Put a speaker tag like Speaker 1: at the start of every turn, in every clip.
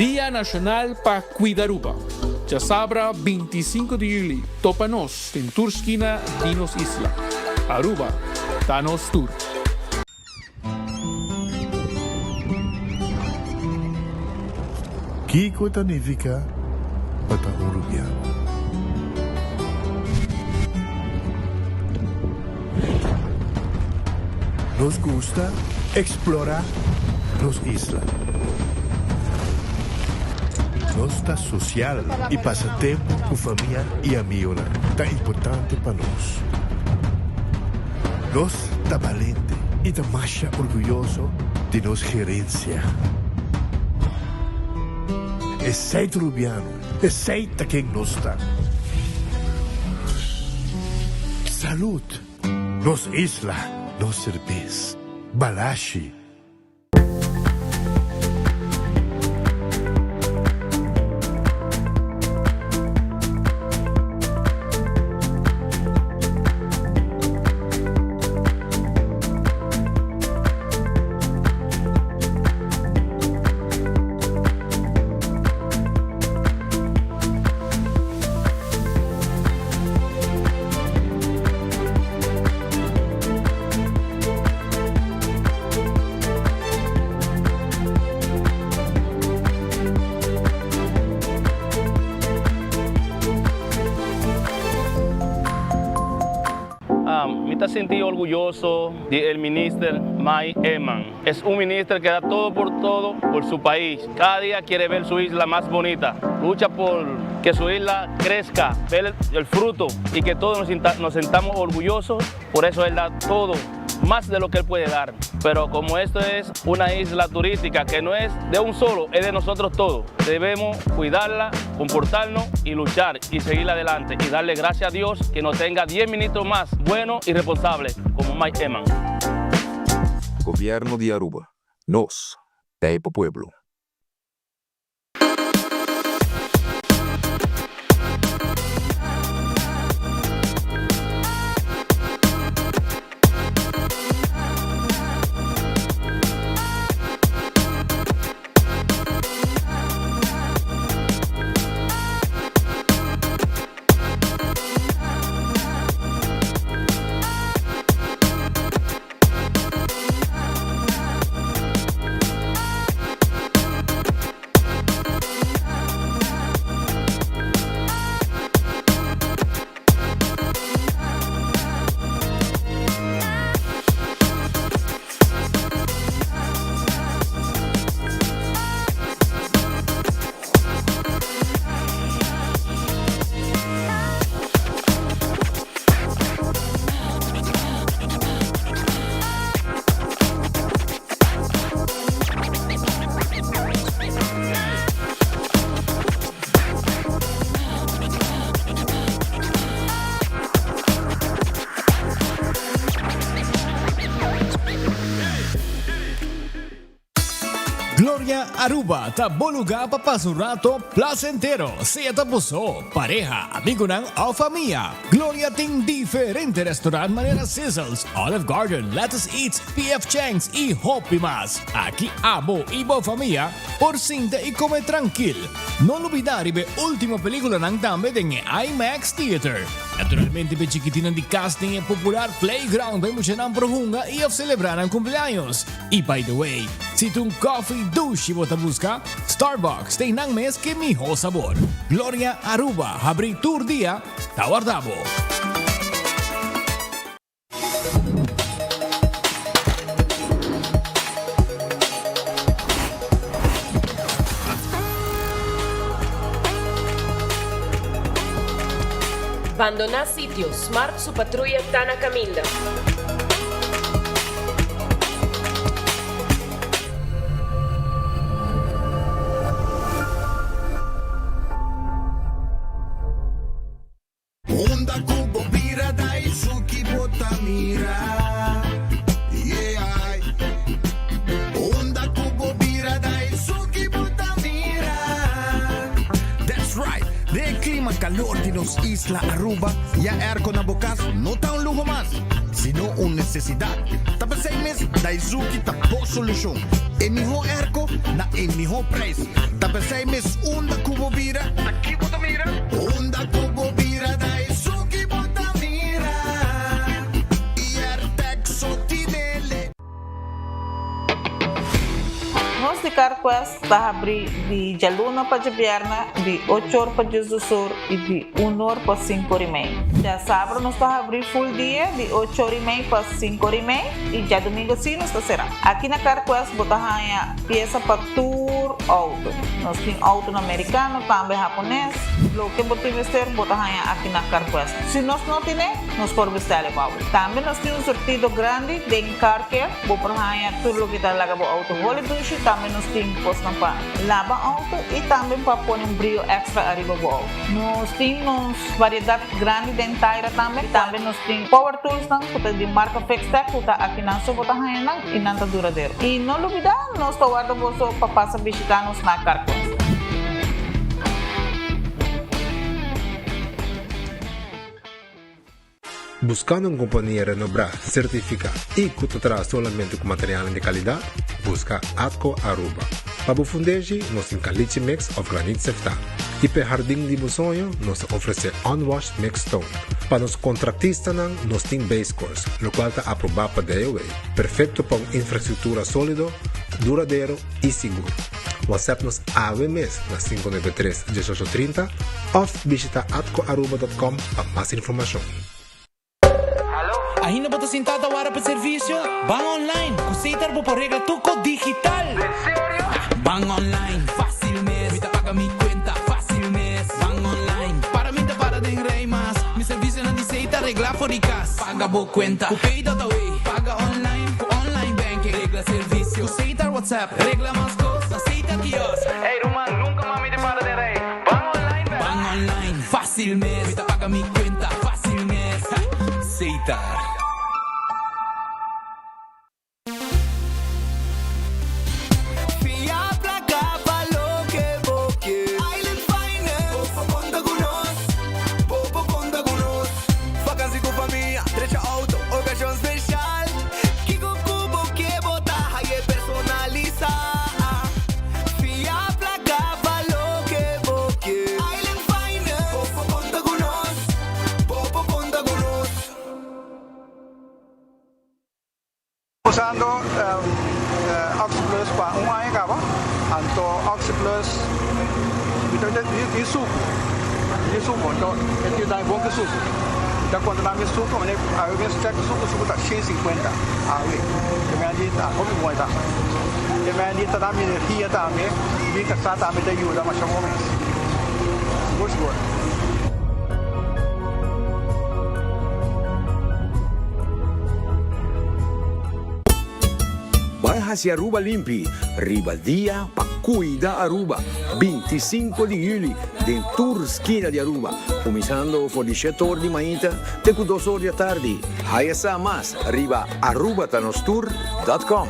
Speaker 1: Dia Nacional pa Cuida Aruba. Djasabra 25 di juli topa nos den tur skina di nos isla. Aruba ta nos tur.
Speaker 2: Kiko ta nifiká pa ta un rubiano? Nos gusta eksplorá nos isla. Nos ta sosial i pasa tempu ku famia i amigonan ta importante pa nos. Nos ta balente i ta masha orguyoso di nos gerensia. Esei ta Rubiano, esei ta ken nos ta. Salud! Nos isla, nos serbes. Balashi.
Speaker 3: Mi ta sinti orguyoso di el minister Mike Eman. Es un minister que da todo por todo por su pais. Cada dia quiere ver su isla mas bonita. Lucha por que su isla crezca, ver el fruto y que todos nos sintamos orgullosos. Por eso él da todo, más de lo que él puede dar. Pero como esto es una isla turística que no es de un solo, es de nosotros todos. Debemos cuidarla, comportarnos y luchar y seguir adelante y darle gracias a Dios que nos tenga 10 ministros más buenos y responsables como Mike Eman.
Speaker 4: Gobierno di Aruba, nos ta pa pueblo.
Speaker 5: Gloria Aruba ta bo lugar pa pasa un rato placentero, sea ta bo so, pareha, amigonan of famia. Gloria tin diferente restaurant manera Sizzles, Olive Garden, Lettuce Eats, PF Chang's y hopi mas. Aki abo y bo famia por sinta y come trankil. No lubida riba e ultimo peliculanan tambe den e IMAX Theater. Naturalmente p'e chikitinnan di cas tin e popular playground pa e muchanan por hunga y of celebra nan cumpleaños. Y by the way, si ta un coffee dushi bo ta busca, Starbucks ta einan mes ke miho sabor. Gloria Aruba habri tur dia ta warda bo.
Speaker 6: Bandoná sitio, Smart su patruya ta na kaminda.
Speaker 7: Unda ku bo bira da esun ki bo ta mira, yeah. Unda ku bo bira da esun ki bo ta mira.
Speaker 8: That's right! Den e klima kalor di nos isla Aruba, ya airco na bo kas no ta un luho mas. sino un nesesidat. Ta p'esei mes Daizuki ta bo solushon. E mihó airco na e mihó prijs. Ta p'esei mes unda ku bo bira, ta ki bo ta mira? Unda ku bo bira Daizuki bo ta mira. I Airtec so tinele.
Speaker 9: Nos di CarQuest ta habri di djaluna pa djabièrnè di ocho or pa diesdos or i di un or pa sinku or i mei. Djasabra nos ta habri full dia di ocho or i mei pa sinku or i mei i djadumingu si nos ta será. Aki na CarQuest bo ta haña piesa pa tur outo. Nos tin outonan merikano, tambe hapones. Loke bo tin mester bo ta haña aki na CarQuest. Si nos no tine, nos por bestèl e pa bo. Tambe nos tin un surtido grandi den Car Care. Bo por haña tur loke ta laga bo outo holi dushi. Tambe nos tin kosnan pa laba outo i tambe pa pone un brio èkstra ariba bo outo. Nos tin nos variedat grandi den taira tambe. I tambe nos tin power toolsnan ku ta di marka Fixtech ku ta akinan so bo ta haña nan i nan ta duradero. I no lubidá, nos ta warda boso pa pasa bishitá nos na Car Quest.
Speaker 10: Buscando un compania renobrá, certificá y cu ta traha solamente cu materialnan di calidad? Busca Atco Aruba. Pa bo fundeshi, nos tin caliche mix of graniet seftá. Y p'e hardin di bo soño, nos ta ofrece unwashed mixed stone. Pa nos contractistanan, nos tin base course, locual ta aprobá pa DOW, perfecto pa un infrastructura solido, duradero y sigur. WhatsApp nos awe mes na 593 1830 of bishita atcoaruba.com pa mas informacion.
Speaker 11: Ainda bo ta sinta ta wara pa servicio? Ban online! Cu Setar bo por regla tur cos digital! Ban online, facil mes! Mi ta paga mi cuenta, facil mes! Ban online, para mi ta para den rij mas! Mi servicionan di Setar regla for di cas! Paga bo cuenta cu Pay.awe! Paga online cu online banking! Regla servicio cu Setar WhatsApp! Regla mas cos na Setar Kiosk! Ey ruman, nunca mas mi ta para den rij! Ban online bek! Ban online, facil mes! Mi ta paga mi cuenta, facil mes! Setar.
Speaker 7: Fia placa pa loke bo ke. Island Finance. Bo por conta cu nos. Bo por conta cu nos. Vakantie cu famia, drecha auto, ocasion special. Kico cu bo ke bo ta haye personalisa. Fia placa pa loke bo ke. Island Finance. Bo por conta cu nos. Bo por conta cu nos.
Speaker 12: Usando Oxyplus pa un aña caba, anto Oxyplus mi ta di sucu, di sucu, anto e tin dai bon ki sucu. Mi ta controla mi sucu, mane awe mes check sucu, sucu ta shen sinkuenta awe, e mei di ta hopi bon e ta. E mei di ta da mi energia tambe, mi casa tambe ta yuda masha bon mes, sigur sigur.
Speaker 13: Bai haci Aruba limpi riba dia pa cuida Aruba, 25 di juli den tur skina di Aruba, cuminsando for di shete or di mainta te cu dos or di atardi. Haya sa mas riba arubatanostour dot com.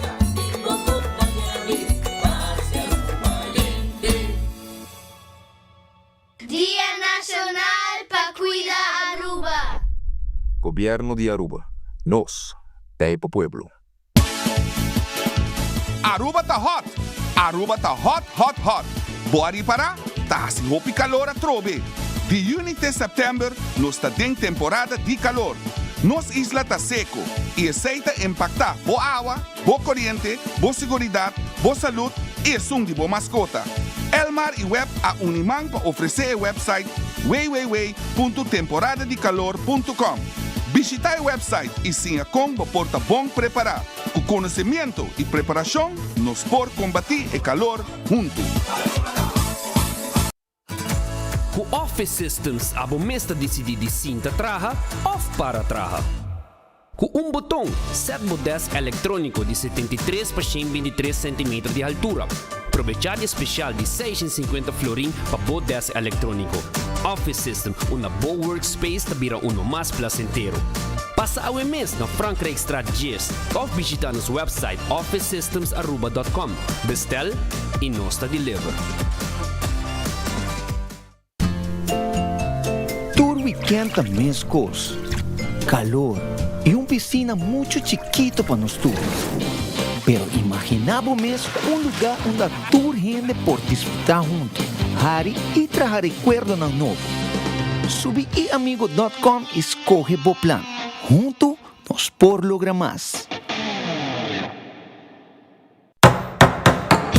Speaker 14: Dia Nacional pa cuida Aruba.
Speaker 4: Gobierno di Aruba, nos ta pa pueblo.
Speaker 15: Aruba ta hot! Aruba ta hot hot hot! Bo a ripara? Ta haci hopi calor atrobe! Di juni te september nos ta den temporada di calor. Nos isla ta seco y esey ta impacta bo awa, bo coriente, bo siguridad, bo salud y esun di bo mascota. Elmar y web a uni man pa ofrece e website www.temporadadicalor.com. Bishita e website y siña con bo por ta bon prepara. Cu conocimiento y preparacion nos por combati e calor hunto.
Speaker 16: Ku Office Systems abo mes ta disidí di sinta traha òf para traha. Ku un boton, sèt bo dèsk elektróniko di 73 pa 123 sentimeter di haltura. Probechá di e spesial di 650 florin pa bo dèsk elektróniko. Office System, unda bo workspace ta bira uno mas plasentero. Pasa awe mes na Frankrijkstraat 10 òf bishitá nos wèpsait officesystemsaruba.com. Bestèl i nos ta deliver.
Speaker 17: Tur weekend ta meskos, kalor. y un piscina mucho chikito pa nos tur. Pero imagina bo mes un lugar unda tur hende por disfruta hunto, hari y traha recuerdonan nobo. Subi iamigo dot com y scoge bo plan. Hunto nos por logra mas.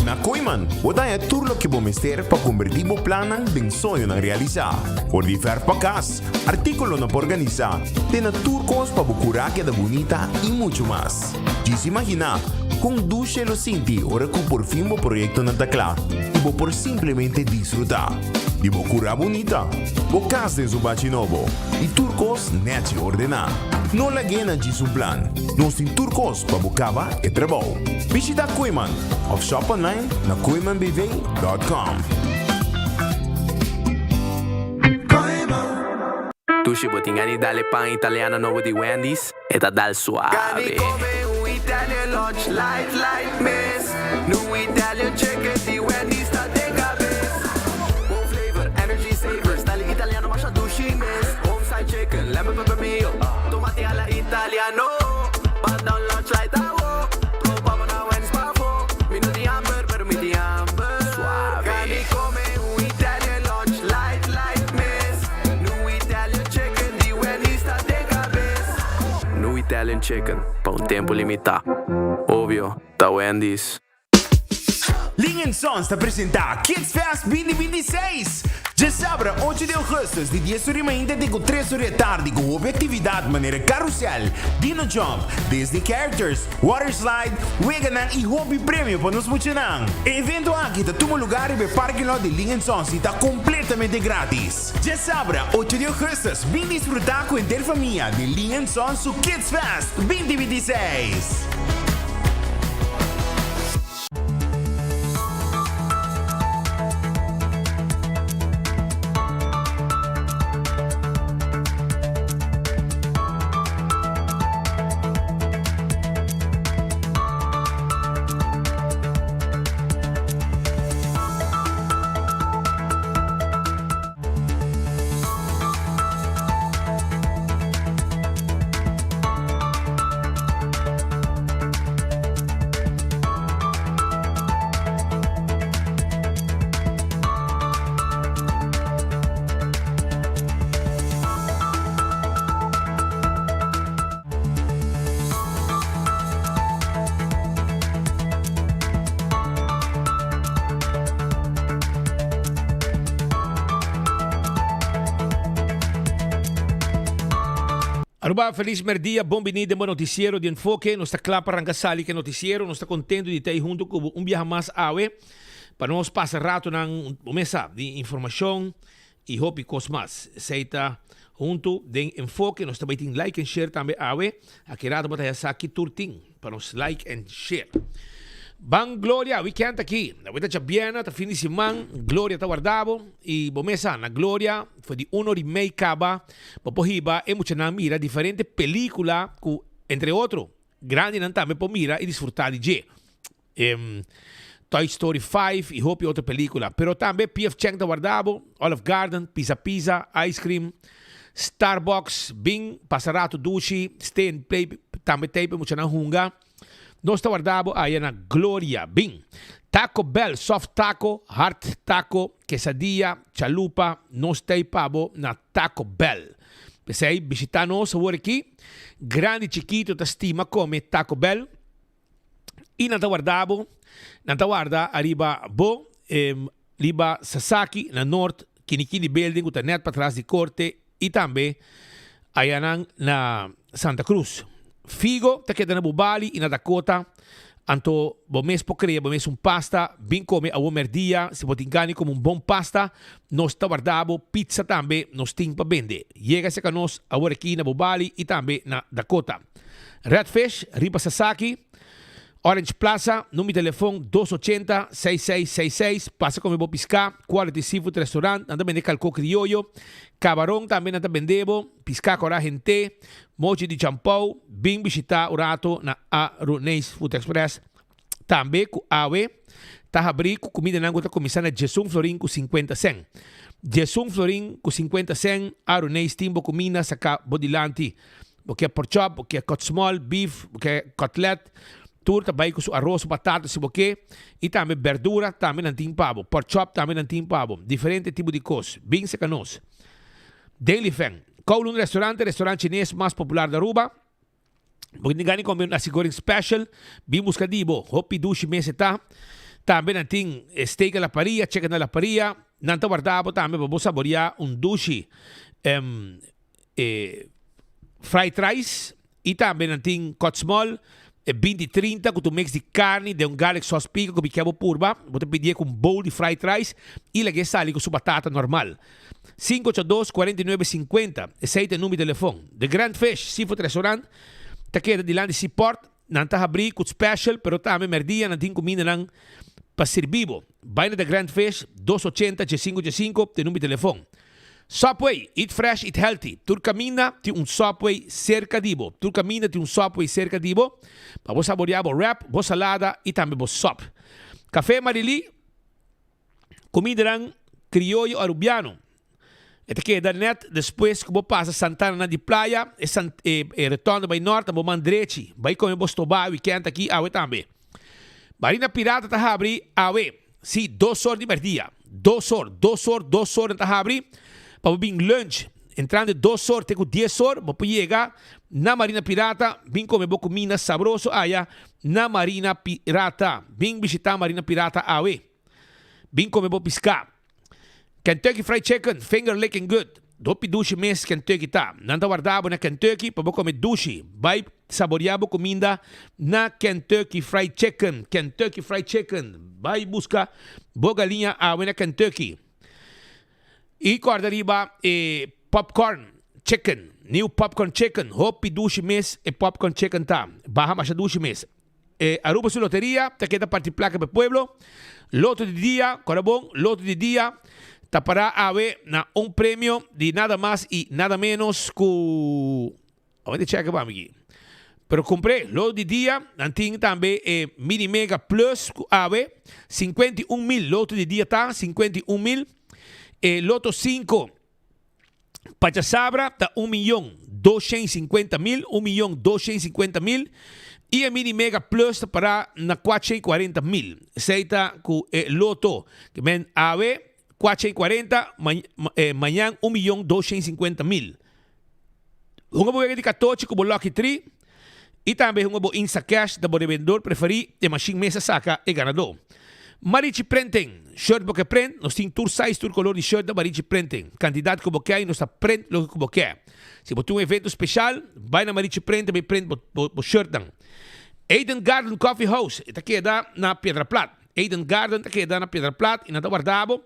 Speaker 18: Na Kooyman, bo ta haña tur loke bo mester pa kombertí bo plannan den soñonan realisá. For di vèrf pa kas, artíkulonan pa organisá, te na tur kos pa bo kurá keda bunita i muchu mas. Djis imaginá kon dushe lo sinti ora ku por fin bo proyektonan ta kla i bo por simplemente disfrutá di bo kurá bunita, bo kas den su bachi nobo i tur kos nèchi ordená. No lag'é na djis un plan, nos tin tur kos pa bo kaba e trabou. Bishita Kooyman of shop online na kooymanbv.com.
Speaker 19: Dushi bo tin gana di dal e pan italiano nobo di Wendy's? E ta dal suave.
Speaker 7: Gana di come un Italian lunch light light mes. Nu Italian chicken di Wendy's ta den cabes. Bon flavor, energy saver, style italiano masha dushi mes. Home style chicken, lemon pepper mayo, tomate alla italiano. Pan down lunch light awo, topa bo na Wendy's pafo. Mi no tin hamber, pero mi tin hamber.
Speaker 19: Suave.
Speaker 7: Gana di come un Italian lunch light light mes. Nu Italian chicken di Wendy's ta den cabes.
Speaker 19: Nu Italian chicken pa un tempo limita. Obvio, ta Wendy's.
Speaker 18: Ling and Sons ta presenta Kids Fest 2026! Djasabra ocho di augustus di dies ora di mainta te ku tres ora di atardi ku hopi aktividat manera karusel, dino jump, Disney characters, water slide, weganan i hopi premio pa nos muchanan. E evento aki ta tuma lugar riba e parking lot di Ling and Sons i ta kompletamente gratis. Djasabra ocho di augustus bin disfruta ku henter famia di Ling and Sons su Kids Fest 2026!
Speaker 20: Aruba, felis merdia, bon bini den bo noticiero di Enfoke. Nos ta kla pa ranka sali ku e noticiero. Nos ta kontento di ta ei huntu ku bo un biaha mas awe pa nos pasa ratonan, bo mes sa, di informashon i hopi kos mas. Esei ta huntu den Enfoke. Nos ta bai tin like and share tambe awe. Aki rato bo ta haya sa ki tur tin pa nos like and share. Ban Gloria, weekend aki. Awe ta djabièrnè, ta fin di siman. Gloria ta warda bo i bo mes sa, na Gloria for di un ora i mei kaba bo por hiba e muchanan mira diferente pelicula cu entre otro grandinan tambe por mira i disfruta di dje. Toy Story 5 i hopi otro pelicula. Pero tambe PF Chang ta warda bo, Olive Garden, Pizza Pizza, Ice Cream, Starbucks, bin pasa rato dushi, stay and play tambe t'ei pa e muchanan hunga. Nos ta warda bo aya na Gloria. Bin! Taco Bell, soft taco, hard taco, quesadilla, chalupa, nos t'ei pa bo na Taco Bell. P'esei bishita nos awor aki. Grandi chikito ta stima come Taco Bell y nan ta warda bo, nan ta warda ariba bo riba Sasaki na Noord Kinikini Building cu ta net patras di Corte y tambe ayanan na Santa Cruz. Figo ta keda na Bubali y na Dakota, anto bo mes por crea bo mes un pasta, bin come awo merdia, si bo tin gana di come un bon pasta, nos ta warda bo, pizza tambe nos tin pa bende. Yega cerca nos awor aki na Bubali y tambe na Dakota. Red Fish, riba Sasaki. Orange Plaza, number di telefon dos ochenta, seis seis seis seis, pasa come bo piská, Quality Seafood Restaurant, nan ta bende kalkó krioyo, kabaron tambe nan ta bende bo, piská kòrá hent'é, mochi di champou, bin bishitá un rato na Aruneis Food Express, tambe ku awe ta habrí ku kumindanan ku ta kuminsá na djesun florin ku sinkuenta sèn. Djesun florin ku sinkuenta sèn, Aruneis tin bo kuminda saká bo dilanti. Bo ke pork chop, bo ke cut small, beef, bo ke cutlet, tur ta bai ku su aros, su batata si bo ke, i tambe berdura tambe nan tin pa bo. Pork chop tambe nan tin pa bo. Diferente tipo di kos. Bin seka nos. Daily Feng. Kowloon Restaurant, e restaurant chines mas popular di Aruba. Bo tin gana di come un nasi goreng special, bin busca di bo. Hopi dushi mes e ta. Tambe nan tin steak a la parilla, chicken a la parilla. Nan ta warda bo tambe pa bo saboria un dushi fried rice. I tambe nan tin cut small, e 20 30 ku ta un mix di carni den un garlic sauce pica ku mi kia bo purba. Bo ta pidié ku un bowl di fried rice i lag'é sali ku su batata normal. 582 49 50, esei ta e number di telefon. The Grand Fish Seafood Restaurant ta keda dilanti Seaport. Nan ta habrí ku special pero tambe merdia nan tin kumindanan pa sirbi bo. Bai na The Grand Fish, dos ochenta djesinku djesinku ta e number di telefon. Subway, eat fresh, eat healthy. Tur kaminda tin un Subway serka di bo. Tur kaminda tin un Subway serka di bo pa bo saboreá bo wrap, bo salada i tambe bo sop. Café Marilí. Kumindanan krioyo arubiano. E ta keda nèt despues ku bo pasa Santana na di playa, e san e e rotonda bai nòrt, bo man drechi. Bai kome bo stobá wikènt aki awe tambe. Marina Pirata ta habri awe, sí, dos or di mèrdia. Dos or, dos or, dos or nan ta habri pa bo bin lunch. Entrando dos or te ku dies or bo por yega na Marina Pirata bin kome bo kuminda sabroso aya na Marina Pirata. Bin bishita Marina Pirata awe. Bin kome bo piská. Kentucky Fried Chicken, finger licking good. Hopi dushi mes Kentucky ta. Nan ta warda bo na Kentucky pa bo kome dushi. Bai saboria bo kuminda na Kentucky Fried Chicken. Kentucky Fried Chicken. Bai buska bo galiña awe na Kentucky. I kòrda riba e popcorn chicken, new popcorn chicken, hopi dushi mes e popcorn chicken ta, baha masha dushi mes. E Aruba su loteria ta keda parti plaka pa e pueblo, loto di dia, kòrda bon, loto di dia ta pará awe na un premio di nada mas i nada menos ku, awor mi ta chèk pa mi aki, pero kumpr'é loto di dia, nan tin tambe e mini mega plus ku awe 51 mil, loto di dia ta 51 mil, e loto 5 pa djasabra ta un miyon 250 mil, 1.250.000, i e mini mega plus ta pará na 440 mil. Esei ta ku e loto ke men awe 440, mañan 1.250.000. Hunga bo wega di katochi ku bo lucky tree i tambe hunga bo Instacash ta bo rebendedor preferí e mashin mes a saka e ganadó. Marichi Printing, Shirt bo ke print? Nos tin tur size, tur kolor di shirt na Marichi Printing. Kantidat ku bo ke i nos ta print loke ku bo ke. Si bo tin un evento speshal, bai na Marichi Printing pa e print bo bo shirtnan. Eden Garden Coffee House, e ta keda na Piedra Plat. Eden Garden ta keda na Piedra Plat i nan ta warda bo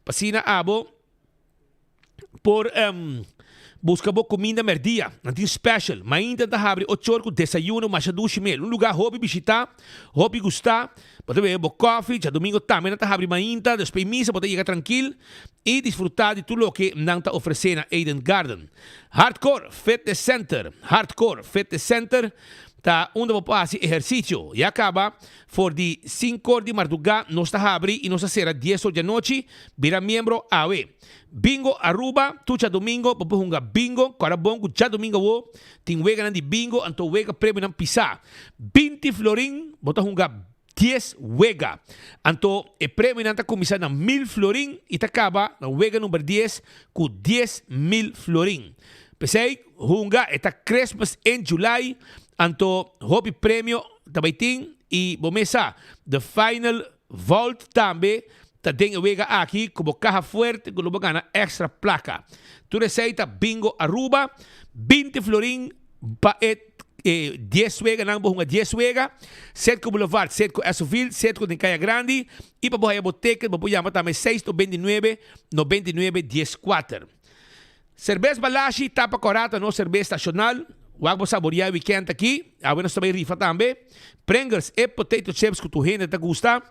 Speaker 20: pa asina abo por busca bo cuminda merdia. Nan tin special. Mainta ta habri ocho or cu desayuno masha dushi mel. Un lugar hopi bishita, hopi gusta. Bo ta bebe bo koffie. Djadomingo tambe nan ta habri mainta. Despues misa bo ta yega trankil y disfruta di tur loke nan ta ofrece na Eden Garden. Hardcore Fitness Center Hardcore Fitness Center ta unda bo por haci ehercicio. Ya caba For di sinkor di mardugá nos ta habri i nos ta sera dies or djanochi. Bira miembro awe. Bingo Aruba, Tur djadumingo bo por hunga bingo. Kòrda bon ku djadumingo awo tin weganan di bingo, anto wega premionan pisá. 20 florin bo ta hunga dies wega. Anto e premionan ta kuminsá na mil florin i ta kaba na wega number dies ku 10,000 florin. P'esei hunga e ta Christmas in July, anto hopi premio ta bai tin i bo mes sa the final vault tambe ta den e wega aki ku bo kaha fuerte ku lo bo gana extra plaka. Tur esei ta Bingo Aruba, 20 florin pa e dies weganan bo hunga dies wega, Setco Boulevard, Setco Essoville, Setco den Kaya Grandi i pa bo haya bo ticket bo por yama tambe seis 99 99 dies kuater. Serbes Balashi tapa kòrá ta nos serbes stashonal. Wak bo saboreá e wikènt akí. Awe nos ta bai rifa tambe. Pringles, e potato chips ku tur hende ta gusta.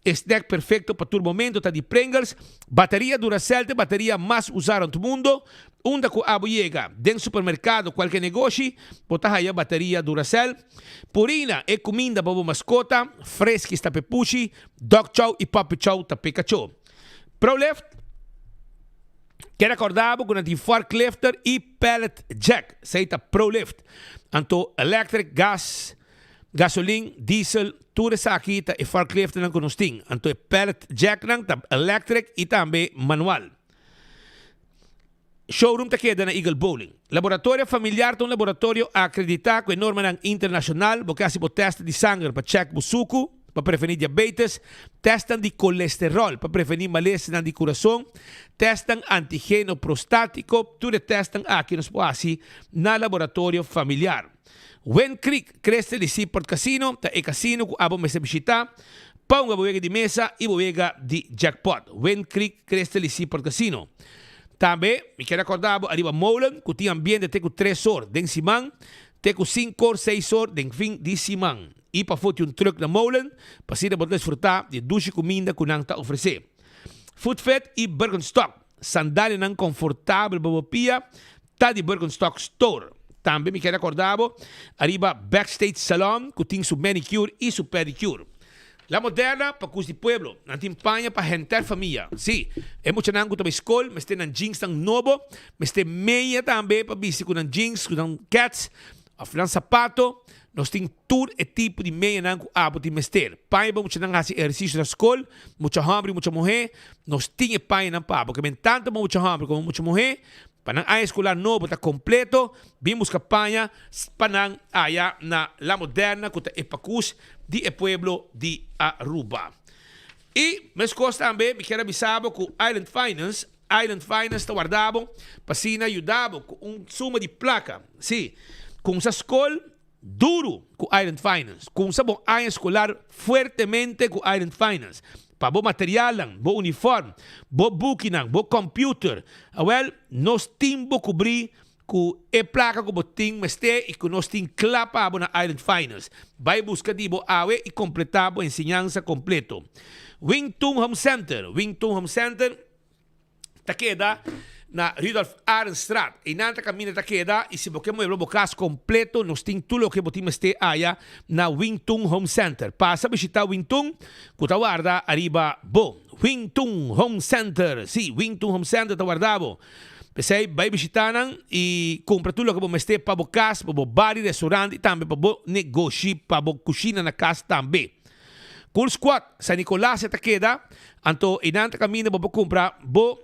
Speaker 20: E snack perfekto pa tur momento ta di Pringles. Bateria Duracell ta e bateria mas usá rònt mundo. Unda ku abo yega, den supermerkado, kualke negoshi, bo ta haya bateria Duracell. Purina, e kuminda pa bo maskota. Friskies ta p'e pushi, Dog Chow i Puppy Chow ta p'e kachó. Prolift. Kere acorda bo cu nan tin forklifter y pallet jack, esey ta Prolift. Anto electric, gas, gasolin, diesel, tur esaki ta e forklifternan cu nos tin. Anto e pallet jacknan ta electric y tambe manual. Showroom ta keda na Eagle Bowling. Laboratorio Familiar ta un laboratorio acredita cu e normanan internacional. Bo ke haci bo test di sanger pa check bo sucu, pa preveni diabetes, testnan di colesterol pa preveni malesanan di curason, testnan antigeno prostatico, tur e testnan aki nos por haci na Laboratorio Familiar. Wind Creek Crystal di Seaport Casino ta e casino cu abo mester bishita pa hunga bo wega di mesa y bo wega di jackpot. Wind Creek Crystal di Seaport Casino. Tambe mi kier acorda bo ariba molen cu tin ambiente te cu tres or den siman, te cu cinco or, seis or den fin di siman. Y pafo tin un truck na molen pa asina bo ta disfruta di e dushi cuminda cu nan ta ofrece. Footfit y Birkenstock, sandalianan confortabel pa bo pia, ta di Birkenstock Store. Tambe mi kier acorda bo ariba Backstage Salon cu tin su manicure y su pedicure. La Moderna pa cus di pueblo. Nan tin paña pa henter famia. Sí, e muchanan cu ta bay scol mester nan jeansnan nobo, mester meya tambe pa bisti cu nan jeans, cu nan kets of nan sapato. Nos tin tur e tipo di meyanan cu abo tin mester. Paña pa muchanan haci ehercicio na scol, mucha homber y mucha muher, nos tin e pañanan pa abo. Ke men tanto pa mucha homber como mucha muher, pa nan aña escolar nobo ta completo, bin busca paña pa nan aya na La Moderna cu ta e pacus di e pueblo di Aruba. Y mescos tambe mi kier a bisa bo cu Island Finance, Island Finance ta warda bo pa asina yuda bo cu un suma di placa. Si, cumsa scol duro cu Island Finance. Cumsa bo aña escolar fuertemente cu Island Finance. Pa bo materialnan, bo uniform, bo bukinan, bo computer. Awel, nos tin bo cubri Ku e plaka ku bo tin mester i ku nos tin kla pa bo na Island Finance. Bai buska di bo awe i kompletá bo enseñansa kompleto. Wing Tun Home Center Wing Tun Home Center ta keda na Rudolf Arendstraat. Einan ta kaminda ta keda i si bo ke muebla bo kas kompleto nos tin tur loke bo tin mester aya na Wing Tun Home Center. Pasa bishitá Wing Tun ku ta warda ariba bo. Wing Tun Home Center Sí, Wing Tun Home Center ta warda bo. P'esei, bai bishitá nan i kumpra tur loke bo mester pa bo kas, pa bo bar i restaurant i tambe pa bo negoshi, pa bo kushina na kas tambe. Cool Squad, San Nicolas e ta keda, anto einan ta kaminda bo por kumpra bo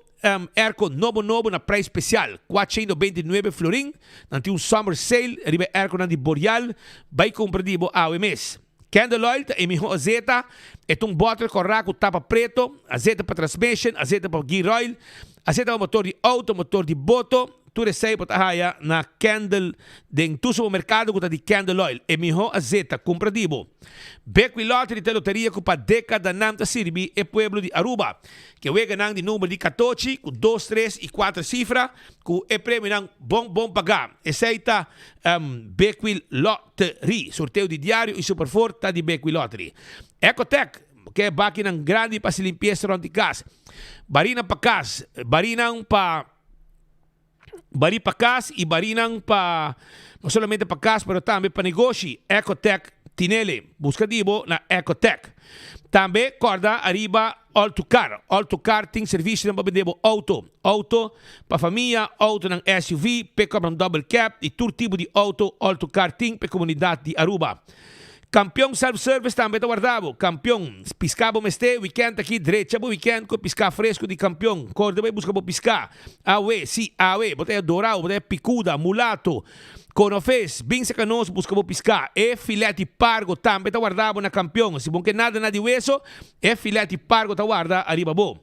Speaker 20: airco nobo nobo na prijs spesial, 429 florin. Nan tin un summer sale riba e airconan di Boreal. Bai kumpra di bo awe mes. Candle oil ta e miho azeta, e ta un bottle corá cu tapa preto, azeta pa transmission, azeta pa gear oil, azeta pa motor di auto, motor di boto, tur esey bo ta haya na Candle den tur supermercado cu ta di Candle oil, e miho azeta, cumpra di bo. Bequi Lottery ta e loteria cu pa decadanan ta sirbi e pueblo di Aruba. Ke weganan di number di catochi cu dos, tres y cuater cifra cu e premionan bon bon paga. Esey ta Bequi Lottery. Lottery. Sorteo di diario y Superfour ta di Bequi Lottery. Ecotec, ke bakinan grandi pa haci limpieza rond di cas. Barinan pa cas, barinan pa bari pa cas y barinan pa no solamente pa cas pero tambe pa negoshi. Ecotec tinele. Busca di bo na Ecotec. Tambe corda ariba All to Car. All to Car tin servicionan pa bende bo auto. Auto pa famia, autonan SUV, pick-upnan double cab y tur tipo di auto All to Car tin pa e comunidad di Aruba. Campeon Self Service tambe ta warda bo. Campeon, pisca bo mester, weekend aki drecha bo weekend cu e pisca fresco di Campeon. Corda bay busca bo pisca. Awe, si, awe, bo ta haya dorao, bo ta haya picuda, mulato. Konofes, bin serka nos buska bo piská. E filet di pargo tambe ta warda bo na Kampion. Si bo ke nada na di weso, e filet di pargo ta warda ariba bo.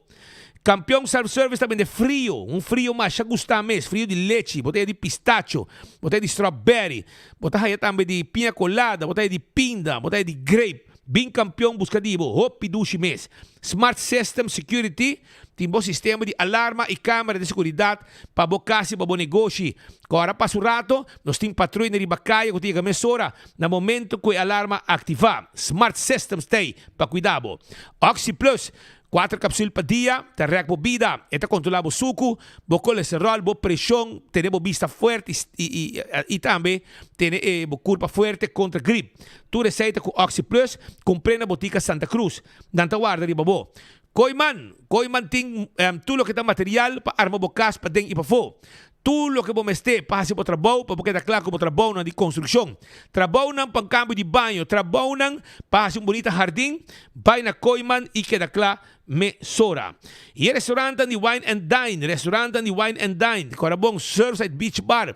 Speaker 20: Kampion Self Service ta bende frio, un frio masha gustá mes, frio di lechi, bo ta haya di pistacho, bo ta haya di strawberry, bo ta haya tambe di piña colada, bo ta haya di pinda, bo ta haya di grape. Bin Kampion buska di bo, hopi dushi mes. Smart System Security Tin bo sistema di alarma i kamera di seguridat pa bo kas i pa bo negoshi. Ku ora pasa un rato, nos tin patruina riba kaya ku ta yega mesora na momento ku e alarma aktivá. Smart Systems t'ei pa kuida bo. OxyPlus, kuater kapsul pa dia, ta rèk bo bida. E ta kontrolá bo suku, bo kolesteròl, bo preshon, tene bo bista fuerte i i tambe tene e bo kurpa fuerte kontra grip. Tur esei ta ku OxyPlus, kumpr'é na botika Santa Cruz. Nan ta warda riba bo. Kooiman, Kooiman tin tur loke ta material pa arma bo kas paden i pafó. Tur loke bo mester pa hasi bo trabou pa bo keda kla ku bo trabounan di konstrukshon. Trabounan pa un kambio di baño, trabounan pa hasi un bunita hardin, bai na Kooiman i keda kla mesora. I e restaurantan di Wine and Dine, restaurantan di Wine and Dine, Korabon, Surfside Beach Bar,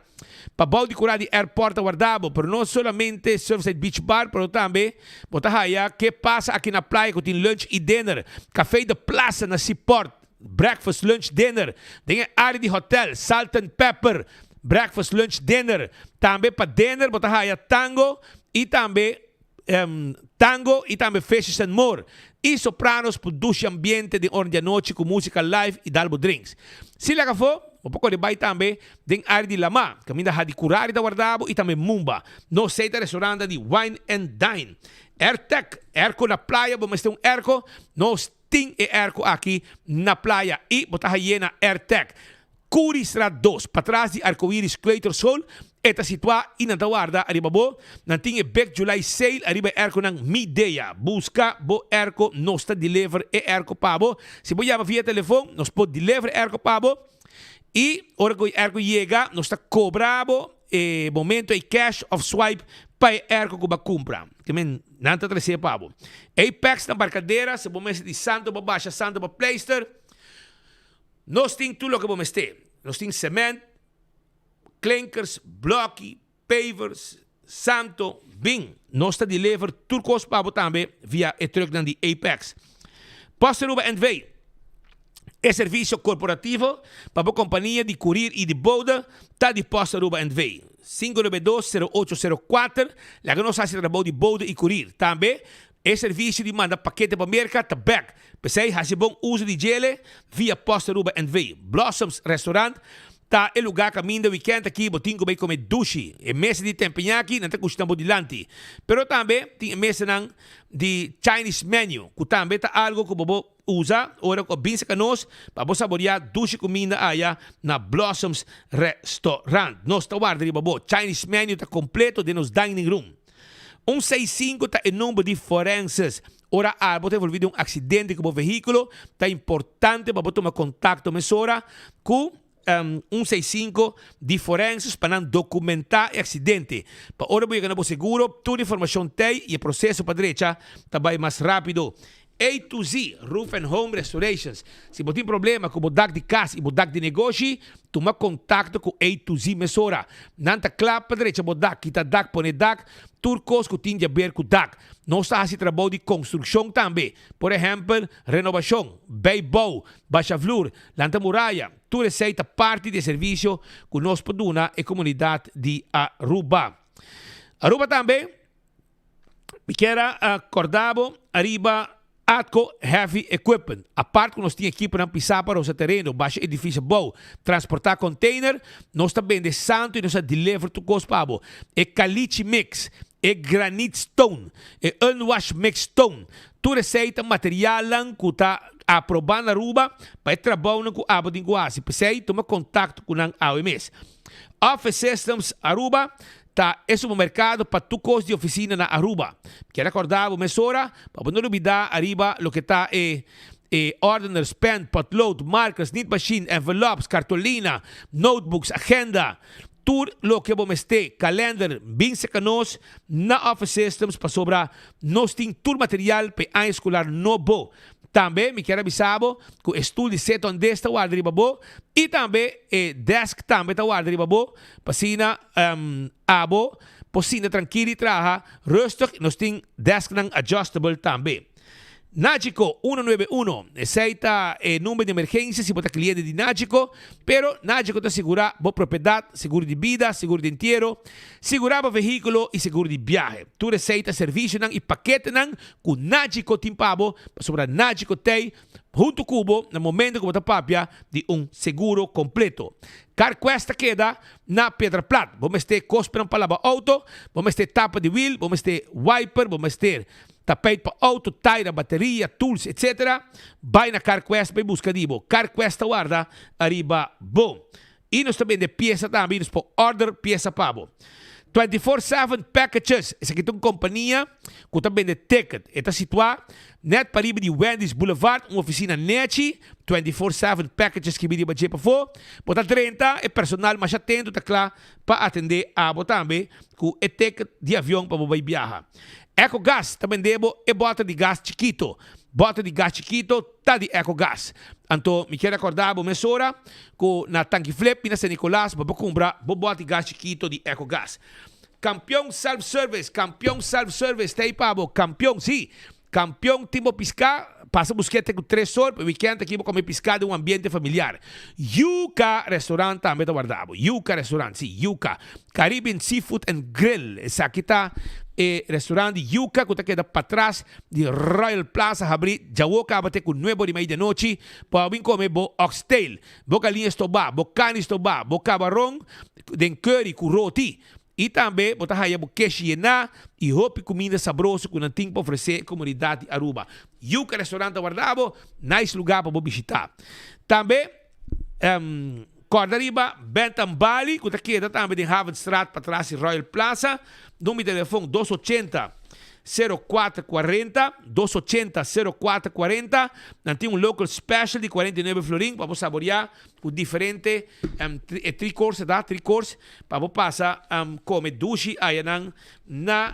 Speaker 20: pa bou di kura di airport ta warda bo, pero no solamente Surfside Beach Bar, pero tambe bo ta haya Ke Pasa Aki na Playa ku tin lunch i dinner, Café de Plaza na Seaport, breakfast, lunch, dinner, den e área di hotel, Salt and Pepper, breakfast, lunch, dinner, tambe pa dinner bo ta haya Tango i tambe Tango i tambe Fishes and More i Sopranos por dushi ambiente den ora di anochi ku músika live i dal bo drinks. Si laga afó, bo por kore bai tambe den área di lamá, kaminda Hadi Kurari ta warda bo i tambe Mumba. Nos sei ta restaurantnan di Wine and Dine. Airtec, Airco na playa, bo mester un airco? Nos tin e airco aki na playa i bo ta haye na Airtec. Curiestraat dos, patras di Arcoiris Kleuterschool, e ta situá i nan ta warda ariba bo. Nan tin e Big July Sale ariba e airconan Midea. Buska bo airco, nos ta deliver e airco pa bo. Si bo yama via telefon, nos por deliver e airco pa bo i ora ku e airco yega, nos ta kobra bo e momento ei cash of swipe pa e airco ku bo a kumpra. Ke men nan ta trese pa bo. Apex na Barcadera, si bo mester di santo pa basha, santo pa pleister. Nos tin tur loke bo mester. Nos tin cement, klinkers, bloki, pavers, santo, bin. Nos ta deliver tur kos pa bo tambe via e trucknan di Apex. Post Aruba NV. E servisio korporativo pa bo kompania di kurir i di bode ta di Post Aruba NV. 592 0804 Laga nos hasi trabou di bode i kurir. Tambe E servisio di manda pakete pa Merka ta bek. P'esei hasi bon uso di djele via Post Aruba NV. Blossoms Restaurant ta e lugá kaminda wikènt aki bo tin ku bai kome dushi. E mesa di tempeñaki nan ta kushina bo dilanti. Pero tambe tin e mesanan di Chinese menu ku tambe ta algu ku bo bo usa ora ku a bin saka nos pa bo saboriá dushi kuminda aya na Blossoms Restaurant. Nos ta warda riba bo. Chinese menu ta kompleto den nos dining room. Un seis sinku ta e number di forenses. Ora abo ta envolvi den un aksidente ku bo vehíkulo, ta importante pa bo tuma kontakto mesora ku un seis sinku di forenses pa nan dokumentá e aksidente. Pa ora bo yega na bo seguro, tur informashon t'ei i e proseso pa drecha ta bai mas rápido. A to Z, Roof and Home Restorations. Si bo tin problema ku bo dak di kas i bo dak di negoshi, tuma kontakto ku A to Z mesora. Nan ta kla pa drecha bo dak, kita dak, pone dak, tur kos ku tin di aber ku dak. Nos ta hasi trabou di konstrukshon tambe, por ehèmpel, renobashon, bijbouw, basha vloer, lanta muraya. Tur esei ta parti di e servisio ku nos por duna e komunidat di Aruba. Aruba tambe. Mi kier a corda bo ariba Atco Heavy Equipment. Apart cu nos tin equiponan pisa pa rosa tereno, basha edificio bou, transporta container, nos ta bende santo y nos ta deliver tur cos pa bo. E caliche mix, e granite stone, e unwash mix stone, tur esey ta materialnan cu ta aproba na Aruba pa e trabounan cu abo tin cu haci. P'esey tuma contacto cu nan awe mes. Office Systems Aruba Ta e supermercado pa tur cos di oficina na Aruba. Kier acorda bo mesora pa bo no lubida ariba loke ta e e ordeners, pen, potlood, markers, nitmachine, envelops, cartolina, notebooks, agenda, tur loke bo mester, kalender, bin seca nos na Office Systems pasobra nos tin tur material pa e aña escolar nobo. Tambe mi kier a bisa bo cu e stoel di Seton Des ta warda riba bo y tambe e desk tambe ta warda riba bo pa asina abo por sinta trankil y traha rustig. Nos tin desknan adjustable tambe. Nagico uno nuebe uno, esey ta e number di emergencia si bo ta cliente di Nagico, pero Nagico ta sigura bo propiedad, seguro di bida, seguro di entiero, sigura bo vehiculo y seguro di biahe. Tur esey ta servicionan y paketenan Ku Nagico tin pa bo, pasobra Nagico t'ei huntu ku bo na momento ku bo ta papia di un seguro kompleto. CarQuest ta keda na Piedra Plat. Bo mester kospenan pa laba outo, bo mester tapa di wiel, bo mester wiper, bo mester tapijt pa outo, taira, bateria, tools, etc. Bai na CarQuest bai buska di bo. CarQuest ta warda ariba bo. I nos ta bende piesa tambe i nos por order piesa pa bo. 24/7 Packages, esaki ta un kompania ku ta bende ticket. E ta situá nèt pariba di Wendy's Boulevard, un ofisina nechi. 24/7 Packages skibi riba dje pafó. Bo ta drenta, e personal masha atento ta kla pa atendé abo tambe ku e ticket di avion pa bo bai biaha. Ecogas ta bende bo e bòter di gas chikito. Bòter di gas chikito ta di Ecogas. Anto mi kier recorda bo mesora cu na Tanki Flip y na San Nicolas bo por cumpra bo bot di gas chikito di Ecogas. Campeon Self Service, Campeon Self Service ta ey pa bo, Campeon, si, Campeon tin bo pisca, pasa busque te cu tres or, pa weekend aki bo come pisca den un ambiente familiar. Yuca Restaurant tambe ta warda bo, Yuca Restaurant, si, Yuca. Caribbean Seafood and Grill, esaki ta e restaurant di Yuca cu ta keda patras di Royal Plaza habri djawo caba te cu nuebe ora y mei di anochi pa bo bin come bo oxtail, bo galiña stobá, bo carni stobá, bo cabaron den curry cu roti y tambe bo ta haya bo keshi yená y hopi cuminda sabroso cu nan tin pa ofrece e comunidad di Aruba. Yuca Restaurant ta warda bo, nice lugar pa bo bishita. Tambe corda riba Bentham Bali cu ta keda tambe den Havenstraat patras di Royal Plaza. Number di telefon dos ochenta, sero kuater kuarenta, dos ochenta, sero kuater kuarenta. Nan tin un local special di kuarenta i nuebe florin pa bo saborea ku diferente e tri course ta, tri course pa bo pasa kome dushi ayanan na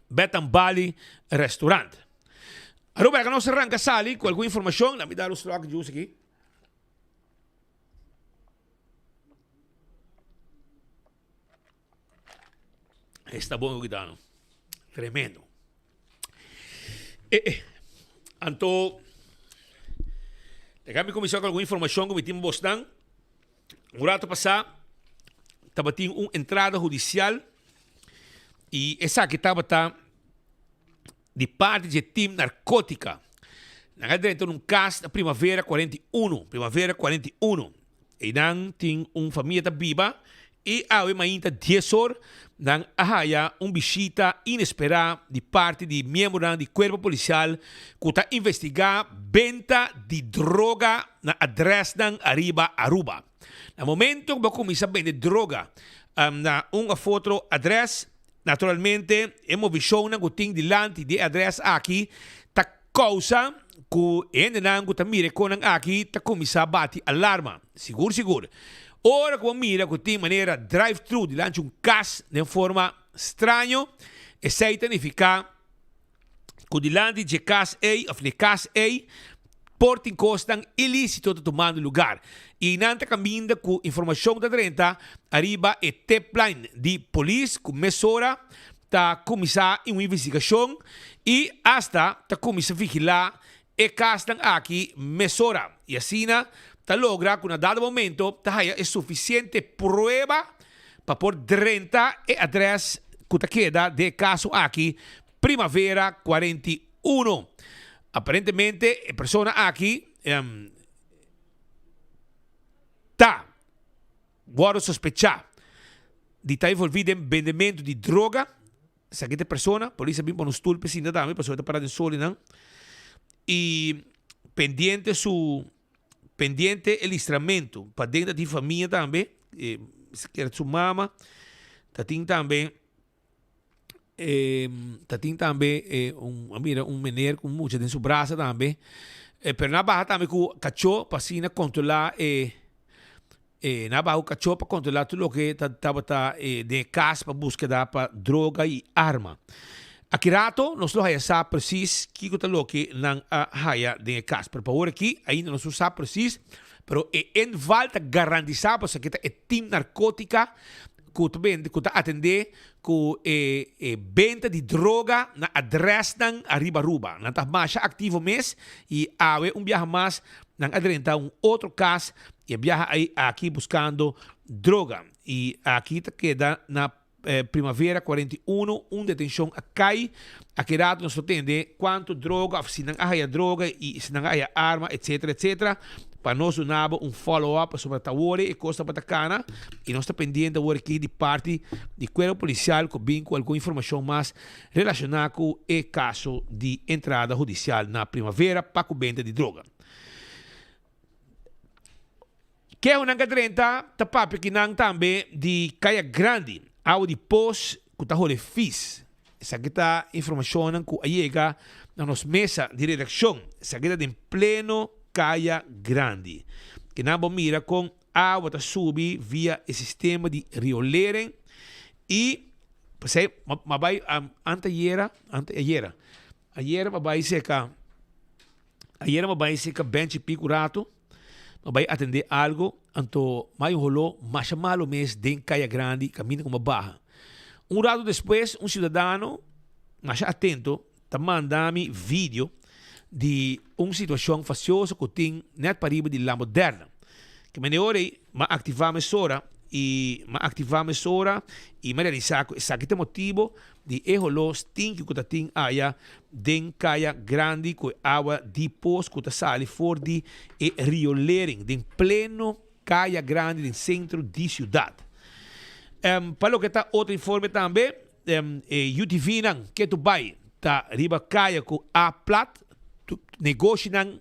Speaker 20: Bentham Bali Restaurant. Aruba nos ranka sali ku algun informashon. Laat mi dar un slok juice aki. Esta bon gitano. Tremendo. Eh, eh. Anto, déjame comenzar con alguna información que mi team bosnan. Un rato pasá tabatin un entrada hudisial i esaki tabata di parti dje tim narkótika. Nan a drenta un kas na Primavera 41, Primavera 41. Einan tin un famia ta biba i awe mainta dies or nan a haya un bishita inesperá di parti di miembronan di kuerpo polisial ku ta investigá benta di droga na adrèsnan ariba Aruba. Na momento ku bo kuminsá bende droga na un òf otro adrès, naturalmente e movishonnan ku tin dilanti di e adrès aki ta kousa ku e hendenan ku ta mira e konan aki ta kuminsá bati alarma. Sigur sigur, ora ku bo mira ku tin manera drive-thru dilanti un kas den forma straño, esei ta nifiká ku dilanti dje kas ei òf n'e kas ei por tin kosnan ilísito ta tumando lugar. I nan ta kaminda ku informashon ta drenta ariba e tipline di polis ku mesora ta kuminsá un investigashon i asta ta kuminsá vigilá e kasnan aki mesora. I asina ta logra ku na dado momento ta haya e sufisiente prueba pa por drenta e adres ku ta keda den e kaso aki, Primavera 41. Aparentemente e persona aki ta wòrdu sospechá di ta envolví den bendementu di droga. Esaki ta e persona, polis a bin pone un stul pa e sinta tambe pasobra e ta para den sol einan i pendiente su Pendiente e listramentu paden ta tin famia tambe, e sikiera su mama, ta tin tambe e ta tin tambe e un a mira un meneer ku mucha den su brasa tambe. E pero nan a baha tambe ku kachó pa asina kontrolá e e nan a baha ku kachó pa kontrolá tur loke ta tabata e den e kas pa buskeda pa droga i arma. Aki rato nos lo haya sa precies kico ta loke nan a haya den e cas. Pero pa ora aki ainda nos no sa precies, pero e inval ta garantisa pasobra aki ta e team narcotica cu ta bende, cu ta atende cu e e benta di droga na adresnan ariba Aruba. Nan ta masha activo mes y awe un biaha mas nan a drenta un otro cas y a biaha ay aki buscando droga. Y aki ta keda na Primavera 41, un detencion a cay. Aki rato nos lo tende cuanto droga of si nan a haya droga y si nan a haya arma etcetera etcetera pa nos duna bo un follow up pasobra ta awor e cos tabata cana y nos ta pendiente awor aki di parti di cuerpo policial cu bin cu algun informacion mas relaciona cu e caso di entrada hudicial na Primavera pa cu benta di droga. Kehonan ka drenta ta papia kinan tambe di Kaya Grandi, awa di pos ku ta hole fis. Esaki ta informashonnan ku a yega na nos mesa di redakshon. Esaki ta den pleno Kaya Grandi. Kinan bo mira kon awa ta subi via e sistema di riolering i pasei ma bai antayera, ayera, ayera ma bai seka. Ayera mi a bai serka Benchi Pico rato, mi a bai atendé algo, anto mi a un holó masha malo mes den Kaya Grandi kaminda ku mi a baha. Un rato despues un siudadano masha atento ta manda mi video di un situashon fasioso ku tin nèt pariba di La Moderna. Ke manera ora ei mi a aktivá mesora i mi a aktivá mesora i mi a realisá ku esaki ta e motibu di e holó stinki ku ta tin aya den kaya grandi ku e awa di pos ku ta sali for di e riolering den pleno kaya grandi den sentro di siudat. Pa loke ta otro informe tambe, e UTV-nan ketu bai ta riba kaya ku a plat negoshinan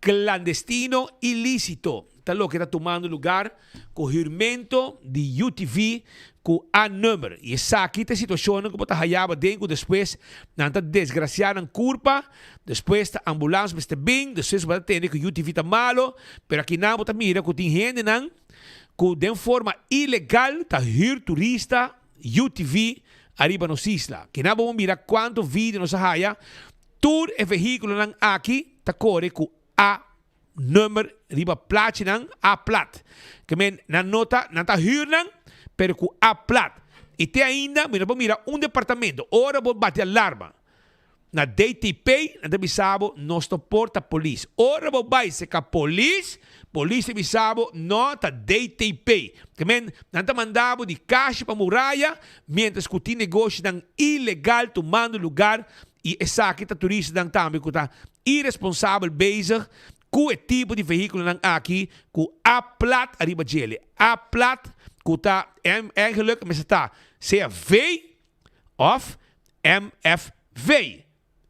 Speaker 20: klandestino ilisito ta loke ta tumando lugar ku hürmento di UTV ku a number. I esaki ta e situashonnan ku bo ta hayaba den ku despues nan ta desgrasiá nan kurpa, despues ta ambulans mester bin, despues bo ta tende ku UTV ta malo, pero akinan bo ta mira ku tin hendenan ku den forma ilegal ta hür turista UTV ariba nos isla. Kinan bo mira kuantu video nos a haya, tur e vehíkulonan aki ta kore ku a number riba plachinan a plat. Ke men nan no ta, nan ta huur nan, pero ku a plat. I te ainda mi no por mira un departamento. Ora bo bati alarma na DTP, nan ta bisa bo nos no por ta polis. Ora bo bai seka polis, polis ta bisa bo no ta DTP. Ke men nan ta manda bo di kashi pa muraya, mientras ku tin negoshinan ilegal tumando lugar I esaki ta turistanan tambe ku ta iresponsabel bezig ku e tipo di vehíkulonan aki ku a plat ariba djele. A plat ku ta eigenlijk mester ta sea V òf MFV.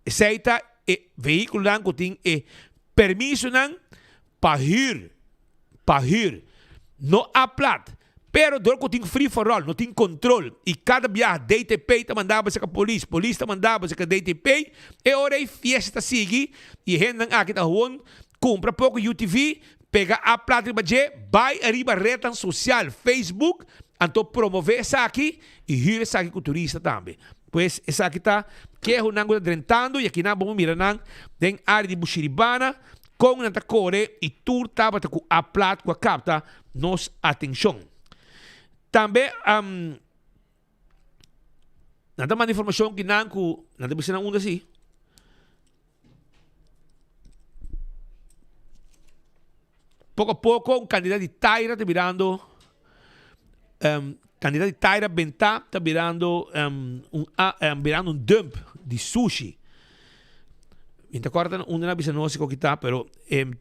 Speaker 20: Esei ta e vehíkulonan ku tin e permisonan pa hür, pa hür, no a plat. Pero dor ku tin free for all, no tin kontrol i kada biaha DTP ta manda bo seka polis, polis ta manda bo seka DTP, e ora ei fiesta ta sigui i e hendenan aki ta howon kumpra poko UTV, pega a plat riba dje, bai ariba retnan sosial, Facebook, anto promove esaki i hür esaki ku turista tambe. Pues esaki ta kehonan ku ta drentando i akinan bo por mira nan den área di Bushiribana. Kon nan ta kore i tur tabata ku a plat ku a kapta nos atenshon. Tambe nan ta manda informashon ki nan ku nan ta bisa nan unda si. Poko a poko un kandidat di taira ta birando kandidat di taira bentá ta birando un birando un dump di sushi. Mi ta kòrda na unda nan a bisa nos ku ta, pero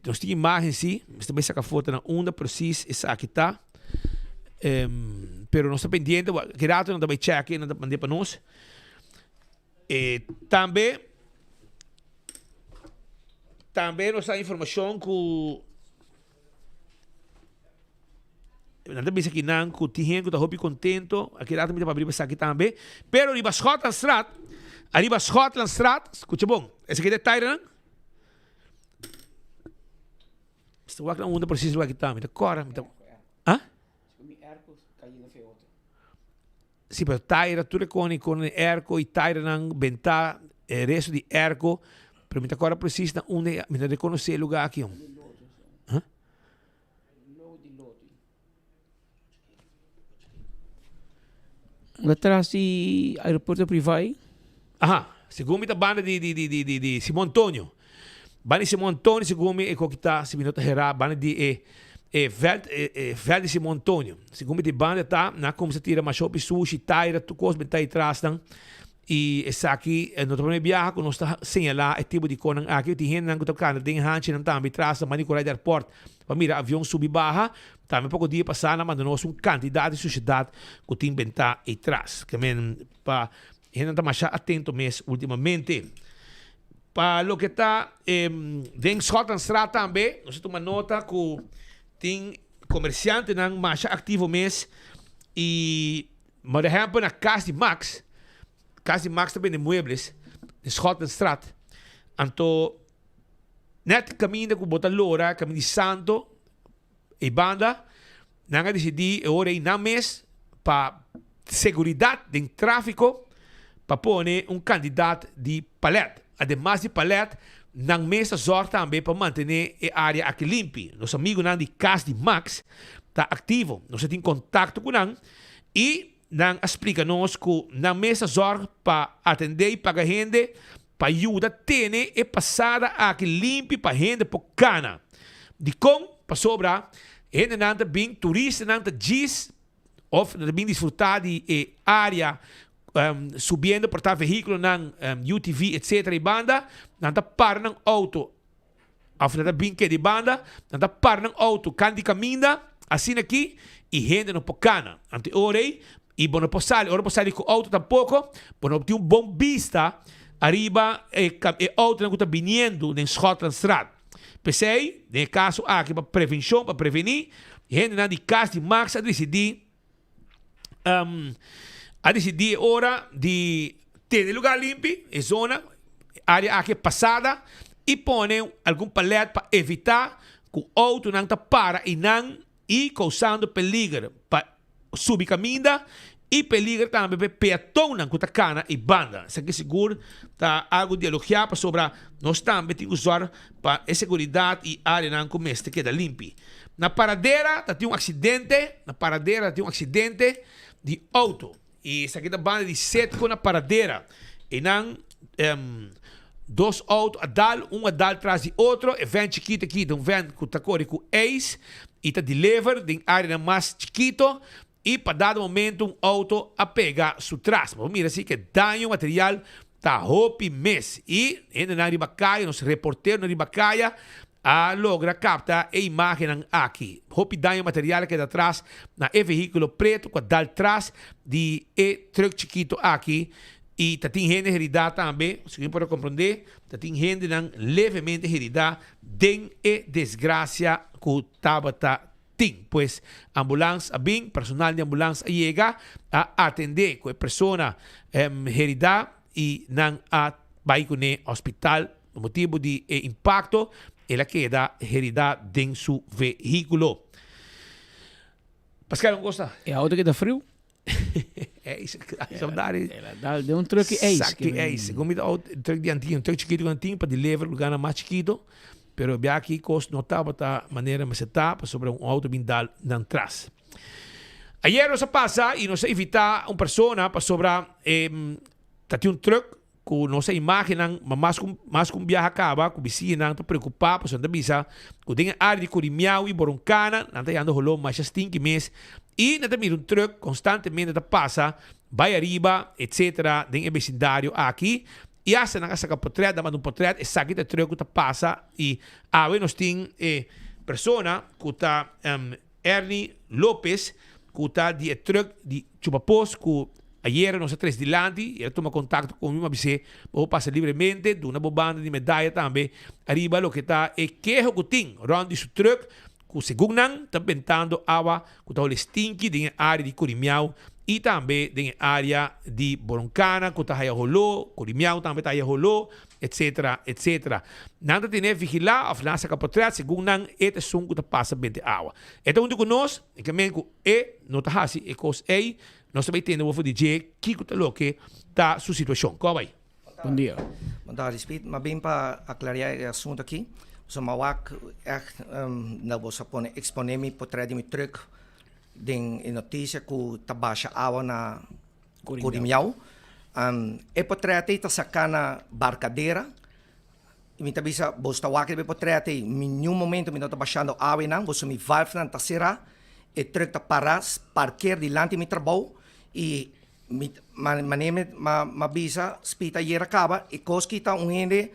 Speaker 20: nos tin imágen si, mester bai saka foto na unda presis esaki ta. Pero nos ta pendiente, ki rato nan ta bai chèk nan ta mand'é pa nos. E tambe tambe nos ta informashon ku nan ta bisa kinan ku tin hende ku ta hopi kontento aki rato mi ta papia riba esaki tambe pero riba Schotlandstraat ariba Schotlandstraat skucha bon esaki ta e tairenan mi ta wak na unda presis wak ta mi ta kòrda mi ta ah. Si pero taira tur e koni kon e airco y tairanan bentá e resto di airco pero mi ta kòrda presis na unda mi ta rekonosé e lugá aki hon. Huh?
Speaker 21: Lo tras di aeropuerto privá.
Speaker 20: Aha, segun mi ta banda di di di di di Simon Antonio. Banda di Simon Antonio segun mi e koki ta si mi no ta herá banda di e e vèlt e e vèlt di Simon Antonio. Segun mi di banda ta nan a kuminsá tira masha hopi sushi, taira, tur kos bentá ei trasnan i esaki no ta promé biaha ku nos ta señalá e tipo di konan aki. Tin hendenan ku ta kanda den hanchinan tambe tras nan banda di Korai di airport pa mira avion subi baha. Tambe poko dia pasá nan manda nos un kantidat di sushedat ku tin bentá ei tras. Ke men pa Hendenan ta masha atento mes ultimamente. Pa loke ta den Schotlandstraat tambe, nos a tuma nota ku tin. Comerciantenan masha activo mes y por ehempel na cas di Max, cas di Max ta bende muebles den Schotlandstraat, anto net caminda cu bo ta lora caminda di Santo e banda, nan a dicidi e ora ey nan mes pa seguridad den trafico pa pone un cantidad di palet. Ademas di palet, nan mes ta zorg tambe pa mantene e area aki limpi. Nos amigunan di Cas di Max ta activo. Nos a tin contacto cu nan y nan a splica nos cu nan mes ta zorg pa atende y paga hende pa yuda tene e pasada aki limpi pa hende por cana. Dicon? Pasobra hendenan ta bin, turistanan ta djis Of nan ta bin disfruta di e area subiendo por ta vehiculonan UTV etc. Y banda, nan ta para nan auto of nan ta bin ke di banda, nan ta para nan auto kan di caminda asina aki y hende no por cana. Anto e ora ey y bo no por sali, ora bo sali cu auto tampoco bo no tin un bon bista ariba e autonan cu ta biniendo den Schotlandstraat. P'esei, den e kaso aki pa prevenshon, pa prevení, hendenan di kas di Max a disidí a disidí e ora di tene e lugá limpi, e zona, e área aki e pasada, i pone algun palèt pa evitá ku outonan ta para einan i kousando peliger pa subi kaminda i peliger tambe pa e peatonnan ku ta kana e banda. Esaki sigur ta algu di elogiá pasobra nos tambe tin ku zòrg pa e seguridat i áreanan ku mester keda limpi. Na Paradera ta tin un aksidente, na Paradera ta tin un aksidente di outo i esaki ta banda di Setco na Paradera. Einan dos outo a dal, un a dal tras di otro, e vèn chikito aki ta un vèn ku ta kore ku eis i ta deliver den áreanan mas chikito i pa dado momento un outo a pega su tras. Bo por mira si ke daño material ta hopi mes i hendenan riba kaya, nos reporteronan riba kaya a logra kapta e imágennan aki. Hopi daño material a keda tras na e vehíkulo pretu ku a dal tras di e trùk chikito aki I ta tin hende heridá tambe, segun por a komprondé, ta tin hendenan levemente heridá den e desgrasia ku tabata tin. Pues ambulans a bin, personal di ambulans a yega, a atendé ku e persona heridá i nan a bai kuné hospital. Pa motibu di e impakto el a keda heridá den su vehíkulo. Pascal, un kos ta?
Speaker 21: E auto keda friu.
Speaker 20: Ijs, ijs op daar.
Speaker 21: Dal de un truck ijs.
Speaker 20: Saki ijs. Segun mi ta truck di antin, un truck chikito ku antin pa deliver lugarnan mas chikito. Pero bia aki kos no tabata manera mester ta pasobra un auto bin dal nan tras. Ayer nos a pasa y nos a invita un persona pasobra ta tin un truck Ku nos a imágennan, ma mas ku mas ku un biaha kaba ku bisiñanan ta preokupá pasobra nan ta bisa ku den e área di Kurimiau i Boronkana nan ta yanda holó masha stinki mes i nan ta mira un trùk konstantemente ta pasa bai ariba etsetera den e besindario aki i asta nan a saka potrèt nan manda un potrèt esaki ta e trùk ku ta pasa i awe nos tin e persona ku ta Ernie Lopez cu ta di e truck di Chupapos cu ayera nos a trece dilanti y el a tuma contacto cu mi mi a bis'é bo por pasa libremente duna bo banda di medaya tambe ariba loke ta e keho cu tin rond di su truck cu segun nan ta bentando awa cu ta hole stinki den e area di Curimiao y tambe den e area di Boroncana cu ta haya holo, Curimiao tambe ta haya holo. Etcetera, etcetera. Nan ta tene vigilá òf nan a saka potrèt segun nan e ta esun ku ta pasa bente awa. E ta huntu ku nos, e ke men ku e no ta hasi e kos ei, nos ta bai tende boven di dje kiko ta loke ta su situashon. Kò bai?
Speaker 21: Bon dia.
Speaker 1: Bon tardi Speed, m'a bin pa aclaria e asunto aki. So m'a wak echt na bo sa pone expone mi potrèt di mi truck den e noticia ku ta basha awa na Curimiao. E potret ei ta saká na Barcadera. I mi ta bisa, boso ta wak riba e potret ei, mi niun momento mi no ta bashando awa einan, boso mi valvenan ta será, e truck ta pará, parkeer dilanti mi trabou i mi manera mi a bisa Speed ayer a kaba, e kos ki ta un hende,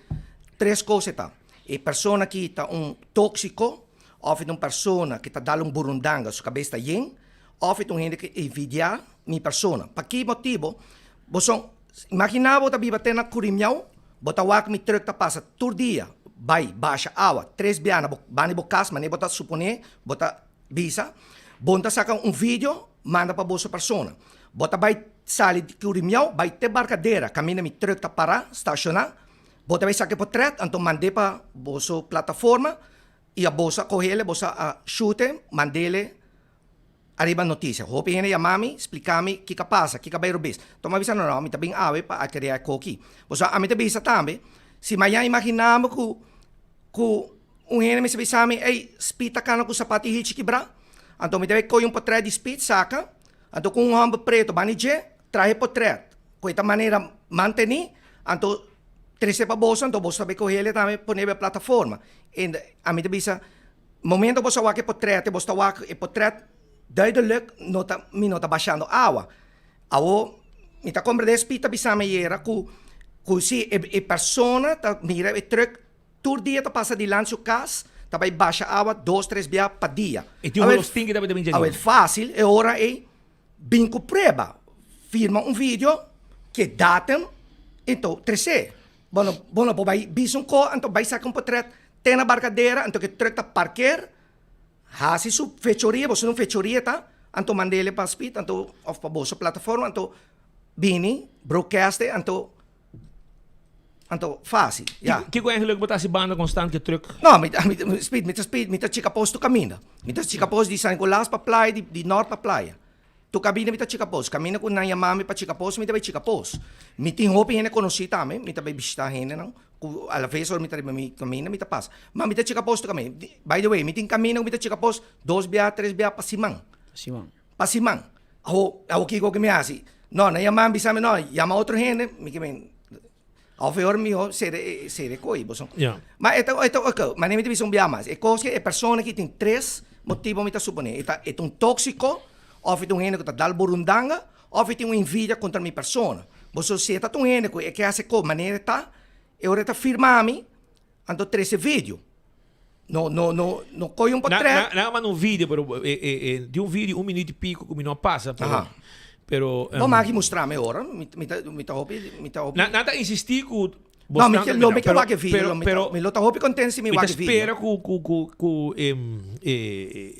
Speaker 1: tres kos e ta, e persona ki ta un tóksiko òf e ta un persona ki ta dal un burundanga, su kabes ta yen, òf e ta un hende ki envidiá mi persona. Pa ki motibo? Boso imagina bo ta biba te na Curimiao, bo ta wak mi truck ta pasa tur dia bai basha awa tres biaha na bo banda di bo cas, manera bo ta supone bo ta. bisa, bon ta saka un video manda pa boso persona. Bo ta bai sali di Curimiao bai te Barcadera kaminda mi truck ta para, stashoná. Bo ta bai saka e potret anto mand'é pa boso plataforma i a boso a kohele, boso a shoot'e, mand'ele ariba notisia. Hopi hende yama mi, splika mi kiko a pasa, kiko a bai robes. Anto mi a bisa, no, no, mi ta bin awe pa a krea e koki. Pasobra ami ta bisa tambe, si mañana imagina bo ku ku un hende mester bisa mi, ey, Speed ta kana ku sapat di hilchi kibrá. Anto mi ta bai kohe un potret di Speed, saka, anto ku un hòmber pretu banda di dje, traha e potret ku e ta manera mantení, anto trese pa boso, anto boso ta bai kohele tambe pone riba e plataforma. En ami ta bisa, momento boso a wak e potret, boso ta wak e potret duidelijk no ta, mi no ta bashando awa. Awo mi ta komprendé Speed ta bisa mi ayera ku ku si e e persona ta mira e truck tur dia ta pasa dilanti su kas ta bai basha awa dos tres bia pa dia.
Speaker 20: E tin un los tin ki ta bin dje.
Speaker 1: Awel fásil e ora ei bin ku prueba firma un video ke datum ento tresé. Bo no bo no por bai bisa un ko anto bai saka un potret te na Barcadera anto ke truck ta parker Hasi su fechoria, boso un fechoria ta, anto mandele pa Speed, anto of pa boso plataforma, anto bini, broadcast e, anto anto fácil, ya.
Speaker 20: Kiko eigenlijk bo ta hasi banda constant ke truck?
Speaker 1: No, mi ta, mi ta, Speed, mi ta Speed, mi ta chika post tur kaminda. Mi ta chika post di San Nicolas pa playa, di di Noord pa playa. Tur kaminda mi ta chika post. Kaminda ku nan yama mi pa chika post, mi ta bai chika post. Mi tin hopi hende konosí tambe, mi ta bai bishitá hendenan ku alaves ora mi ta riba mi kaminda mi ta pasa. Ma mi ta chika post tur kaminda. By the way, mi tin kaminda ku mi ta chika post dos bia, tres bia pa siman.
Speaker 21: Siman.
Speaker 1: Pa siman. Awo, awo kiko ku mi hasi? No, nan yama mi bisa mi, no, yama otro hende, mi ke men, Of e ora miho sere sere koi boso.
Speaker 20: Ja.
Speaker 1: Ma e ta e ta ok, ma mi ta bisa un bia mas. E kos ke e persona ki tin tres motibo mi ta supone. E ta e ta un toksiko, of e ta un hende ku ta dal burundanga, of e tin un envidia kontra mi persona. Boso si e ta un hende ku e ke hasi kos manera e ta, e ora e ta firma mi, anto trese video. No no no no koy un potret.
Speaker 20: Nan nan a manda un video pero e e e di un video un minuut y pico ku mi no a pasa pero
Speaker 1: Aha.
Speaker 20: pero
Speaker 1: Bo maki mustra mi ora mi mi ta mi ta hopi mi ta hopi.
Speaker 20: Nan nan ta insisti ku
Speaker 1: No mi ke lo mi ke wak e video lo mi ta mi lo ta hopi kontent si mi
Speaker 20: Mi
Speaker 1: wak
Speaker 20: ta
Speaker 1: e video.
Speaker 20: spera ku ku ku ku e e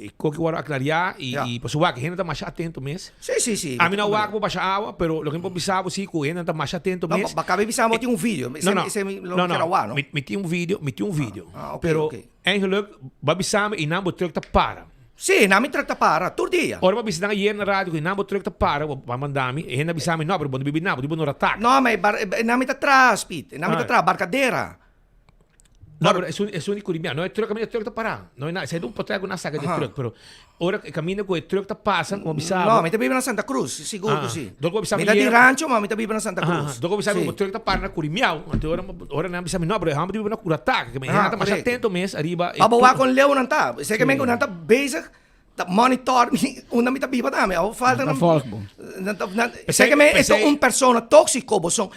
Speaker 20: e koki wòrdu aklariá i
Speaker 1: Ja.
Speaker 20: i pasobra wak hende ta masha atento mes.
Speaker 1: Si si si.
Speaker 20: Ami no wak bo basha awa pero loke mi por bisa bo si ku hende ta masha atento
Speaker 1: No,
Speaker 20: mes.
Speaker 1: ba kabe bisa bo tin un video.
Speaker 20: No, no.
Speaker 1: Ese mi lo
Speaker 20: No, no.
Speaker 1: kera wak, no?
Speaker 20: Mi, mi tin un video, mi tin un video.
Speaker 1: Ah, ok,
Speaker 20: pero
Speaker 1: ok.
Speaker 20: eigenlijk bo a bisa mi i nan bo truck ta para.
Speaker 1: Si, nan mi truck ta para tur dia.
Speaker 20: Ora bo a bisa nan ayer na radio ku i nan bo truck ta para, bo a manda mi, e hende a bisa mi, no, pero bo no bibi nan, bo di bo no ratak.
Speaker 1: No, ma e bar, e nan mi ta traha, Speed. E nan mi ta
Speaker 20: Ah.
Speaker 1: traha barkadera.
Speaker 20: No, pero esun, esun di Curimia. No, e truck, caminda e truck ta pará. No, na, esei ta un potrek ku nan saka di
Speaker 1: Aha.
Speaker 20: truck, pero ora e caminda ku e truck ta pasa, como bisa
Speaker 1: No,
Speaker 20: bo.
Speaker 1: mi ta biba na Santa Cruz, sigur ku
Speaker 20: Ah,
Speaker 1: si.
Speaker 20: dor ku bo bisa
Speaker 1: Mi
Speaker 20: mi
Speaker 1: ta di
Speaker 20: yera-
Speaker 1: rancho, ma mi ta biba na Santa
Speaker 20: Aha,
Speaker 1: Cruz.
Speaker 20: dor ku bo bisa mi
Speaker 1: Si.
Speaker 20: ku truck ta para na Curimiao, anto ora, ora nan bisa mi, no, pero e homber ta biba na Curataka, ke mi
Speaker 1: Ah,
Speaker 20: hende ta masha
Speaker 1: correcto.
Speaker 20: atento mes ariba e
Speaker 1: Pa bo
Speaker 20: truck.
Speaker 1: wak kon leu nan ta. Esei ke
Speaker 20: Si.
Speaker 1: men ku nan ta bezig ta monitor mi unda mi ta biba tambe. Awo falta
Speaker 21: Nan ta
Speaker 1: nan
Speaker 21: volg bo.
Speaker 1: nan ta nan
Speaker 20: Pesei,
Speaker 1: esei ke men e ta
Speaker 20: pesei.
Speaker 1: un persona tóksiko bo son.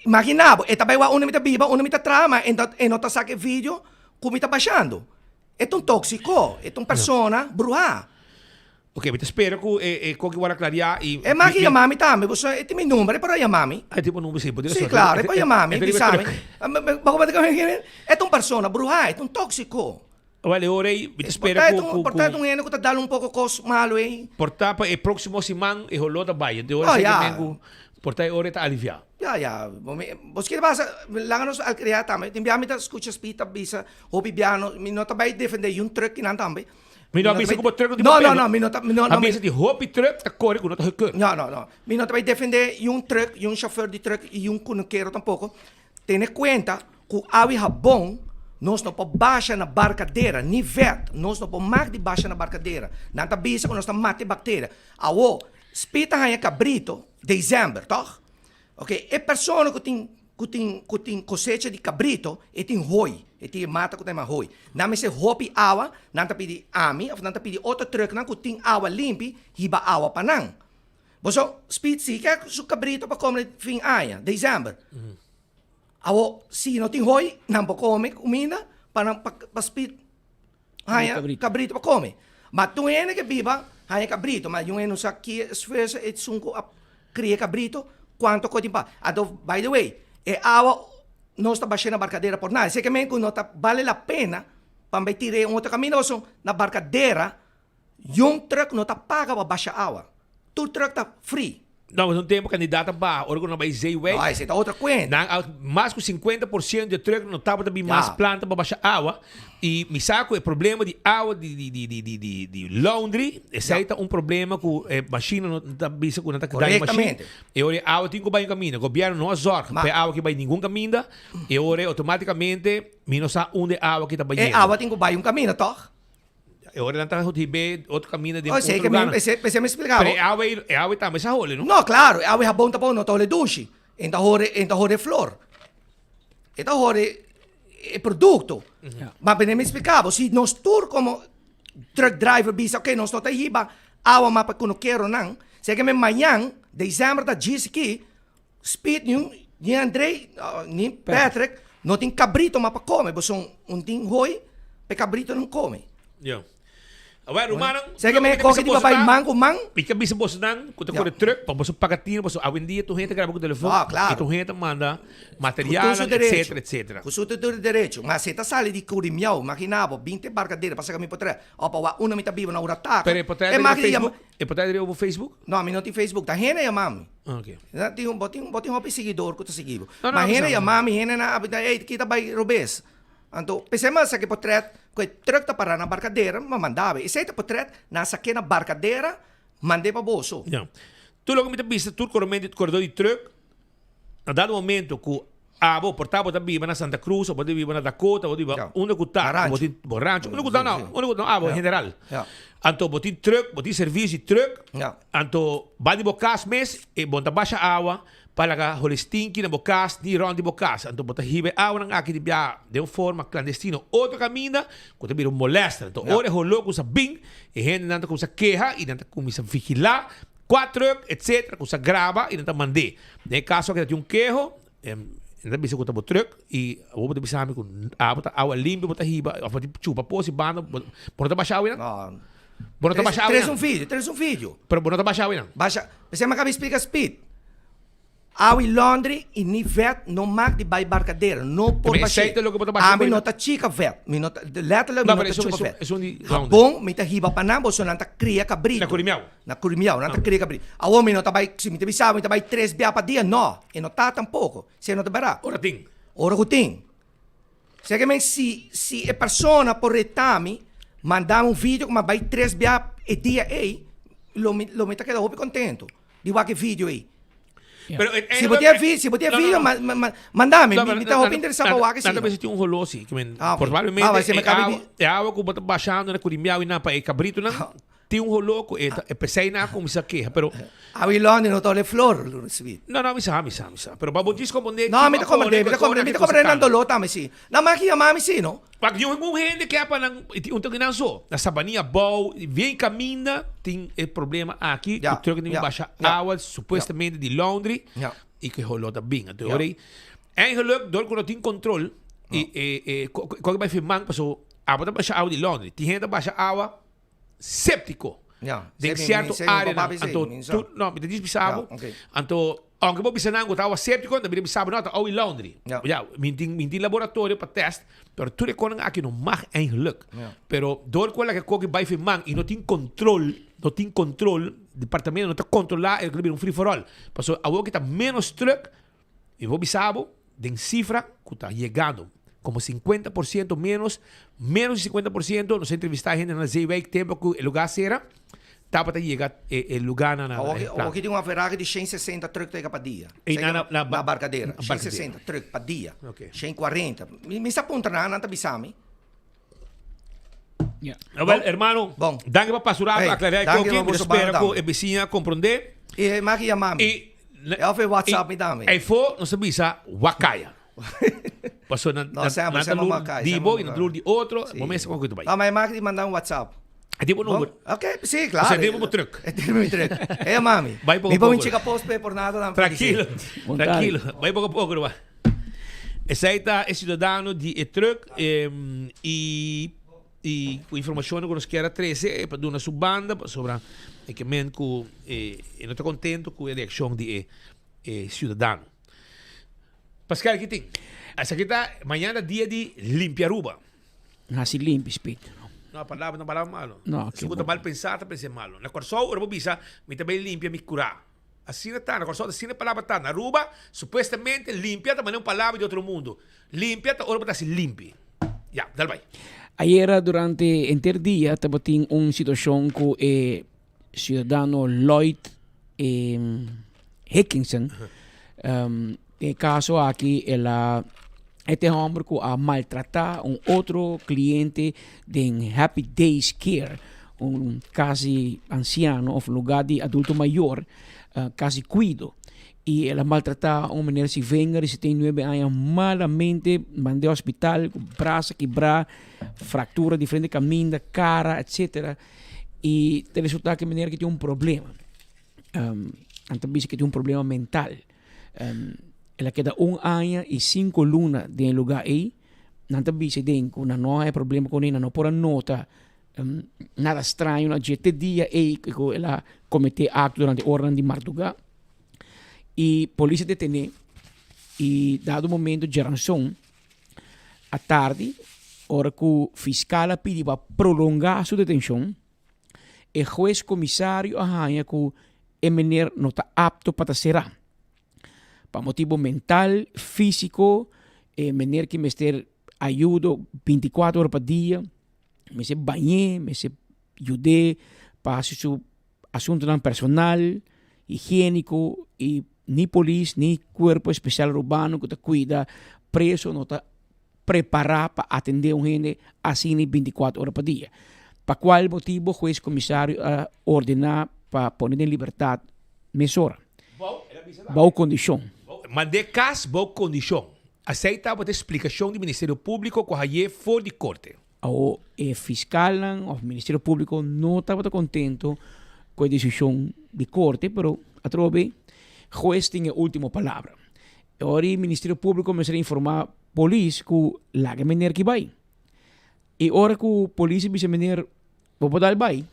Speaker 1: Imagina bo, e ta bai wak unda mi ta biba, unda mi ta traha, ma e no e no ta saka e video ku mi ta bashando. E ta un tóksiko, e ta un persona bruhá.
Speaker 20: Ok, mi ta spera ku e e koki wòrdu aklariá i
Speaker 1: E maki
Speaker 20: mi
Speaker 1: yama mi tambe, bo sa e tin mi number, e por a yama mi.
Speaker 20: Ah, e tin bo number, si, bo tin
Speaker 1: Si,
Speaker 20: rason.
Speaker 1: klaro, e por yama mi,
Speaker 20: E ta riba
Speaker 1: bisa mi.
Speaker 20: truck.
Speaker 1: Bo ku E ta un persona bruhá, e ta un tóksiko.
Speaker 20: Wel, e ora ei mi ta spera ku ku
Speaker 1: Por ta un hende ku ta dal un poko kos malu ei.
Speaker 20: Por ta pa e próksimo siman e holó ta bai. Enton e ora
Speaker 1: Oh,
Speaker 20: esei
Speaker 1: ya.
Speaker 20: men ku por ta e ora e ta aliviá.
Speaker 1: Ya, ya. Bo mi, bo skirbi pasa, laga nos alkriá tambe. Tin bia mi ta skucha speed ta bisa hopi bia no, mi no ta bai defendé yun truck kinan tambe.
Speaker 20: Mi no a
Speaker 1: ta
Speaker 20: bisa
Speaker 1: bai
Speaker 20: ku bo truck no tin
Speaker 1: No,
Speaker 20: papel.
Speaker 1: no, no, mi no ta, mi no,
Speaker 20: A
Speaker 1: no, mi
Speaker 20: bisa di hopi truck ta kore ku no ta gekeur.
Speaker 1: No, no, no. Mi no ta bai defendé yun truck, yun chauffeur di truck i yun kunukero tampoko. Tene kuenta ku awi habon nos no por basha na barkadera, ni vèt nos no por mak di basha na barkadera. Nan ta bisa ku nos ta mata e bakteria. Awo, Speed ta haña kabrito desèmber, tòg? Oke, e persona ku tin ku tin ku tin kosecha di kabrito, e tin hoi, e tin e mata ku ta yama hoi. Nan mester hopi awa, nan ta pidi ami òf nan ta pidi otro trùknan ku tin awa limpi hiba awa pa nan. Boso, Speed si ke su kabrito pa kome fin aña, desèmber. Awo si no tin hoy nan por come cuminda pa nan pa Speed haña cabrito pa come. Ma tur hende ke biba haña cabrito ma yun hende no sa ki esfuerso esun ku a cria cabrito cuanto cu a tin pa. Anto by the way e awa nos ta basha na barcadera por nada esei ke men ku no ta bale la pena pa bai tira e un otro caminda pasobra na barcadera. Yon truck no ta paga pa basha awa. Tur truck ta free.
Speaker 20: No, un tempo candidato a baha, ora cu nan bay Zeewijk.
Speaker 1: No, esey ta otro cuenta.
Speaker 20: Nan a, mas cu 50% di e truck no tabata bin mas planta pa basha awa. Y mi sa cu e problema di awa di, di, di, di, di, di, di laundry, esey ta un problema cu e machine no ta bisa cu nan ta daña machine.
Speaker 1: Correctamente.
Speaker 20: E ora e awa tin cu bay un caminda. Gobierno no a zorg pa e awa aki bay ningun caminda. E ora automaticamente mi no sa unda e awa aki ta
Speaker 1: E
Speaker 20: bayendo.
Speaker 1: awa tin cu bay un caminda, toch?
Speaker 20: E ora nan ta hib'é otro kaminda den
Speaker 1: Oh,
Speaker 20: otro
Speaker 1: esei ke mi,
Speaker 20: lugar.
Speaker 1: esei, esei mi explicabo.
Speaker 20: Pero e awa ei, e awa ei tambe sa hole, no?
Speaker 1: No, claro, e awa ei habon tampoko no ta hole dushi. E ta hore, e ta hore flor. E ta hore e producto. Ma bene mi explicabo, si nos tur como truck driver bisa, ok, nos no ta hiba awa mas pa kunukeronan, seke mi mañan, december ta djis aki, Speed ni un ni André ni Patrick no tin cabrito mas pa come boso un tin hoy pa e cabrito nan come.
Speaker 20: Ya. Awel rumannan,
Speaker 1: Sey ke men koki di papay man ku man.
Speaker 20: Mi ta bisa bosonan ku ta kore truck pa boso paga tino pasobra awendia tur hende ta graba ku telefon
Speaker 1: Ah, claro.
Speaker 20: i tur hende ta manda
Speaker 1: Ku tur
Speaker 20: materialnan
Speaker 1: su derecho.
Speaker 20: etcetera etcetera.
Speaker 1: Ku su tur derecho. Ma si e ta sali di Curimiao, imagina bo, binti barcadera pa saca mi potrè o pa wak unda mi ta biba na Urataca.
Speaker 20: Pero e potrè
Speaker 1: E
Speaker 20: riba
Speaker 1: maki di yama
Speaker 20: Facebook? E potrè riba bo Facebook?
Speaker 1: No, mi no tin Facebook. Ta hende yama mi.
Speaker 20: Ok.
Speaker 1: Na tin un, bo tin, bo tin hopi siguidor ku ta sigui bo.
Speaker 20: No, no,
Speaker 1: Ma
Speaker 20: mi
Speaker 1: hende
Speaker 20: sa.
Speaker 1: yama mi, hende na a ey kita bai robes. Anto, p'esei mi a saki potret ku e truck ta pará na Barcadera, mi a manda bo. Esei ta potret nan a sak'é na Barcadera, mand'é pa boso.
Speaker 20: Ya. Tur loke mi ta bisa tur koremente, koredor di truck, Na dado momento ku abo por ta bo ta biba na Santa Cruz o bo ta biba na Dakota, bo ta biba unda ku ta, bo tin bo rancho, unda ku ta no, unda ku no abo en general. Anto bo tin truck, bo tin servicio di truck, anto ba di bo kas mes e bo ta basha awa pa laga holi stinki na bo kas ni rond di bo kas. Anto bo ta hiba e awanan aki di bia den un forma clandestino otro kaminda ku ta bira un molester. Anto ora e holó kusa bin e hendenan ta kuminsa keha i nan ta kuminsa vigilá Kua truck etc ku sa graba i nan ta mand'é. Den e kaso aki ta tin un keho, nan ta bisa ku ta bo truck i abo bo ta bisa mi ku abo ta awa limpio bo ta hiba of bo ta chupa pos i banda bo no ta basha awe nan? Bo no ta basha awe nan?
Speaker 1: Tres un video, tres un video.
Speaker 20: Pero bo no ta basha awe nan?
Speaker 1: Basha, p'esei mi a kaba di splika speed. Awe laundry y ni vet no mag di bay barcadera, no por
Speaker 20: Pero
Speaker 1: bashé.
Speaker 20: esey ta loke bo ta basha
Speaker 1: Ami
Speaker 20: por
Speaker 1: no ta chica vet, mi no ta, letterlijk mi
Speaker 20: No,
Speaker 1: no
Speaker 20: pero
Speaker 1: ta
Speaker 20: esun,
Speaker 1: chupa
Speaker 20: esun,
Speaker 1: vet.
Speaker 20: esun di laundry.
Speaker 1: Habon mi ta hiba pa nan, boso nan ta cria cabrito.
Speaker 20: Na Curimiao?
Speaker 1: Na Curimiao, nan ta cria cabrito. Awor mi no ta bay, si mi ta bisa mi ta bay tres bia pa dia, no, e no ta tampoco, si e no ta bera.
Speaker 20: Ora tin.
Speaker 1: Ora cu tin. Seke men si, si e persona por reta mi, manda mi un video cu mi a bay tres bia e dia ey, lo mi, lo mi ta keda hopi contento di wak e video ey.
Speaker 20: Pero
Speaker 1: Si
Speaker 20: eh,
Speaker 1: bo tin vi, si bo tin
Speaker 20: no, no,
Speaker 1: video,
Speaker 20: no.
Speaker 1: ma, ma, ma, mandami.
Speaker 20: No,
Speaker 1: Mi,
Speaker 20: pero
Speaker 1: mi ta hopi interesá pa wak
Speaker 20: Nan ta
Speaker 1: asina.
Speaker 20: bisa tin un holosi, ke men,
Speaker 1: Ah, ok.
Speaker 20: probablemente
Speaker 1: Ah, wa, si
Speaker 20: e
Speaker 1: me cabe
Speaker 20: awa,
Speaker 1: di-
Speaker 20: e awa ku bo ta bashando na Curimiao i nan pa e kabritonan, tin un holó ku e ta, e p'esei nan a kuminsá keha, pero
Speaker 1: Awi Londi no ta ole flor, lo risibi.
Speaker 20: No, no, mi sa, mi sa, mi sa. Pero pa bo djis komprondé
Speaker 1: No, mi
Speaker 20: kiko
Speaker 1: ta
Speaker 20: a
Speaker 1: komprendé,
Speaker 20: pone
Speaker 1: mi
Speaker 20: ku
Speaker 1: ta
Speaker 20: e kore
Speaker 1: komprendé, mi
Speaker 20: aki
Speaker 1: ta
Speaker 20: ku
Speaker 1: komprendé nan
Speaker 20: sakando.
Speaker 1: doló tambe si. Nan maki yama mi si, no?
Speaker 20: Pak di un hende ke pa nan un toki nan so. Na Sabanilla bou, bien caminda tin e problema aki ku truck tin basha awa supuestamente di laundry y ku e holó ta bin. Anto ora ei eigenlijk dor ku no tin control y e koke bai firman paso abo ta basha awa di laundry. Tin hende ta basha awa séptico den cierto áreanan. Anto tur, no, mi ta djis bisa bo, anto aunke bo bisa nan ku ta awa séptico, nan ta bira bisa bo, no, ta awa di laundry. Ya, mi tin, mi tin laboratorio pa test, pero tur e konan aki no mag eigenlijk. Pero dor ku a laga e koki bai firman i no tin control, no tin control, departamento no ta controla, e ta bira un free for all. Pasobra awor ki ta menos truck, Mi por bisa bo den cifra cu ta yegando como 50% menos, menos di 50%, nos a entrevista hende na Zeewijk tempo cu e lugar cera, tabata yega e e lugar na na
Speaker 1: Awor
Speaker 20: e
Speaker 1: awor
Speaker 20: planta.
Speaker 1: ki tin un averahe di 160 truck ta yega pa dia.
Speaker 20: Ey na na na
Speaker 1: Na Barcadera,
Speaker 20: na
Speaker 1: 160 truck pa dia.
Speaker 20: Ok.
Speaker 1: 140. Mi mi sa puntra nan, nan ta bisa mi.
Speaker 20: Wel, hermano, danki pa pasa un rato
Speaker 1: Hey,
Speaker 20: aclarar e
Speaker 1: danki
Speaker 20: koki.
Speaker 1: pa
Speaker 20: Mi ta
Speaker 1: boso
Speaker 20: spera
Speaker 1: banda
Speaker 20: cu
Speaker 1: tambe.
Speaker 20: e bisiña a comprende.
Speaker 1: E maki yama mi.
Speaker 20: I
Speaker 1: E of e WhatsApp mi tambe.
Speaker 20: Eyfo nos ta bisa wakaya. Paso nan
Speaker 1: No,
Speaker 20: nan
Speaker 1: semper,
Speaker 20: nan ta
Speaker 1: semper
Speaker 20: lur
Speaker 1: wakaya,
Speaker 20: di
Speaker 1: semper
Speaker 20: bo i nan ta
Speaker 1: wakaya.
Speaker 20: lur di otro.
Speaker 1: Sí.
Speaker 20: Bo mester con cu tu bai.
Speaker 1: No, ma e maki di manda un WhatsApp.
Speaker 20: E tin bo number.
Speaker 1: Bon? Ok, sí, claro.
Speaker 20: Osea, e tin bo truck.
Speaker 1: E tin mi truck. E yama mi.
Speaker 20: Bai poco
Speaker 1: Mi por
Speaker 20: poco.
Speaker 1: mi chica post pe por nada dan.
Speaker 20: Tranquilo, tranquilo. Bai poco poco ruman. Esei ta e ciudadano di e truck y y cu informacionnan cu nos kier a trece e pa duna su banda pasobra e ke men cu e no ta contento cu e reaccion di e e ciudadano. Pascal ki tin? Esaki ta mañana dia di limpia Aruba.
Speaker 21: Hasi limpi spit.
Speaker 20: No, palabra no palabra malo.
Speaker 21: No,
Speaker 20: Si bo ta mal pensa, ta pensa malo. Na Kòrsou, ora bo bisa, mi ta bai limpia mi kurá. Asina ta, na Kòrsou asina e palabra ta. Na Aruba, supuestamente, limpia ta manera un palabra di otro mundo. Limpia ta ora bo ta hasi limpi. Ya, dal bai.
Speaker 21: Ayera durante henter dia tabatin un situacion cu e ciudadano Lloyd Hickinson. Den e caso aki el a e ta e homber cu a maltrata un otro cliente den Happy Days Care, un cas di anciano of lugar di adulto mayor, cas di cuido. Y el a maltrata un meneer Sivenger di 79 aña malamente, mand'e hospital cu brasa kibra, fractura diferente caminda, cara, etcetera. Y ta resulta cu e meneer aki tin un problema. Nan ta bisa cu e tin un problema mental. El a keda un aña y cinco luna den e lugar ey. Nan ta bisa den cu nan no a haya problema cu ne, nan no por a nota nada straño na dje te dia ey cu el a comete acto durante oranan di marduga. Y polis a detene y dado momento djeranson atardi ora cu fiscal a pidi pa prolonga su detencion, e hues comisario a haña cu e meneer no ta apto pa ta cera. Pa motibo mental, fisico, e meneer ki mester ayudo binticuatro ora pa dia, mester bañ'é, mester yud'é pa haci su asuntonan personal, higienico y ni polis ni cuerpo especial Arubano cu ta cuida preso no ta prepara pa atende un hende asina binticuatro ora pa dia. Pa cual motibo hues comisario a ordena pa pone den libertad mesora, bao condicion.
Speaker 20: Mand'é cas bao condicion. Asey tabata e splicacion di Ministerio Publico cu a haye for di corte.
Speaker 21: Awo e fiscalnan of Ministerio Publico no tabata contento cu e decision di corte, pero atrobe hues tin e ultimo palabra. E ora e Ministerio Publico mester a informa polis cu laga e meneer ki bay. Y ora cu polis a bisa e meneer bo por dal bay,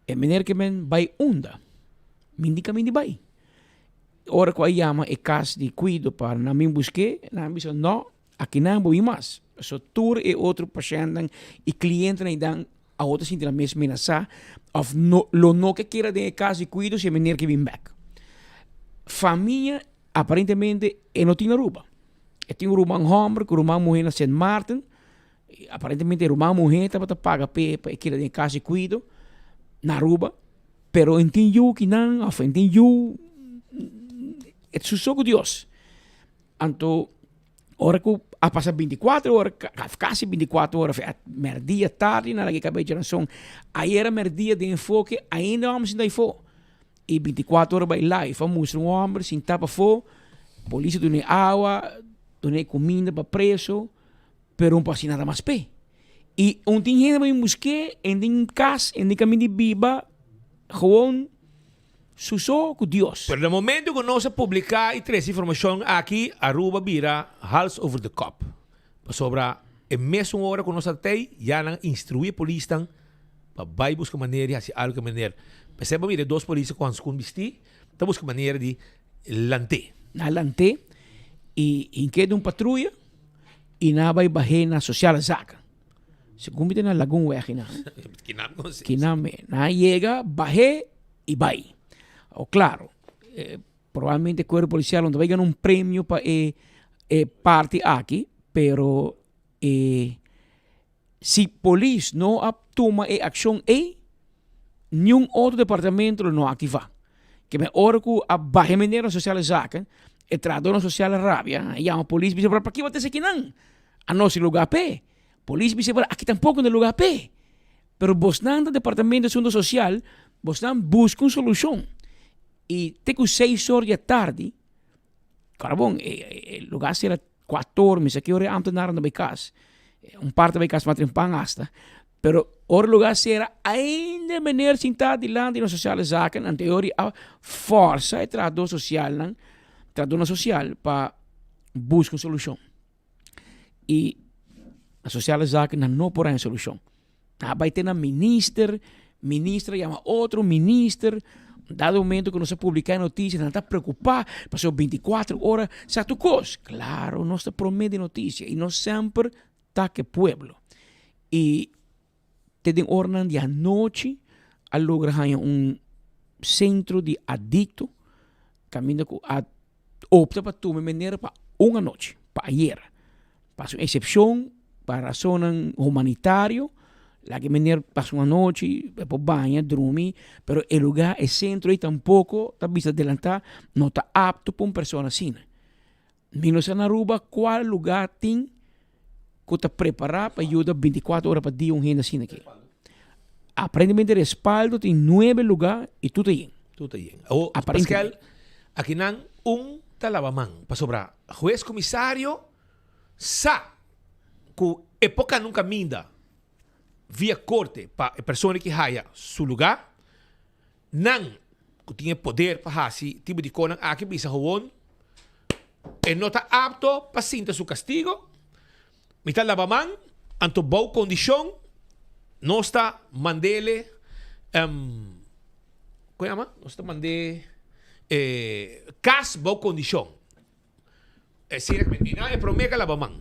Speaker 21: e meneer ke men bay unda? Mi di caminda di bay. Ora cu a yama e cas di cuido pa nan bin buske, nan a bisa no, Akinan bo bin mas. Pasobra tur e otro pashèntnan i klientenan eidan awor ta sinti nan mes menasá òf no lo no ke keda den e kas di kuido si e meneer ke bin bèk. Famia aparentemente e no tin na Aruba. E tin un ruman hòmber ku ruman muhé na Sint Maarten. Aparentemente e ruman muhé tabata paga p'e pa e keda den e kas di kuido na Aruba. Pero e tin yu kinan òf e tin yu e ta su so ku Dios. Anto ora ku a pasa bintikuater ora, kasi bintikuater ora, mèrdia tardi nan a laga e kabei djaranson. Ayera mèrdia den enfoke ainda e hòmber sinta afó. I bintikuater ora bai live a mustra un hòmber sintá pafó, polis a dun'é awa, dun'é kuminda pa preso, pero no por hasi nada mas p'e. I un tin hende bai busk'é, e den kas, e den kaminda di biba, gewoon. Su so cu Dios.
Speaker 20: Pero na momento cu nos a publica y trece informacion aki, Aruba bira hals over de kop. Pasobra e mesun ora cu nos a tey, ya nan a instrui e polisnan pa bay busca manera di haci algo cu e meneer. P'esey bo mira e dos polisnan cu hanskun bisti ta busca manera di lant'é.
Speaker 21: Nan a lant'é y hink'é den un patruya y nan a bay bah'é na Sociale Zaken. Segun mi ta na Lagunweg einan. Kinan me. Nan a yega, bah'é y bai. O claro, probablemente cuerpo policial no ta bai gana un premio pa e e parti aki, pero e si polis no a tuma e accion ey, niun otro departamento lo no a activa. Ke men ora ku a baha e meneer na sociale zaken, e trahadornan social a rabia, a yama polis bisa, pero paki bo ta esaki nan? A nos tin lugar p'e. Polis bisa, pero aki tampoco no lugar p'e. Pero bosnan ta Departamento di Asunto Social, bosnan busca un solucion. Y te cu seis or di atardi, claro bon, e lugar cera cuatro or, mi sa ki ora e ambtenaarnan ta bay cas. Un par ta bay cas mas trempan hasta. Pero ora e lugar cera, ainda e meneer sinta dilanti di nos sociale zaken, anto e ora a forsa e trahador socialnan, trahadornan social pa busca un solucion. Y na sociale zaken nan no por haña solucion. Nan a bay te na minister, minister a yama otro minister. Dado momento cu nos a publica e noticia nan ta preocupa pasobra binticuatro ora sa tur cos. Claro, nos ta prome di noticia y nos semper ta ke pueblo. Y. Te den oranan di anochi a logra haña un sentro di adikto kaminda ku a opta pa tuma e manera pa un anochi, pa ayera. Pasa un eksepshon pa rasonnan humanitario, laga e meneer pasa un anochi, e por baña, drumi, pero e lugá, e sentro ei tampoko ta bisa adelantá, no ta apto pa un persona asina. Mi no sa na Aruba cual lugar tin cu ta prepara pa yuda 24 ora pa dia un hende asina aki. Aparentemente Respaldo tin nuebe lugar y tur ta yen.
Speaker 20: Tur ta yen. Awo, Pascal, akinan un ta laba man pasobra hues comisario sa cu e por cana un caminda via corte pa e persona ki haya su lugar. Nan ku tin e poder pa hasi tipo di konan aki bisa howon e no ta apto pa sinta su kastigo, mi ta laba man, anto bou kondishon nos ta mandele kon yama? Nos ta mand'e kas bou kondishon. Esei e prome ka laba man.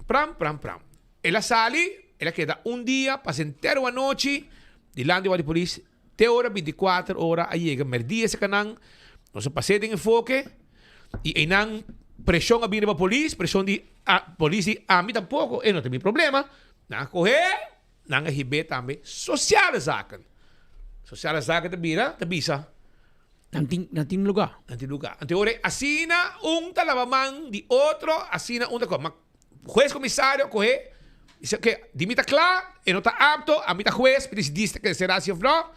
Speaker 20: Pram, pram, pram. El a sali, el a keda un dia, pasa entero anochi dilanti wak di polis. Te ora binticuater ora a yega merdia esaki nan, nos a pas'é den enfoke y eynan presion a bini riba polis, presion di polis di ami tampoco, e no ta mi problema, nan a coge, nan a hib'é tambe sociale zaken. Sociale zaken ta bira, ta bisa.
Speaker 21: Nan tin, nan tin lugar.
Speaker 20: Nan tin lugar. Anto ora asina un ta laba man di otro, asina un ta coge. Ma Hues comisario a coge, dice oke, di mi ta cla, e no ta apto, ami ta hues, mi dicidí si ta keda sera si of no,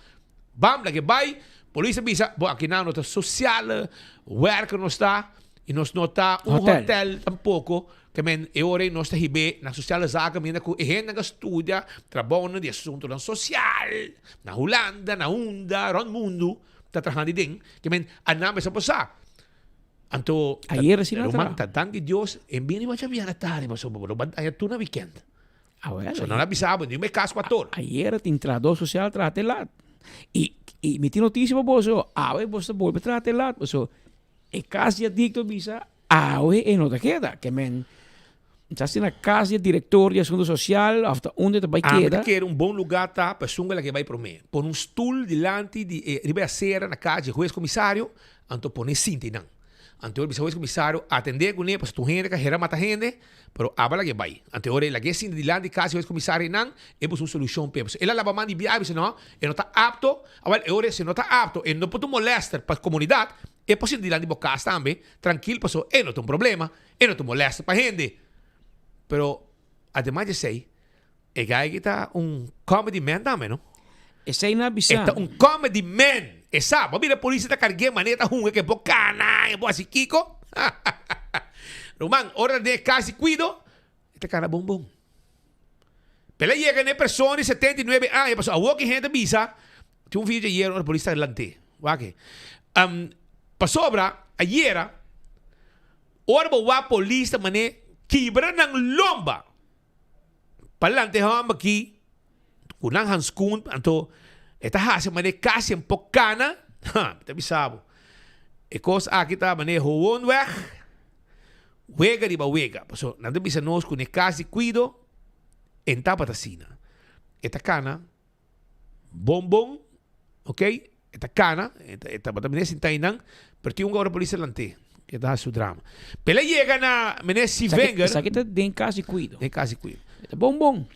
Speaker 20: bam, laga e bay, polis a bisa, bo aki nan no ta sociale werker nos ta, y nos no ta un
Speaker 21: Hotel.
Speaker 20: hotel tampoco, ke men e ora ei nos ta hib'é na sociale zaken, mientras cu e hendenan a studia trabounan di asuntonan social, na Hulanda, na unda, rond mundo, ta trahando den, ke men a nan mester por sa. Anto,
Speaker 21: Ayer si no
Speaker 20: ruman
Speaker 21: tra.
Speaker 20: ta danki Dios, en bini masha bien a tarde, pasobra bo no ban daña tur na weekend.
Speaker 21: Ah, bueno.
Speaker 20: So nan a bisa bo, ni me cas cu ator.
Speaker 21: Ayer tin trahador social traha te laat. Y, y mi tin noticia pa boso, awe boso ta bolbe traha te laat, paso e cas di adicto bisa, awe e no ta keda. Ke men, sa si na cas di e director di asunto social of ta unda e ta bay
Speaker 20: Ami ta
Speaker 21: keda.
Speaker 20: kere un bon lugar ta pa esun la ke bay prome. Pone un stoel dilanti di e riba e acera na cas di e hues comisario, Anto pone sinti nan. Anto e bisa hues comisario atende cune pasobra tur hende ka hera mata hende, pero aba lag'e bay. Anto e ora e lag'e sinti dilanti cas di hues comisario einan, e busca un solucion p'e. Pasobra el a laba man di bia, a bisa no, e no ta apto. Awel e ora si e no ta apto, e no por ta un molester pa comunidad, e por sinti dilanti bo cas tambe, trankil, pasobra e no ta un problema, e no ta un molester pa hende. Pero ademas di esey, E guy aki ta un comedy man tambe no.
Speaker 21: Esey na bisa.
Speaker 20: E ta un comedy man. E sa, bo mira polis ta cargu'e manera ta hunga ke bo cana e bo haci kico. Ruman, ora den e cas di cuido, e ta cana bon bon. Pela yega na e persona di 79 aña, pasobra awor ki hende ta bisa, tin un video dje ayera ora polis ta lant'e. Wak e. Pasobra ayera, ora bo wak polis ta mane kibra nan lomba. Pa lanta e hòmber aki ku nan hanskun, anto e ta hasi manera kasi un pok kana, ha, mi ta bisa bo, e kos aki ta manera gewoonweg wega riba wega. Pasobra nan ta bisa nos ku na e kas di kuido e no tabata asina. E ta kana bon bon, ok, e ta cana, e ta, e tabata meneer sinta einan, pero tin un ora polis a lant'é, e ta haci su drama. Pero el a yega na meneer Sivenger.
Speaker 21: Esaki ta den cas di cuido.
Speaker 20: Den cas di cuido.
Speaker 21: E ta bon bon.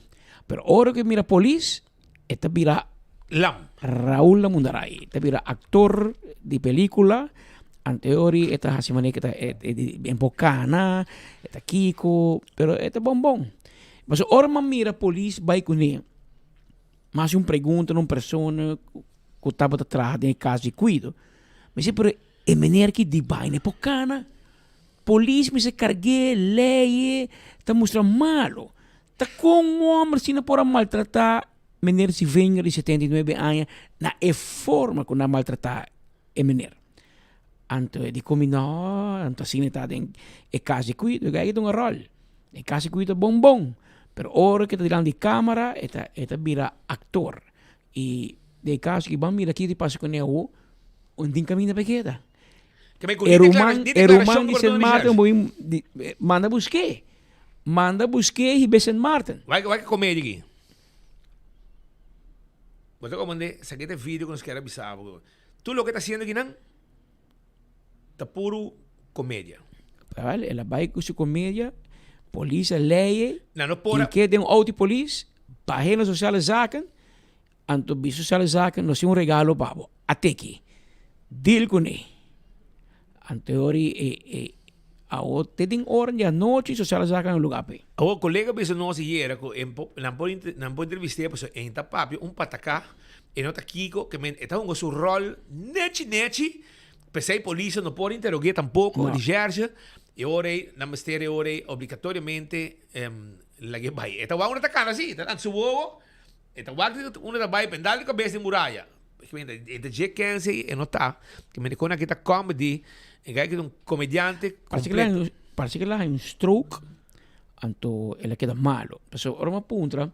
Speaker 21: Pero ora cu e mira polis, e ta bira
Speaker 20: Lam.
Speaker 21: Raul Lamundaray. E ta bira actor di pelicula. Anteori e ta haci manera cu e ta e por cana, e ta kico, pero e ta bon bon. Pasobra ora mi a mira polis bay cune, Mas un pregunta na un persona ku tabata traha den e kas di kuido. Mi si, pero e meneer ki di baina e por kana. Polis mester karg'é, lei e, ta mustra malo. Ta kon un hòmber asina por a maltratá meneer Sivenger di 79 aña na e forma ku nan a maltratá e meneer? Anto e di ku mi, no, anto asina e ta den e kas di kuido, e ta un ròl. E kas di kuido ta bon bon, pero ora ku e ta dilanti di kamera e ta e ta bira aktor. I den e kaso aki ban mira kiko ta pasa kuné awo, un tin kaminda pa e keda. E ruman e ruman di Sint Maarten bo bin manda busk'é, manda busk'é hiba Sint Maarten.
Speaker 20: Wak wak e komedia aki. Bo ta komand'é, esaki ta e video ku nos kier a bisa bo. Tur loke ta hasiendo akinan ta puru komedia.
Speaker 21: Wel, el a bai ku su komedia, polis a lei
Speaker 20: e, no por
Speaker 21: a ke den un outo di polis, bah'é na sociale zaken, anto bi sociale zaken nos tin un regalo pa bo, a teki, deal kuné. Anto e ora e e awo te den ora di anochi sociale zaken a luga p'e.
Speaker 20: Awo kolega bisa nos ayera ku e nan por nan por entrevist'é pasobra e ta papia un pataká, e no ta kiko, ke men e ta hunga su ròl nechi nechi, p'esei polis no por interog'é tampoko, recherche, e ora ei nan mester e ora ei obligatoriamente lag'é bai. E ta wak unda ta kana si, e ta lanta su wowo. E ta wak di unda ta bai pendal di kabes den muraya. E ta dje kense i e no ta. Ke mende kon aki ta comedy. E guy ki ta un komediante
Speaker 21: completo. Parse ke el a haña un stroke, anto el a keda malo. Pasobra ora mi a puntra,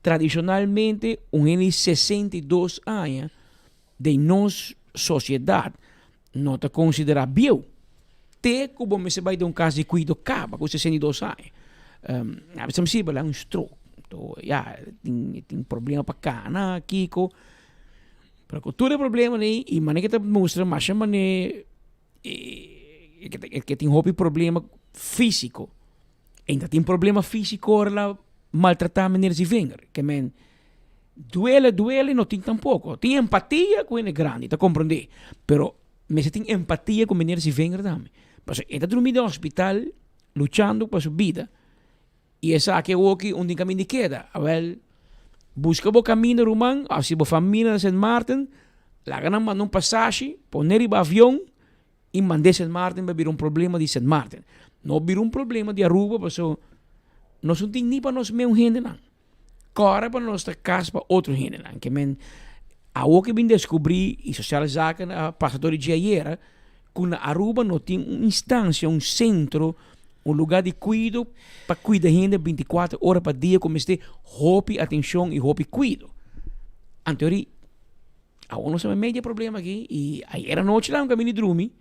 Speaker 21: tradishonalmente un hende di 62 aña den nos sosiedat no ta konsiderá bieu. Te ku bo mester bai den un kas di kuido kaba ku 62 aña. A bisa mi si bo a un stroke. Anto ya, e tin problema pa kana, kiko. Pero ku tur e problemanan ei, i manera ke ta mustra masha manera e tin hopi problema físiko. E ta tin problema físiko ora el a maltratá meneer Zivinger. Ke men duele duele no tin tampoko. Tin empatia ku hende grandi, ta komprondé. Pero mester tin empatia ku meneer Zivinger tambe. Pasobra e ta drumi den hospital luchando pa su bida i esaki awoki un tin kaminda di keda. Awel, buska bo kaminda ruman òf si bo famia na Sint Maarten, laga nan manda un pasashi, pone riba avion i mand'é Sint Maarten pa bira un problema di Sint Maarten. No bira un problema di Aruba pasobra nos no tin ni pa nos meun hendenan. Kòrda pa nos ta kas pa otro hendenan. Ke men awor ke bin deskubrí i Sociale Zaken a pasa dor di dje ayera ku na Aruba no tin un instansia, un sentro, un lugá di kuido pa kuida hende 24 ora pa dia ku mester hopi atenshon i hopi kuido. Anto Awor nos ta meimei di e problema aki i ayer anochi nan kaminda di drumi,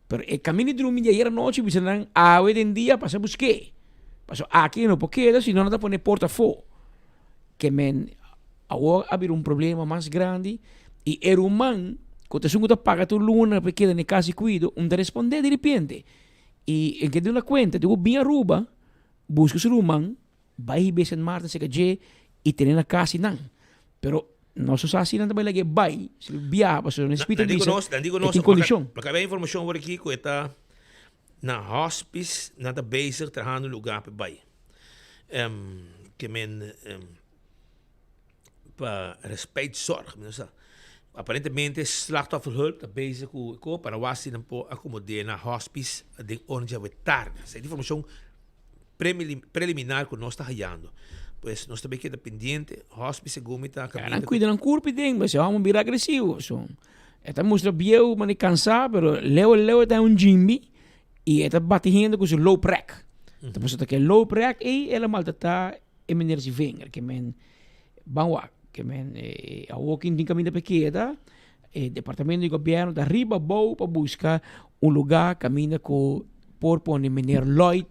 Speaker 21: pero e kaminda di drumi di ayer anochi bisa nan awe den dia pasa busk'é. Pasobra aki e no por keda si no nan ta pone porta afó. Ke men awor a bira un problema mas grandi i e ruman ku ta esun ku ta paga tur luna pa e keda na e kas di kuido un ta respondé diripiente i e ke duna kuenta di ku bin Aruba buska su ruman. Bai hib'é Sint Maarten seka dje i tene na kas einan. Pero nos no sa si nan ta bai lag'é bai, si lo biaha, pasobra nan spiritu
Speaker 20: Nan di ku
Speaker 21: bisa
Speaker 20: nos, nan di ku
Speaker 21: e
Speaker 20: nos,
Speaker 21: tin kondishon.
Speaker 20: Ma kab'é informashon wor aki ku e ta na hospice, nan ta bezig trahando lugá pa e bai. Ke men pa respijtzorg, mi no sa. Aparentemente slachtofferhulp ta bezig ku e ko pa nan wak si nan por akomod'é na hospice den ora djawe tardi. Esei ta informashon preliminar ku nos ta hayando. Pues nos ta bay keda pendiente. Hospice segun mi ta
Speaker 21: kaminda. Nan kuida nan kurpi den, pues e hòmber bira agresivo. So, e ta mustra bieu, mane kansá, pero leu leu e ta un djimbi i e ta bati hende ku su looprek. Ta pasobra ta ke looprek ei el a maltratá e meneer Zivinger, ke men ban wak, ke men awor kin tin kaminda pa e keda, e departamento di gobièrnu ta riba abou pa buska un lugá kaminda ku por pone meneer Lloyd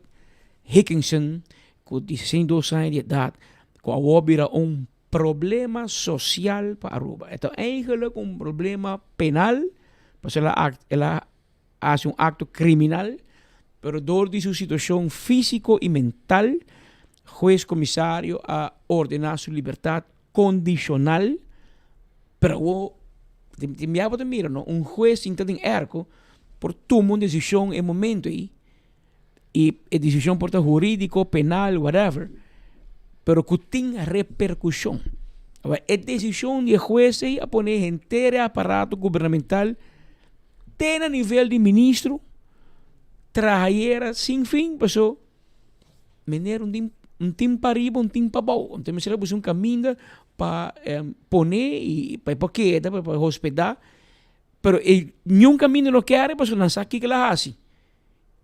Speaker 21: Hickinson ku di 62 aña di edat ku awor bira un problema sosial pa Aruba. E ta eigenlijk un problema penal pasobra el a hasi un akto kriminal, pero dor di su situashon físiko i mental, hues komisario a ordená su libertat kondishonal, pero awor tin bia bo ta mira no, un hues sinta den èrko por tuma un desishon e momento ei, i e desishon por ta hurídiko, penal, whatever, pero ku tin reperkushon. Awor e desishon di e hues ei a pone henter e aparato gubernamental te na nivel di ministro traha yera sin fin paso meneer un tin un tin pa riba un tin pa abou enton mester a busca un caminda pa pone y pa e por keda pa e por hospeda pero e niun caminda no kere pasobra nan sa kiko el a haci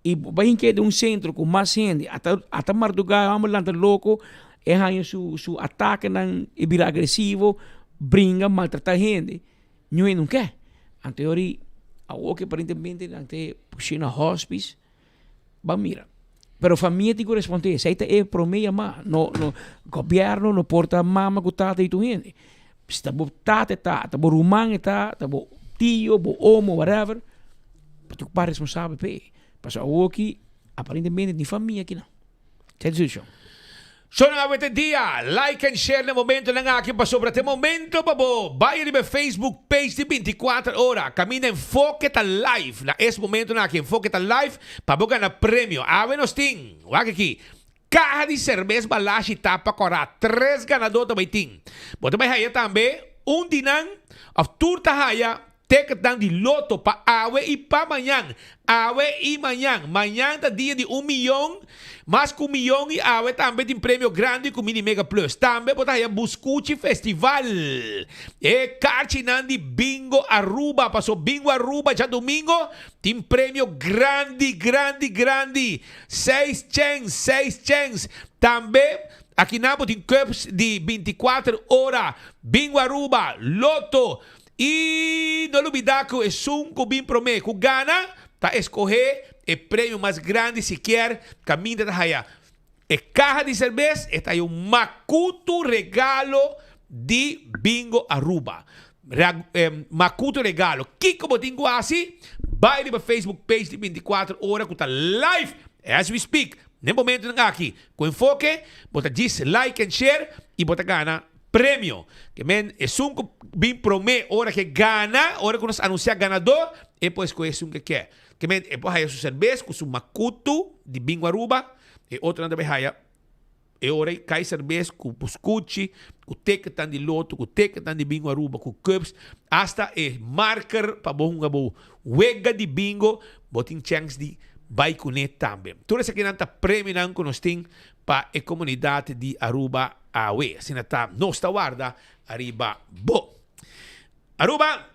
Speaker 21: y bo bay keda den un centro cu mas hende ata ata marduga e homber lanta loco e haya su su atakenan e bira agresivo bringa maltrata hende. Ñoe no ke. Anto e ora awor ke aparentemente nan ta push'é na hospice, ban mira. Pero famia tin ku respondé, esei ta e promé yamá. No, no, gobièrnu no por ta mama ku tata di tur hende. Si ta bo tata e ta, ta bo ruman e ta, ta bo tio, bo omo, whatever, bo tin ku para responsabel p'e. Pasobra awoki aparentemente ni famia kinan. Esei ta e solushon.
Speaker 20: Shownan awe te dia, like en share na momentonan aki pasobra ta e momento pa bo bai riba e Facebook page di binticuater ora kaminda Enfoke ta live na es momentonan aki Enfoke ta live pa bo gana premio. Awe nos tin, wak aki, Kaha di serbes balashi tapa kòrá tres ganadó ta bai tin. Bo ta bai haya tambe un di nan òf tur ta haya teketnan di loto pa awe i pa mañan. Awe i mañan. Mañan ta dia di un miyon, mas ku un miyon i awe tambe tin premio grandi ku Mini Mega Plus. Tambe bo ta haya Buskuchi Festival. E karchinan di Bingo Aruba paso Bingo Aruba djadumingo tin premio grandi grandi grandi. Seis chens, seis chens. Tambe akinan bo tin cups di binticuater ora, Bingo Aruba, Lotto y no lubida cu esun cu bin prome cu gana ta escoge e premio mas grandi sikier caminda ta haya e caha di cerbes, e ta haya un macutu regalo di Bingo Aruba. Macuto regalo. Kico bo tin cu haci? Bay riba Facebook page di 24 ora cu ta live as we speak. Na e momentonan aki cu Enfoke bo ta djis like and share y bo ta gana premio. Ke men esun cu bin prome ora ke gana, ora cu nos anuncia ganador, e por escoge esun ke kier. Ke men e por haya su cerbes cu su macuto di Bingo Aruba, e otronan ta bay haya. E ora ei kai serbes ku buskuchi, ku teketan di loto, ku teketan di bingo Aruba, ku cups, hasta e marker pa bo hunga bo wega di bingo, bo tin chèns di bai kuné tambe. Tur esakinan ta premionan ku nos tin pa e komunidat di Aruba awe. Asina ta nos ta warda ariba bo. Aruba,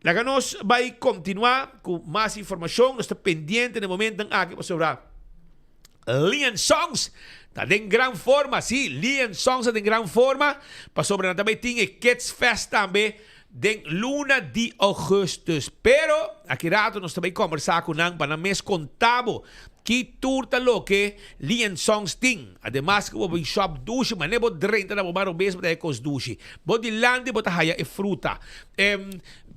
Speaker 20: laga nos bai kontinuá ku mas informashon. Nos ta pendiente na e momentonan aki pasobra Lian Songs ta den gran forma. Sí, Lian Songs ta den gran forma pasobra nan ta bai tin e Kids Fest tambe den luna di augustus. Pero aki rato nos ta bai kombersá ku nan pa nan mes konta bo ki tur ta loke Lian Songs tin. Ademas ku bo bin shop dushi, manera bo drenta na bo man robes bo ta haya kos dushi. Bo dilanti bo ta haya e fruta.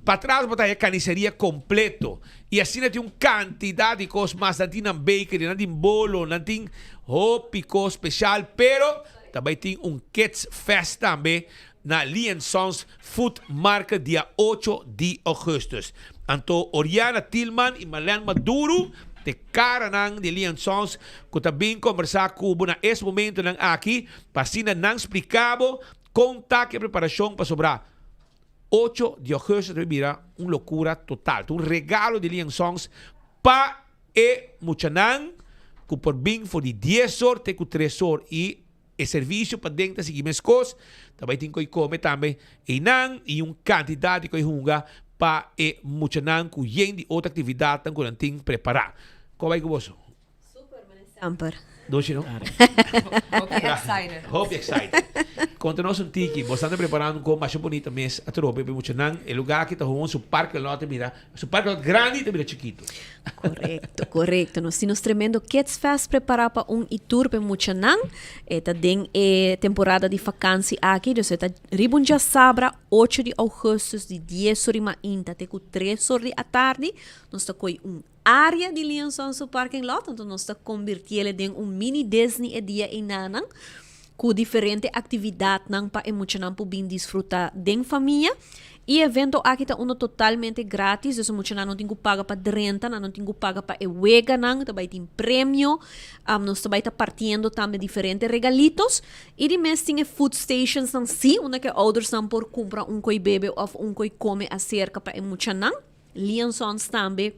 Speaker 20: Patras bo ta haya kaniseria kompleto. I asina tin un kantidat di kos mas. Nan tin nan bakery, nan tin bolo, nan tin hopi kos speshal. Pero ta bai tin un Kids Fest tambe na Lee and Sons Food Market dia ocho di augustus. Anto Oriana Tilman i Marlene Maduro t'e karanan di Lee and Sons ku ta bin kombersá ku bo na es momentonan aki pa asina nan splika bo kon ta ku e preparashon pasobra ocho di augustus ta bira un lokura total. Ta un regalo di Lee and Sons pa e muchanan ku por bin for di dies or te ku tres or i E servisio paden ta sigui meskos, ta bai tin koi kome tambe einan i un kantidat di koi hunga pa e muchanan ku yen di otro aktividatnan ku nan tin prepará. Kon bai ku boso?
Speaker 2: Super, mane semper.
Speaker 20: Doshi no?
Speaker 2: Hopi excited.
Speaker 20: Hopi excited. Konta nos un tiki, boso anda preparando un kon masha bunita mes atrobe pa e muchanan. E lugar aki ta hoon su parke lot ta bira, su parke lot grandi ta bira chikito.
Speaker 2: Correcto, correcto. Nos tin nos tremendo Kids Fest prepara pa un y tur p'e muchanan. E ta den e temporada di vakantie aki, dus e ta riba un djasabra ocho di augustus di dies or di mainta te cu tres or di atardi. Nos ta coy un area di Lianson su parking lot, anto nos ta convirtiele den un mini Disney e dia einanan cu diferente actividadnan pa e muchanan por bin disfruta den famia. E evento aki ta uno totalmente gratis, dus e muchanan no tin ku paga pa drenta, nan no tin ku paga pa e weganan, ta bai tin premio, nos ta bai ta partiendo tambe diferente regalitos. I di mes tin e food stationsnan si, unda ku e oudersnan por kumpra un koi bebe òf un koi kome aserka pa e muchanan. Liansons tambe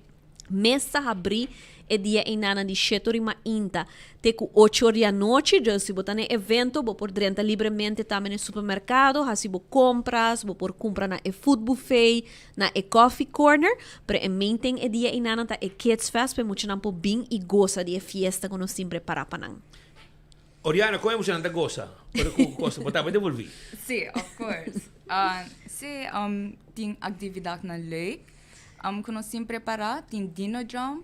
Speaker 2: mes ta habrí e dia einanan di shete or i mainta te ku ocho or di anochi. Dus si bo ta na e evento bo por drenta libremente tambe na e supermerkado, hasi bo kompras, bo por kumpra na e food buffet, na e coffee corner. Pero e main thing e dia einanan ta e Kids Fest pa e muchanan por bin i gosa di e fiesta ku nos tin prepará pa nan.
Speaker 20: Oriana, kon e muchanan ta gosa ora ku kos bo tambe devolví?
Speaker 22: Sí, of course. Sí, tin actividadnan leuk ku nos tin prepará. Tin dino jump.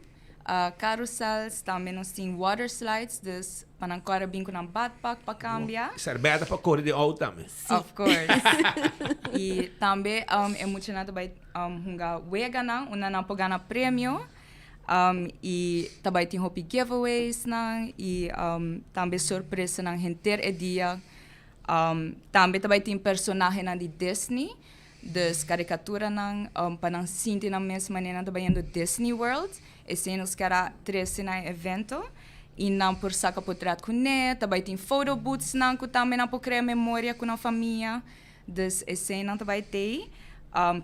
Speaker 22: Carousels, tambe nos tin water slides, dus pa nan kore bin ku nan badpak pa kambia.
Speaker 20: Serbeta pa kore den outo tambe.
Speaker 22: Of course. I tambe e muchanan ta bai hunga weganan unda nan por gana premio. I ta bai tin hopi giveawaysnan i tambe sorpresanan henter e dia. Tambe ta bai tin personahenan di Disney. Dus karikaturanan pa nan sinti nan mes manera nan ta bayendo Disney World. Esei nos kier a trese na e evento. I nan por saka potret kuné, ta bai tin photo boothsnan ku tambe nan por krea memoria ku nan famia. Dus eseinan ta bai tei.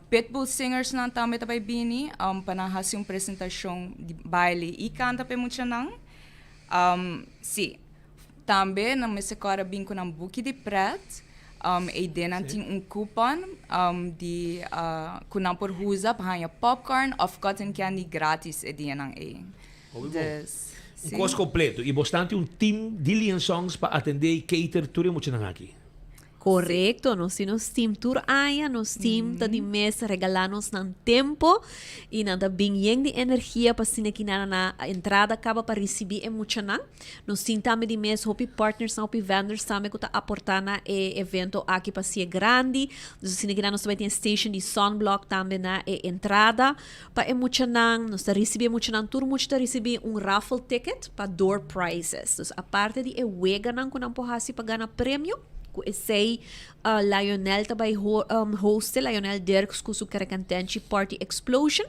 Speaker 22: Pitbull Singersnan tambe ta bai bini pa nan hasi un presentashon di baile i kanta pa e muchanan. Sí. Tambe nan mester kòrda bin ku nan buki di prèt. Eiden nan tin un coupon di ku nan por usa pa haña popcorn òf cotton candy gratis e dianan ei.
Speaker 20: Hopi bon. Un kos kompleto. I bosnan tin un team di Lian Songs pa atendé i cater tur e muchanan aki.
Speaker 2: Korekto, nos tin nos team tur aña, nos team ta di mes regalá nos nan tempo i nan ta bin yen di energia pa asina ki nan na entrada kaba pa risibí e muchanan. Nos tin tambe di mes hopi partnersnan, hopi vendors tambe ku ta aportá na e evento aki pa hasié grandi. Dus asina ki nan nos ta bai tin e station di sunblock tambe na e entrada pa e muchanan. Nos ta risibí e muchanan, tur mucha ta risibí un raffle ticket pa door prizes. Dus aparte di e weganan ku nan por hasi pa gana premio, ku esei Lionel ta bai hoste, Lionel Dirks ku su Kerekantenchi Party Explosion.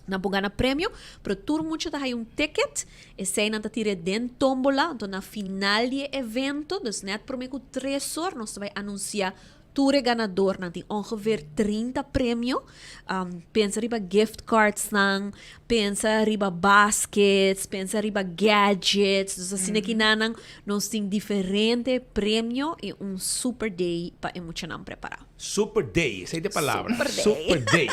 Speaker 2: Nan por gana premio, pero tur mucha ta haya un ticket. Esei nan ta tira den tombola, anto na final di e evento, dus net prome ku tres or, nos ta bai anunsia Tur e ganadornan tin ongeveer 30 premio. Pensa riba gift cardsnan, pensa riba baskets, pensa riba gadgets. Dus asina ki nanan nos tin diferente premio i un super day pa e muchanan prepará.
Speaker 20: Super day, esei ta e palabra.
Speaker 2: Super day.
Speaker 20: Super day.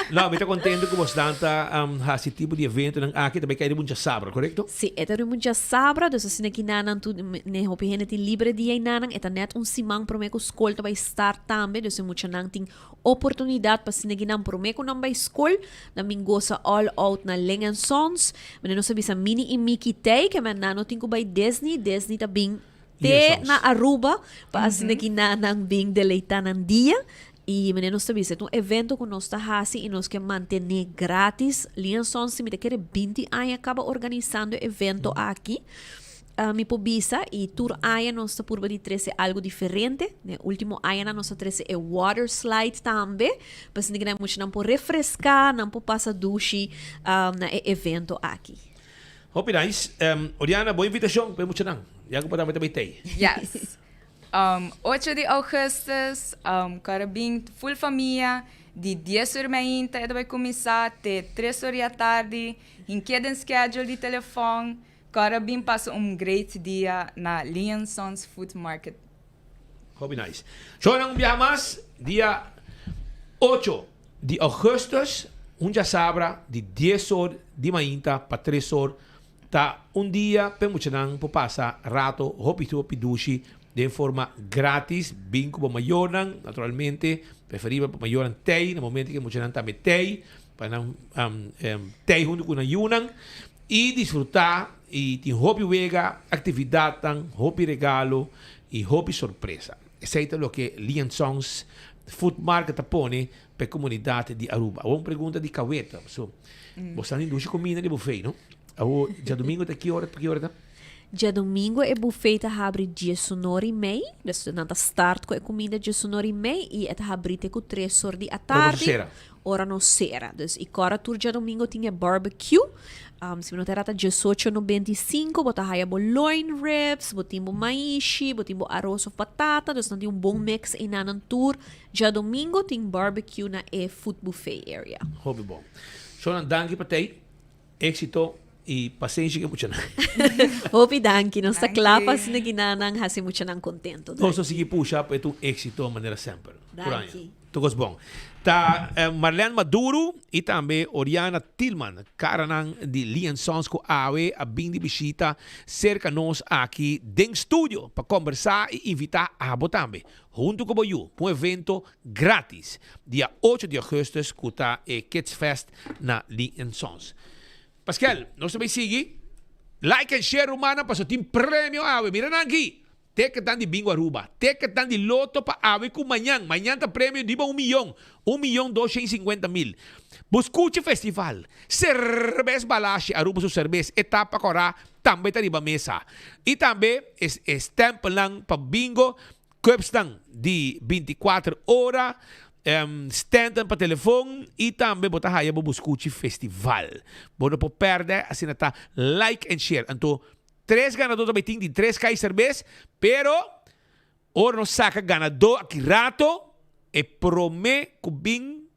Speaker 20: No, mi ta contento cu bosnan ta haci tipo di eventonan aki. Ta bay cay riba un djasabra, correcto?
Speaker 2: Si, e ta riba un djasabra, dus asina ki nanan tu, ne hopi hende tin libre dia y nanan, e ta net un siman prome cu scol ta bay start tambe, dus e muchanan tin oportunidad pa asina ki nan prome cu nan bay scol, nan bin goza all out na Ling and Sons. Mene nos a bisa Minnie y Mickey tey, ke men nan no tin cu bay Disney, Disney ta bin te na Aruba pa asina ki nan bin deleita nan dia. Y mene nos ta bisa, e ta un evento cu nos ta haci y nos ke mantene gratis. Lian Sons si mi ta kere binti aña caba organisando e evento aki. Mi por bisa y tur aña nos ta purba di trece algo diferente. Den e ultimo añanan nos a trece e water slide tambe, pa asina ki nan muchanan por refresca, nan por pasa dushi na e evento aki.
Speaker 20: Hopi nice. Oriana, bo invitacion pa e muchanan, ya cu bo tambe ta bay tey.
Speaker 22: Yes. Ocho di augustus, kòrda bin full famia, di dies ora mainta e ta bai kuminsá te tres ora di atardi, hink'é den schedule di telefòn, kòrda bin pasa un great dia na Lee Sons Food Market.
Speaker 20: Hopi nice. Shownan un biaha mas, dia ocho di augustus, un djasabra di dies or di mainta pa tres or Ta un dia p'e muchanan por pasa rato hopi hopi dushi den forma gratis. Bin ku bo mayornan, naturalmente, preferibel pa mayornan tei na momento ku e muchanan tambe tei, pa nan tei huntu ku nan yunan i disfrutá i tin hopi wega, aktividatnan, hopi regalo i hopi sorpresa. Esei ta loke Lian Songs Food Market ta pone pa e komunidat di Aruba. Awor un pregunta di kaweta, paso bo sa ni dushi kuminda di bufé, no? Awor djadumingu ta ki ora pa ki ora ta?
Speaker 2: Djadumingu e bufé ta habri diesunor i mei, dus nan ta start ku e kuminda diesunor i mei i e ta habri te ku tres or di atardi. Ora nos sera. Dus i kòrda tur djadumingu tin e barbecue. Si bo no ta erá ta diesocho nobenta i sinku, bo ta haya bo loin ribs, bo tin bo maishi, bo tin bo aros òf batata, dus nan tin un bon mix einan tur. Djadomingo tin barbecue na e food buffet area.
Speaker 20: Hopi bon. Shownan danki pa tei. Exito y pasenshi ku e muchanan.
Speaker 2: Hopi danki. Nos ta kla pa asina ki nan hasi muchanan kontento.
Speaker 20: Nos ta sigui pusha pa e ta un exito manera semper.
Speaker 2: Danki.
Speaker 20: Tur kos bon. Ta Marlene Maduro y tambe Oriana Tilman, karanan di Lee and Sons ku awe a bin di bishita serka nos aki den studio pa kombersá y invitá abo tambe Huntu ku bo yu pa un evento gratis dia ocho di augustus ku ta e Kids Fest na Lee and Sons. Paskel, nos ta bay sigui. Like and share rumannan paso tin premio awe. Mira nan aki. Ticketnan di Bingo Aruba. Ticketnan di Lotto pa awe ku mañan. Mañan ta premio riba un miyon. Un miyon 250,000. Buscuchi Festival. Cerbes Balashi, Aruba su cerbes. E tapa kora tambe ta riba mesa. I tambe e stempelnan pa bingo. Cupsnan di 24 ora. Standnan pa telefon. I tambe bo ta haya bo Buscuchi Festival. Bo no por pèrdè. Asina ta like and share. Anto Tres ganadó ta bay tin di tres kai serbes, pero ora nos saca ganadó aki rato, e prome cu bin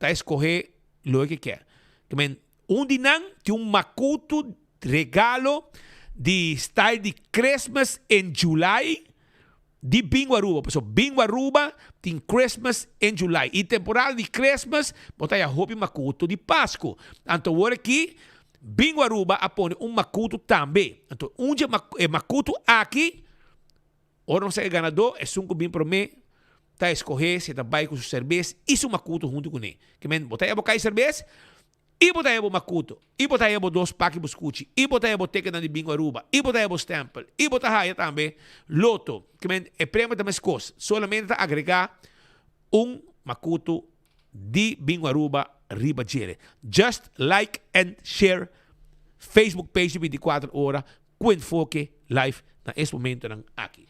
Speaker 20: ta escoge loke ke kier. Ke men, un di nan tin un macutu regalo di style di Christmas in July di Bingo Aruba. Pasobra Bingo Aruba tin Christmas in July. Y temporada di Christmas bo ta haya hopi macutu di Pascu. Anto awor aki Bingo Aruba a pone un macutu tambe. Anto un dje e macutu aki, ora nos saca e ganador, esun cu bin prome ta escoge si e ta bay cu su cerbes y su macutu hunto cune. Ke men bo ta haya bo cay cerbes I bo ta haya bo makuto, i bo ta haya bo dos paki buskuchi, i bo ta haya bo tekennan di Bingo Aruba, i bo ta haya bo stempel, i bo ta haya tambe loto. Ke men e premio ta meskos, solamente ta agregá un makuto di Bingo Aruba riba djere. Just like and share Facebook page di 24 ora ku Enfoke live na es momentonan aki.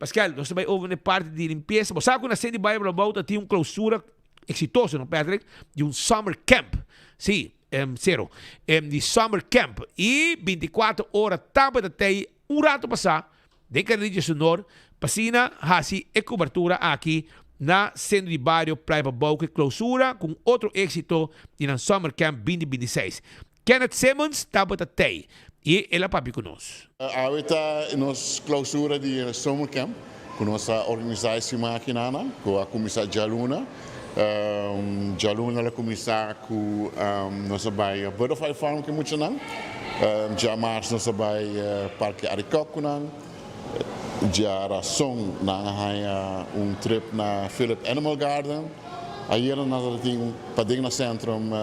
Speaker 20: Pascal, nos ta bai over na e parti di limpiesa. Bo sa ku na Sandy Bible Abou ta tin un klousura exitoso, no Patrick? Di un summer camp. Sí, cero. Di summer camp. I 24 ora tabata tei un rato pasá den Canal di Sonor pa asina hasi e cobertura aki na Centro di Bario Playa Pabou ku e klousura ku un otro exito di nan summer camp 2026. Kenneth Simmons tabata tei i el a papia ku nos.
Speaker 3: Awe ta nos clausura di e summer camp cu nos a organisa e siman aki nana cu a cuminsa djaluna. Djaluna lo cuminsa cu nos a bay Butterfly Farm cu e muchanan. Djamars nos a bay Parke Arikok cu nan. Djarason nan a haya un trip na Philip Animal Garden. Ayera nan a tin un paden na Centrum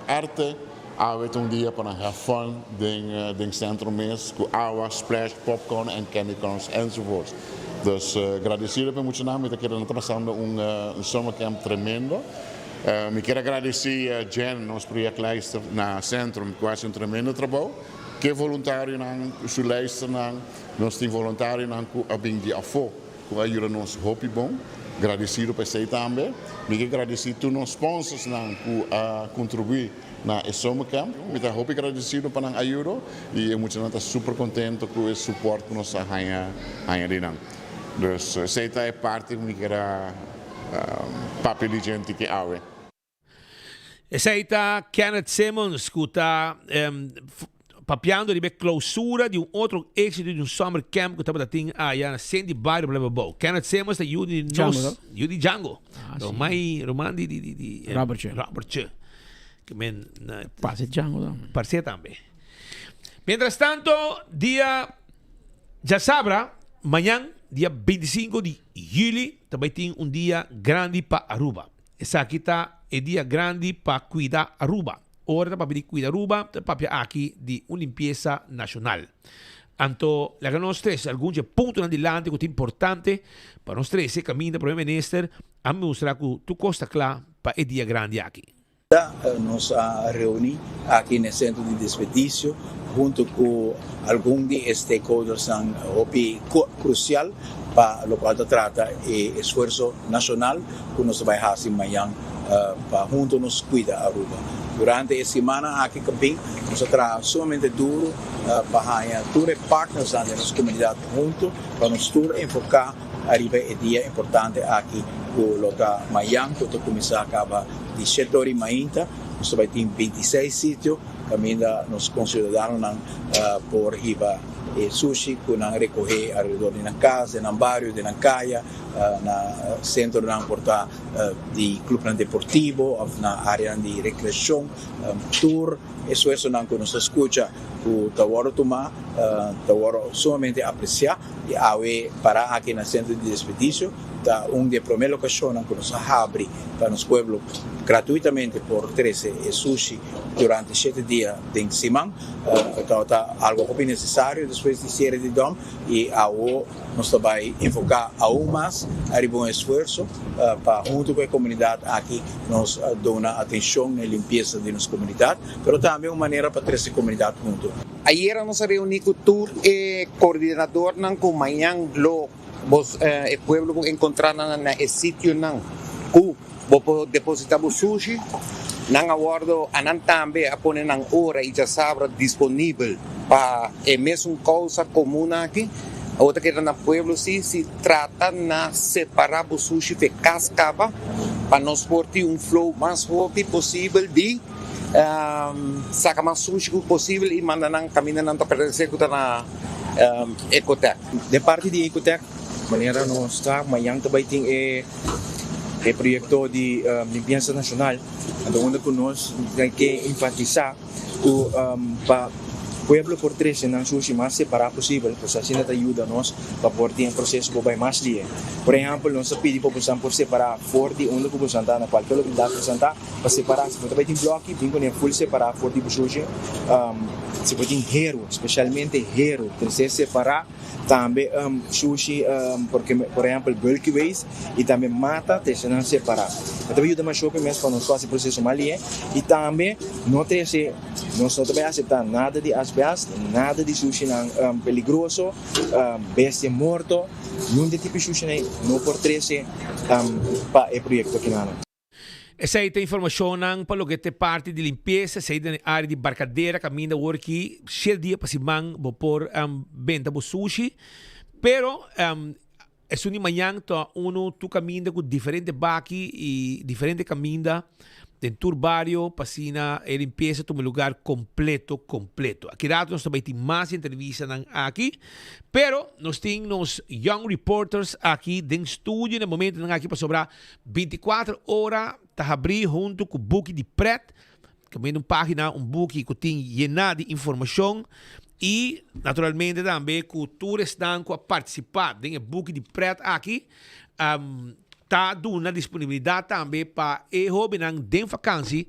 Speaker 3: Arte. Awe ta un dia pa nan have fun den den centro mes cu awa, splash, popcorn en candy corns enzovoorts. Dus gradecido pa e muchanan, mi ta kere nan ta pasando un un summer camp tremendo. Mi kier a gradeci Jen, nos projectleister na Centrum, cu a haci un tremendo trabou. Ke voluntarionan, su leisternan, nos tin voluntarionan cu a bin di afo. Cu a yuda nos hopi bon. Gradecido pa esey tambe. Mi ke gradeci tur nos sponsorsnan cu a contribui na e summer camp. Mi ta hopi gradecido pa nan ayudo y e muchanan ta super contento cu e support cu nos a haya haya di nan. Dus esey ta e parti cu mi kier a papia di djenti ki awe.
Speaker 20: Esei ta Kenneth Simmons ku ta papiando riba e klousura di un otro éksito di un summer camp ku tabata tin aya na Sint di Bario Blababou. Kenneth Simmons ta yu di nos, yu di Django. Romai, roman di di di di
Speaker 21: Robertje.
Speaker 20: Robertje. Ke men na
Speaker 21: Parse Django tambe.
Speaker 20: Parse tambe. Mientras tanto, dia djasabra, mañan, dia 25 di juli, ta bai tin un dia grandi pa Aruba. Esaki ta e dia grandi pa cuida Aruba. Ora ta papia di cuida Aruba, ta papia aki di un limpiesa nacional. Anto, laga nos trece algun dje puntonan dilanti cu ta importante pa nos trece caminda Prome Minister a mustra cu tur cos ta cla pa e dia grandi aki.
Speaker 5: Nos a reuni aki na e centro di desperdicio hunto cu algun di e stakeholdersnan hopi crucial pa locual ta trata e esfuerzo nacional cu nos ta bay haci mañan pa hunto nos cuida Aruba. Durante e simannan aki cu bin nos a traha sumamente duro pa haña tur e partnersnan den nos comunidad hunto pa nos tur enfoca ariba e dia importante aki cu lo ta mañan cu ta cuminsa caba di shete ora i mainta. Nos ta bai tin 26 sitio kaminda nos konsiudadanonan por hiba e sushi ku nan rekohé alrededor di nan kas, den nan bario, den nan kaya, na sentronan por ta di klupnan deportivo òf na áreanan di rekreashon. Tur esfuersonan ku nos ta skucha ku ta wòrdu tumá ta wòrdu sumamente apresiá i awe pará aki na sentro di desperdisio. Ta un di e promé lokashonnan ku nos a habri pa nos pueblo gratuitamente por trese e sushi durante shete dia den siman. Tabata algu hopi nesesario despues di siere di dòm i awo nos ta bai enfoká aun mas ariba un esfuerso pa huntu ku e komunidat aki nos duna atenshon na e limpiesa di nos komunidat, pero tambe un manera pa trese komunidat huntu.
Speaker 6: Ayera nos a reuní ku tur e koordinadornan ku mañan lo Bos e pueblo por encontra nan na e sitionan cu bo por deposita bo sushi. Nan a wordo a nan tambe a pone nan ora y djasabra disponibel pa e mesun causa comun aki. Awor ta keda na pueblo si si trata na separa bo sushi fe cas caba pa nos por tin un flow mas hopi posibel di saca mas sushi cu posibel y manda nan caminda nan ta pertenece cu ta na Ecotec.
Speaker 8: Den parti di Ecotec, manera nos ta, mañan ta bai tin e e proyecto di limpieza nacional, anto unda cu nos ke enfatisa cu pa pueblo por trece nan sushi mas separa posibel, pasobra asina ta yuda nos pa por tin e proceso por bai mas lihe. Por ehempel, nos ta pidi pa bosan por separa for di unda cu bosan ta, na cualkier localidad cu bosan ta, Pa separá, si bo ta bai tin blòki, bin kuné ful separá for di bo shushi. Si bo tin heru, spesialmente heru, trese separá. Tambe shushi, porque por ehèmpel bulky waste i tambe mata, trese nan separá. E ta bai yuda mas hopi mes pa nos por hasi proseso mas lihe. I tambe no trese, nos no ta bai aseptá nada di asbèst, nada di shushinan peligroso, bestia morto, niun di e tipo shushinan ei no por trese pa e proyekto akinan.
Speaker 20: Esei ta informashonnan pa loke ta e parti di limpiesa, esei ta den e área di Barcadera kaminda awor ki shete dia pa siman bo por benta bo sushi. Pero esun di mañan ta unu tur kaminda ku diferente baki i diferente kaminda den tur bario pa asina e limpiesa tuma lugar kompleto kompleto. Aki rato nos ta bai tin mas entrevistanan aki. Pero nos tin nos young reporters aki den studio na e momentonan aki pasobra Binticuater ora ta habrí huntu ku buki di pret, kaminda un página, un buki ku tin yená di informashon i naturalmente tambe ku tur esnan ku a partisipá den e buki di pret aki ta duna disponibilidat tambe pa e hóbennan den fakansi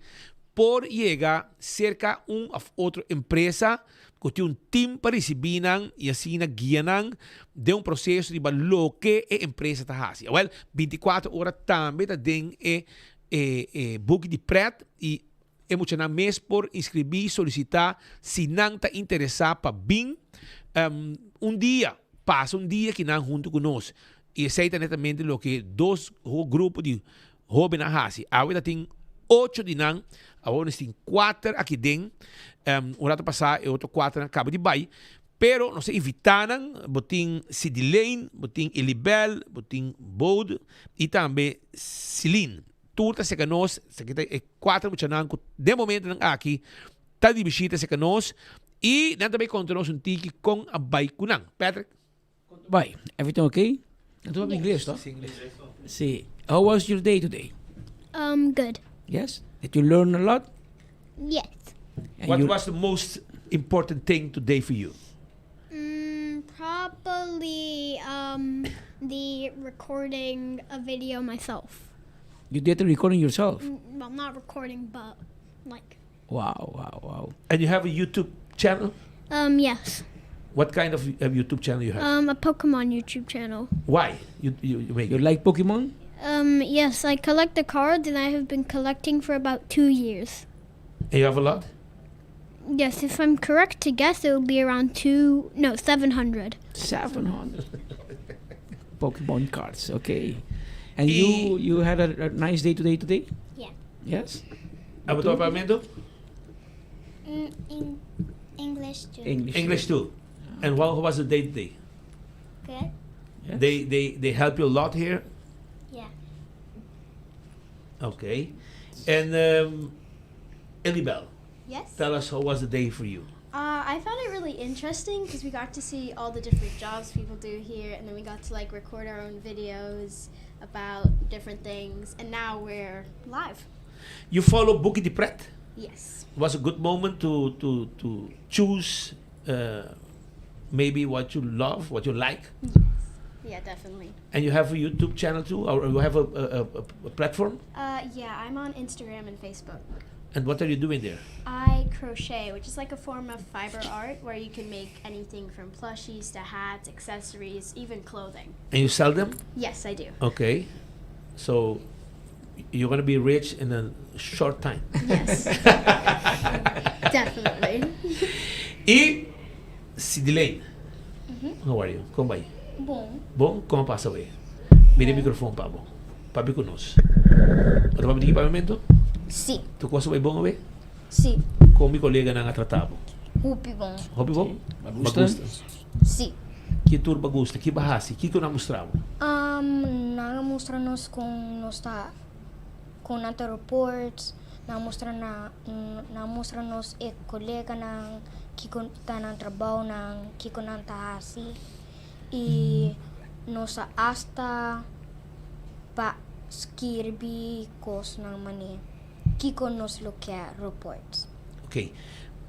Speaker 20: por yega serka un òf otro empresa ku tin un tim pa risibí nan i asina guia nan den un proseso riba loke e empresa ta hasi. Awel, bintikuater ora tambe ta den e e buki di pret i e muchanan mes por inskribí, solisitá si nan ta interesá pa bin un dia, pasa un dia kinan huntu ku nos. I esei ta netamente loke dos grupo di Hóbennan hasi. Awe ta tin ocho di nan, awor nos tin kuater aki den. Un rato pasá e otro kuaternan kaba di bai. Pero nos ta invitá nan, bo tin Sidilane, bo tin Elibel, bo tin Bode i tambe Celine. Tur ta serka nos, esaki ta e kuater muchanan ku den momentonan aki ta di bishita serka nos i nan ta bai konta nos un tiki kon a bai ku nan. Patrick?
Speaker 21: Bai, everything okay? Nan ta papia ingles, toch? Si. How was your day today?
Speaker 14: Um, good.
Speaker 21: Yes? Did you learn a lot?
Speaker 14: Yes.
Speaker 21: And
Speaker 20: What
Speaker 21: you-
Speaker 20: was the most important thing today for you?
Speaker 14: Mm, probably um, the recording a video myself.
Speaker 21: You did the recording yourself?
Speaker 14: Mm, well, not recording, but like.
Speaker 21: Wow, wow, wow.
Speaker 20: And you have a YouTube channel?
Speaker 14: Um, yes.
Speaker 20: What kind of YouTube channel you have?
Speaker 14: Um, a Pokemon YouTube channel.
Speaker 20: Why you, you, you make
Speaker 21: You like Pokemon?
Speaker 14: Um, yes, I collect the cards and I have been collecting for about two years.
Speaker 20: And you have a lot?
Speaker 14: Yes, if I'm correct to guess, it will be around two, no, 700.
Speaker 21: 700 Pokemon cards, okay. And you you had a, a nice day today today?
Speaker 14: Yeah.
Speaker 21: Yes?
Speaker 20: Abo ta papiamento?
Speaker 14: Mm, in English too.
Speaker 21: English.
Speaker 20: English too. And how was the day today?
Speaker 14: Good.
Speaker 20: They, they, they help you a lot here?
Speaker 14: Yeah.
Speaker 20: Okay. And um, Elibel.
Speaker 23: Yes?
Speaker 20: Tell us how was the day for you?
Speaker 23: Uh, I found it really interesting because we got to see all the different jobs people do here, and then we got to like record our own videos about different things, and now we're live.
Speaker 20: You follow Bookie di Pret?
Speaker 23: Yes.
Speaker 20: Was a good moment to to to choose uh, maybe what you love, what you like.
Speaker 23: Yes. Yeah, definitely.
Speaker 20: And you have a YouTube channel too, or you have a, a, a, a platform?
Speaker 23: Uh, yeah, I'm on Instagram and Facebook.
Speaker 20: And what are you doing there?
Speaker 23: I crochet, which is like a form of fiber art where you can make anything from plushies to hats, accessories, even clothing.
Speaker 20: And you sell them?
Speaker 23: Yes, I do.
Speaker 20: Okay. So you're going to be rich in a short time.
Speaker 23: Yes. Definitely.
Speaker 20: Y Sidilane,
Speaker 23: Mhm.
Speaker 20: how are you? Con bay?
Speaker 23: Bon.
Speaker 20: Bon? Con a pasa awe? Mira e microfoon pa bo. Papia cu nos. Bo ta papia di ki papiamento?
Speaker 9: Si.
Speaker 20: Tur cos a bay bon awe?
Speaker 9: Si.
Speaker 20: Con mi coleganan a trata bo?
Speaker 9: Hopi bon.
Speaker 20: Hopi bon?
Speaker 21: Ba
Speaker 20: Ba
Speaker 21: gusta?
Speaker 20: gusta?
Speaker 9: Si.
Speaker 20: Ki tur ba gusta? Ki ba haci? Kico nan a mustra bo?
Speaker 9: Um, nan a mustra nos con nos ta con nan ta reports, nan a mustra na nan a mustra nos e coleganan kico ta nan trabounan, kico nan ta haci y nos a hasta pa skirbi cosnan mane kico nos lo kier reports.
Speaker 20: Ok.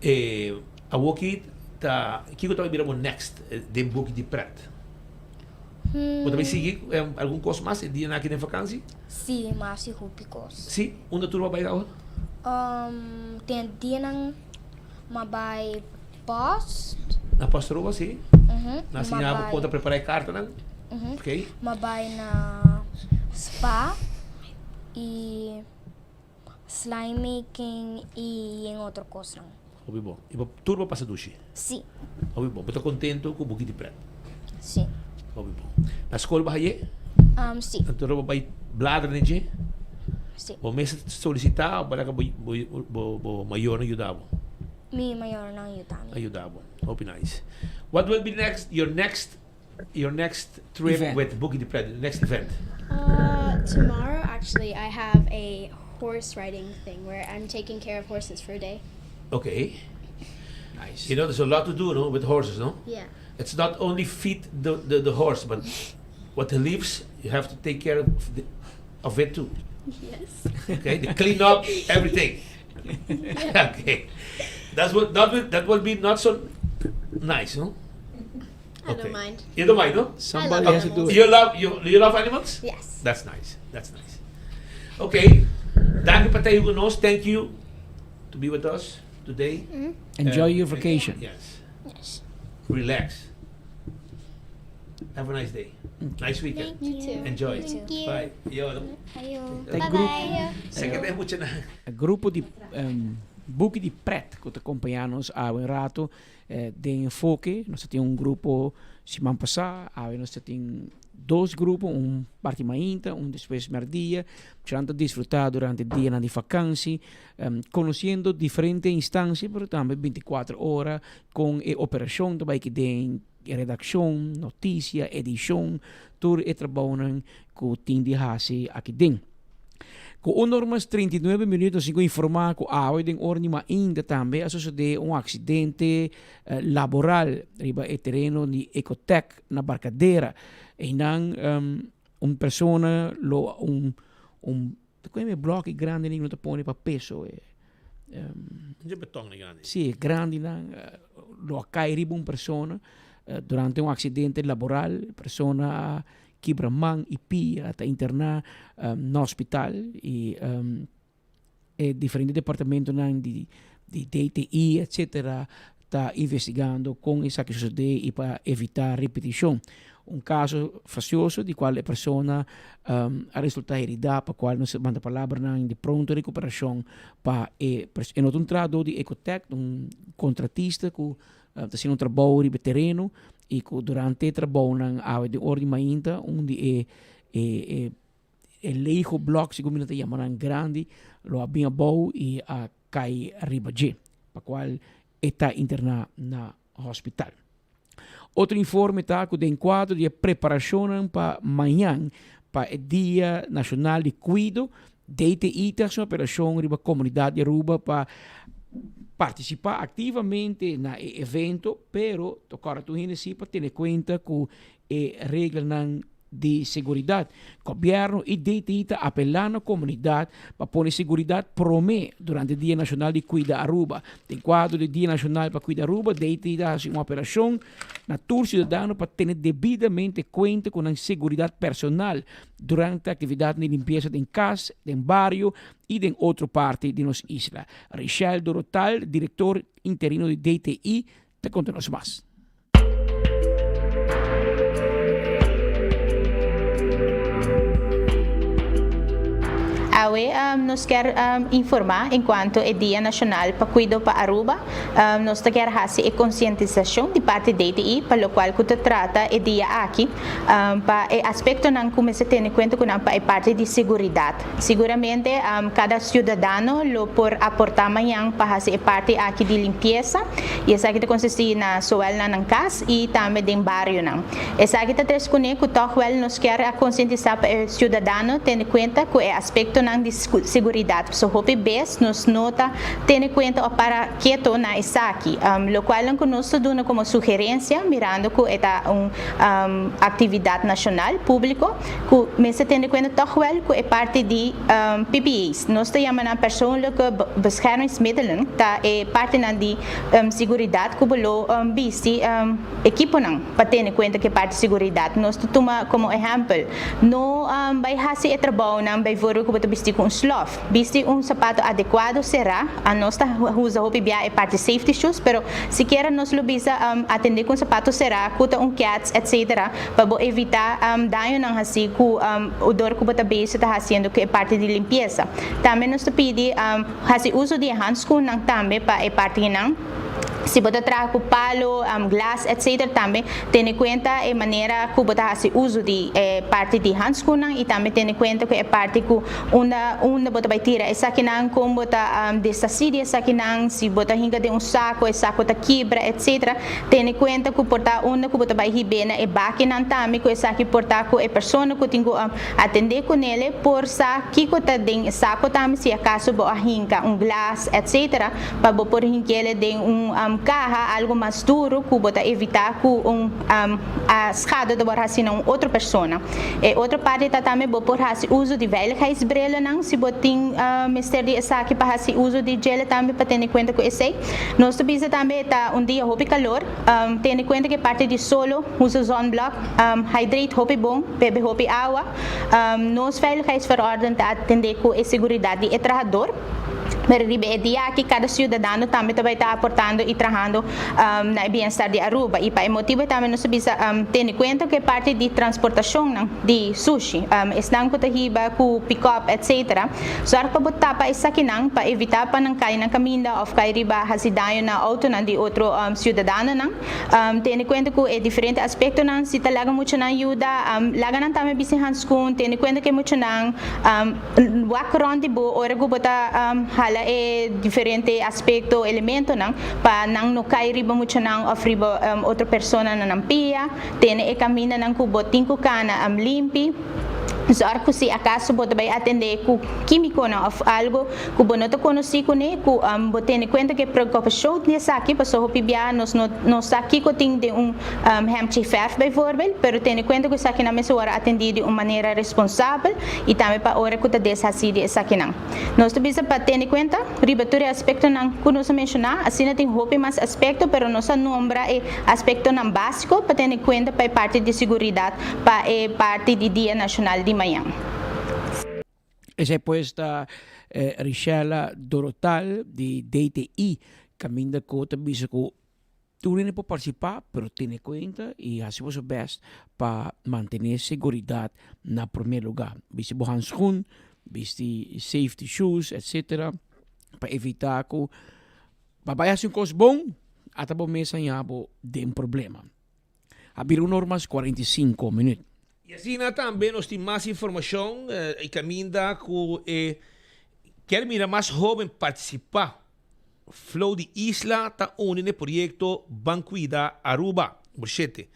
Speaker 20: E awoki ta kiko ta bai bira bo next den buki di pret? Bo ta bai sigui algun kos mas e dianan aki den vakansi?
Speaker 9: Si, mi a hasi hopi kos.
Speaker 20: Si? Unda tur bo a bai awo?
Speaker 9: Den dianan mi a bai post.
Speaker 20: Na post Aruba, si? Nan a siña bo kon ta prepara e kartanan? Ok.
Speaker 9: Mi a bai na spa i. Slime making y yen otro cosnan.
Speaker 20: Hopi bon. Y bo tur bo pasa dushi?
Speaker 9: Si.
Speaker 20: Hopi bon. Bo ta contento cu buki di pret?
Speaker 9: Si.
Speaker 20: Hopi bon. Na school bo haye?
Speaker 9: Um, si.
Speaker 20: Anto bo bay bladra den dje?
Speaker 9: Si.
Speaker 20: Bo mes a solicita of bo laga bo bo bo mayornan yuda bo?
Speaker 9: Mi mayornan yuda mi.
Speaker 20: A yuda bo. Hopi nice. What will be next, your next your next trip
Speaker 21: Event.
Speaker 20: with Buki di Pret, the next event?
Speaker 23: Uh, tomorrow, actually, I have a horse riding thing where I'm taking care of horses for a day.
Speaker 20: Okay. Nice. You know, there's a lot to do, no, with horses, no?
Speaker 23: Yeah.
Speaker 20: It's not only feed the, the, the horse, but what he leaves, you have to take care of, the, of it too.
Speaker 23: Yes.
Speaker 20: Okay, the clean up everything. okay. That's what that will, that will be not so nice, no?
Speaker 23: I don't mind.
Speaker 20: You don't mind, no?
Speaker 21: Somebody I love has to do it.
Speaker 20: You love you, you love animals?
Speaker 23: Yes.
Speaker 20: That's nice. That's nice. Okay. Dank je pa nos. Thank you to be with us today.
Speaker 21: Mm -hmm. Enjoy your vacation.
Speaker 20: Yes.
Speaker 9: Yes.
Speaker 20: Relax. Have a nice day. Nice weekend.
Speaker 23: Thank you too.
Speaker 20: Enjoy.
Speaker 9: Thank you.
Speaker 20: Bye. Yo.
Speaker 9: Ayo.
Speaker 21: Bye
Speaker 9: bye.
Speaker 20: Sé que mucho na.
Speaker 21: Grupo di um, Buki di Pret ku ta kompañá nos awe un rato den Enfoke. Nos ta tin un grupo siman pasá, awe nos ta tin dos grupo, un parti mainta, un despues merdia. Muchanan ta disfrutá durante dianan di fakansi, konosiendo diferente instansia, pero tambe bintikuater ora kon e operashon ta bai ki den redakshon, notisia, edishon, tur e trabounan ku tin di hasi aki den. Ku un or mas 39 minuut nos tin ku informá ku awe den ora di mainta tambe a sosodé un aksidente laboral riba e tereno di Ecotec na Barcadera. Einan un persona lo un un ta kome e blòki grandi nan ku nan ta pone pa peso e
Speaker 20: Dje beton e grandi.
Speaker 21: Sí, e grandinan lo a kai riba un persona durante un aksidente laboral. E persona a kibra man i pia, ta interná na hospital i e diferente departamentonan di DTI etcetera ta investigando kon esaki sosodé i pa evitá ripetishon. Un kaso fasioso di kual e persona a resultá heridá pa kual nos a manda palabranan di pronto rekuperashon pa e E no ta un trahadó di Ecotec, ta un kontratista ku ta hasiendo un trabou riba e tereno i ku durante e trabounan awe den ora di mainta un di e e e lego blòk segun mi nan ta yama nan grandi lo a bin abou i a kai riba dje pa kual e ta interná na hospital. Otro informe ta ku den kuadro di e preparashonnan pa mañan pa e Dia Nashonal di Kuido, DTI ta hasi un operashon riba komunidat di Aruba pa partisipá aktivamente na e evento, pero ta kòrda tur hende si pa tene kuenta ku e reglanan. di seguridat. Gobièrnu i DTI ta apelá na komunidat pa pone seguridat promé durante Dia Nashonal di Kuida Aruba. Den kuadro di Dia Nashonal pa Kuida Aruba, DTI ta hasi un apelashon na tur siudadano pa tene debidamente kuenta ku nan seguridat personal durante aktividatnan di limpiesa den kas, den bario i den otro parti di nos isla. Richelle Dorotal, direktor interino di DTI, ta konta nos mas.
Speaker 10: Awe nos kier informa en cuanto e Dia Nacional pa Cuido pa Aruba. Nos ta kier haci e concientisacion di parti DTI pa locual cu ta trata e dia aki pa e aspectonan cu mester tene cuenta cu nan pa e parti di seguridad. Siguramente cada ciudadano lo por aporta mañan pa haci e parti aki di limpieza. I esaki ta konsistí na sowel na nan kas i tambe den barionan. Esaki ta tres kuné ku tòg wèl nos kier a konsientisá pa e siudadano tene kuenta ku e aspektonan di seguridat. Pasobra hopi bes nos no ta tene kuenta òf para keto na esaki. Lokualnan ku nos ta duna komo sugerensia mirando ku e ta un aktividat nashonal, públiko, ku mester tene kuenta tòg wèl ku e parti di PPE's. Nos ta yama nan persoonlijke beschermingsmiddelen, ta e partinan di siguridat ku bo lo bisti ekiponan pa tene kuenta ku e parti siguridat. Nos ta tuma komo ehèmpel, no bai hasi e trabounan bijvoorbeeld ku bo ta bisti ku un slòf. Bisti un sapato adekuado será. Nos ta usa hopi bia e parti safety shoes, pero sikiera nos lo bisa atendé ku un sapato será, ku ta un kèts, etc. Pa bo evitá dañonan hasí ku odor ku bo ta bezig ta hasiendo ku e parti di limpiesa. Tambe nos ta pidi hasi uso di e handschoennan tambe pa e partinan. Si bo ta traha ku palo, glas etc. Tambe tene kuenta e manera ku bo ta hasi uso di e parti di handschoennan i tambe tene kuenta ku e parti ku unda unda bo ta bai tira esakinan, kon bo ta deshasí di esakinan, si bo ta hinka den un sako e sako ta kibra etc. Tene kuenta ku por ta unda ku bo ta bai hib'é na e bakinan tambe ku esaki por ta ku e persona ku tin ku atendé kunele por sa kiko ta den e sako tambe si akaso bo a hinka un glas etc. Pa bo por hink'ele den un kaha algu mas duru ku bo ta evitá ku un schade ta wòrdu hasi na un otro persona. E otro parti ta tambe bo por hasi uso di veiligheidsbrillennan si bo tin mester di esaki pa hasi uso di djele tambe pa tene kuenta ku esei. Nos ta bisa tambe ta un dia hopi calor, tene cuenta ke parti di solo usa zonblok, hydrate hopi bon, bebe hopi awa. Nos veiligheidsverordening ta atende cu e seguridad di e trahador, pero riba e dia aki cada ciudadano tambe ta bay ta aportando y trahando na e bienestar di Aruba y pa e motibo tambe nos ta bisa tene cuenta cu e parti di transportacionnan di sushi, esnan cu ta hiba cu pick-up etc. Zorg pa bo tapa esakinan pa evitá pa nan kai na kaminda òf kai riba hasi daño na outonan di otro siudadanonan. Tene kuenta ku e diferente aspektonan. Si ta laga muchanan yuda, laga nan tambe bisti hanskun. Tene kuenta ku e muchanan wak rònt di bo ora ku bo ta hala e diferente aspekto, elementonan, pa nan no kai riba muchanan òf riba otro persona na nan pia. Tene e kamindanan ku bo tin ku kana limpi. Zorg ku si akaso bo ta bai atendé ku kímikonan òf algu ku bo no ta konosí kuné, ku bo tene kuenta ku e preokupashon di esaki, pasobra hopi biaha nos no no sa kiko tin den un hèmchi fèrf bijvoorbeeld, pero tene kuenta ku esakinan mester wòrdu atendí di un manera responsabel i tambe pa ora ku ta deshasí di esakinan. Nos ta bisa pa tene kuenta riba tur e aspektonan ku nos a menshoná, asina tin hopi mas aspekto, pero nos a nombra e aspektonan básiko pa tene kuenta pa e parti di siguridat pa e parti di Dia Nashonal di mañan.
Speaker 21: Esei pues ta Richella Dorotal di DTI kaminda ku ta bisa ku tur hende por partisipá pero tene kuenta i hasi boso bèst pa mantené seguridat na promé lugá. Bisti bo hanskun, bisti safety shoes etcetera pa evitá ku pa bai hasi un kos bon ata bo mes haña bo den problema. A bira un or mas 45 minuut.
Speaker 20: Y asina tambe nos tin mas informacion y caminda cu e kier mira mas hoben participa. Flow di Isla ta uni n'e proyecto Ban Cuida Aruba, number shete.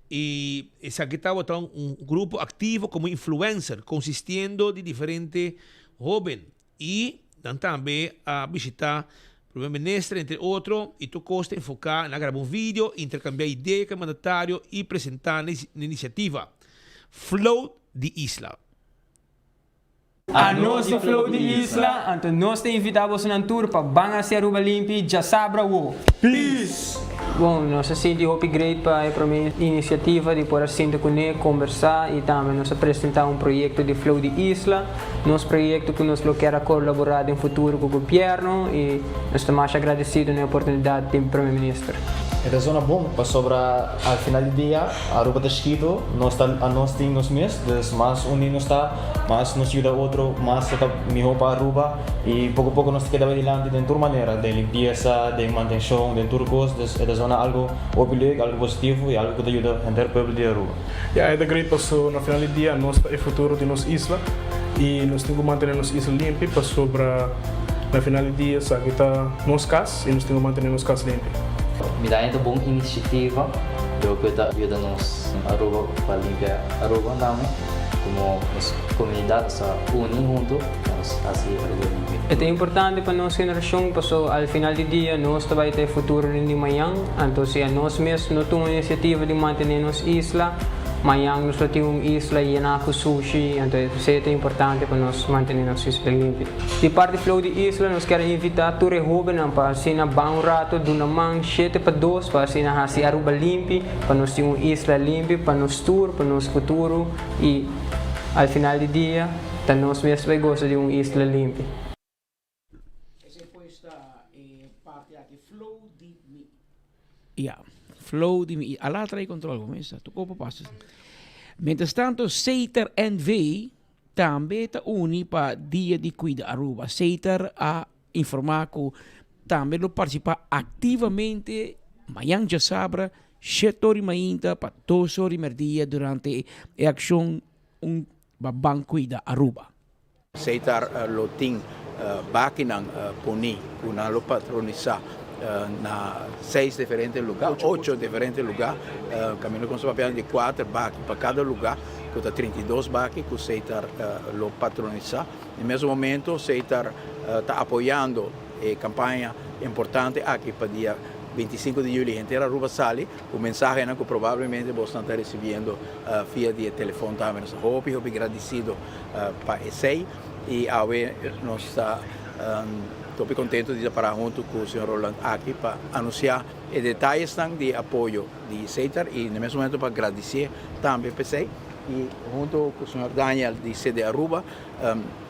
Speaker 20: Y esaki tabata un grupo activo como influencer consistiendo di diferente hoben. Y nan tambe a bishita Primer Minister entre otro y tur cos ta enfoca na graba un video, intercambia idea cu e mandatario y presenta n'e iniciativa. Flow di Isla.
Speaker 11: Anos di Flow di Isla, anto nos ta invita bosonan tur pa ban haci Aruba limpi djasabra awo. Peace! Bon, nos a sinti hopi great pa e prome iniciativa di por a sinta cune, combersa y tambe nos a presenta un proyecto di Flow di Isla, nos proyecto cu nos lo kier a colabora den futuro cu gobierno y nos ta masha agradecido na e oportunidad di Prome Minister.
Speaker 12: E ta zona bon pasobra al final di dia Aruba ta chiquito, nos ta anos tin nos mes, dus mas uní nos ta, mas nos yuda otro, mas ta mihó pa Aruba y poco poco nos ta keda bay dilanti den tur manera, den limpieza, den mantencion, den tur cos, dus e ta zona algo hopi leuk, algo positivo y algo cu ta yuda henter pueblo di Aruba.
Speaker 13: Ya e ta great paso na final di dia nos ta e futuro di nos isla y nos tin cu mantene nos isla limpi pasobra na final di dia esaki ta nos cas. I nos tin ku mantené nos kas limpi.
Speaker 24: Mi ta haña ta bon inisiativa loke ta yuda nos Aruba pa limpia Aruba tambe komo nos komunidat nos ta uni hunto pa nos hasi Aruba limpi.
Speaker 11: E ta importante pa nos generashon paso al final di dia nos ta bai ta e futuro di mañan, anto si anos mes no tuma inisiativa di mantené nos isla, Mañan nos lo tin un isla yená ku sushi, anto esei ta importante pa nos mantené nos isla limpi. Di parti Flow di Isla nos kier invitá tur e hóbennan pa asina ban un rato, duna man shete pa dos pa asina hasi Aruba limpi, pa nos tin un isla limpi pa nos tur, pa nos futuro i al final di dia ta nos mes bai gosa di un isla limpi.
Speaker 21: Esei pues ta e parti aki flow di mi. Ya, flow di mi. Ala trae control bo mesa. Tu kopo pasa. Mientras tanto, Seter NV tambe ta uni pa Dia di Cuida Aruba. Seter a informa cu tambe lo participa activamente mañan djasabra shete ora di mainta pa dos ora di merdia durante e accion un pa Ban Cuida Aruba.
Speaker 5: Setar lo tin bakinan poni ku nan lo patronisá na seis diferente lugá, ocho diferente lugá. Kaminda ku nos ta papiando di kuater baki pa kada lugá, ku ta 32 baki ku Setar lo patronisá. Na e mesun momento Setar ta apoyando e kampaña importante aki pa dia 25 di juli henter Aruba sali ku mensahenan ku probablemente bosnan ta risibiendo via di e telefon tambe. Nos ta hopi hopi gradisido. pa esey y awe nos ta hopi contento di ta para hunto cu señor Roland aki pa anuncia e detayesnan di e apoyo di Setar y na mes momento pa gradicie tambe p'esey y hunto cu señor Daniel di CD Aruba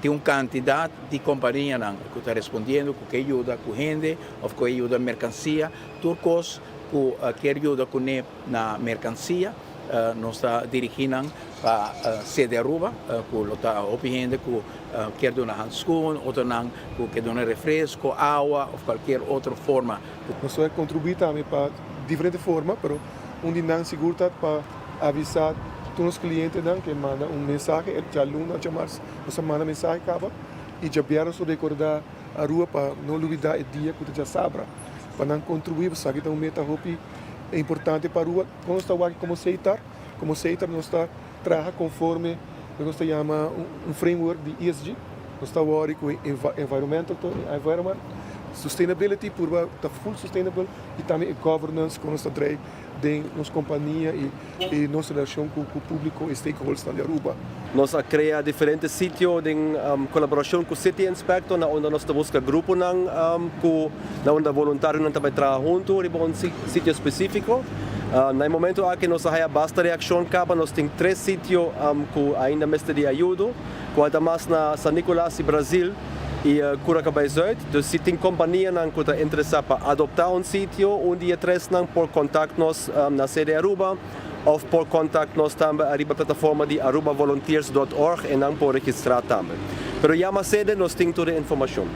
Speaker 5: tin un cantidad di companianan cu ta respondiendo cu ke yuda cu hende of cu e yuda mercancia tur cos cu kier yuda cune na mercancia. Nos ta dirigi nan pa sede Aruba cu lo ta hopi hende cu kier duna handschoen, otronan cu kier duna refresco, awa of cualkier otro forma.
Speaker 25: Nos ta contribui tambe pa diferente forma, pero un di nan sigur ta pa avisa tur nos clientenan ke manda un mensahe, djaluna, djamars nos ta manda mensahe caba y djabièrnè nos ta recorda Aruba pa no lubida e dia cu ta djasabra pa nan contribui, pasobra esaki ta un meta hopi importante pa Aruba. Kon nos ta wak komo Seitar? Komo Seitar nos ta traha konforme loke nos ta yama un framework di ESG. Nos ta wòri ku environmental, environment, sustainability, purba ta full sustainable i tambe e governance kon nos ta drei den nos kompania i nos relashon ku públiko i stakeholdersnan di Aruba.
Speaker 26: Nos a krea diferente sitio den kolaborashon ku City Inspector na unda nos ta buska gruponan ku na unda voluntarionan ta bai traha huntu riba un sitio spesífiko. Na e momento aki nos a haya basta reakshon kaba. Nos tin tres sitio ku ainda mester di ayudo, kual ta mas na San Nicolas i Brazil i Curacabai Zuid. Dus si tin kompanianan ku ta interesá pa adoptá un sitio, un di e tresnan por kontakt nos na sede Aruba. Of por contact nos tambe ariba plataforma di arubavolunteers dot org e nan por registra tambe. Pero yama sede nos tin tur e informacion.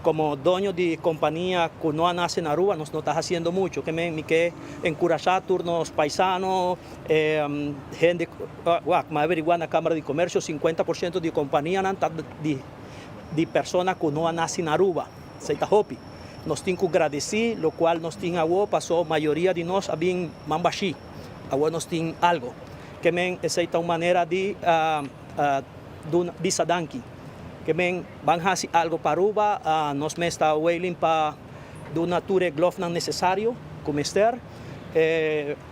Speaker 27: Como doño di compania cu no a nace na Aruba nos no ta haciendo mucho. Ke men mi ke encurasha tur nos paisano, hende wak mi a averigua na Camara di Comercio 50% di companianan ta di persona cu no a naci na Aruba. Esey ta hopi. Nos tin cu gradici locual nos tin awo paso mayoria di nos a bin man bashi. Awo nos tin algo. Ke men esey ta un manera di duna bisa danki. Ke men ban haci algo pa Aruba, nos mes ta wailing pa duna tur e glofnan necesario cu mester.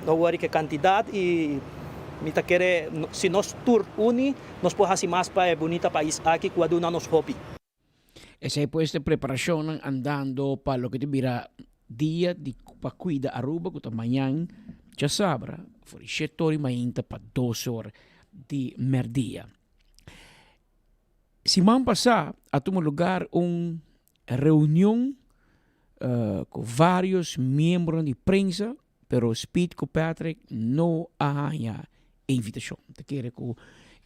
Speaker 27: No worry ke cantidad y. Mi ta kere si nos tur uni nos por hasi mas pa e bunita pais aki ku a duna nos hopi.
Speaker 21: Esei pues ta preparacionnan andando pa loke ta bira dia di pa cuida Aruba cu ta mañan djasabra for di shete or di mainta pa dos or di merdia. Siman pasá a tuma lugar un reunion cu varios miembronan di prensa Pero Speed cu Patrick no a haña e invitacion. Ta kere cu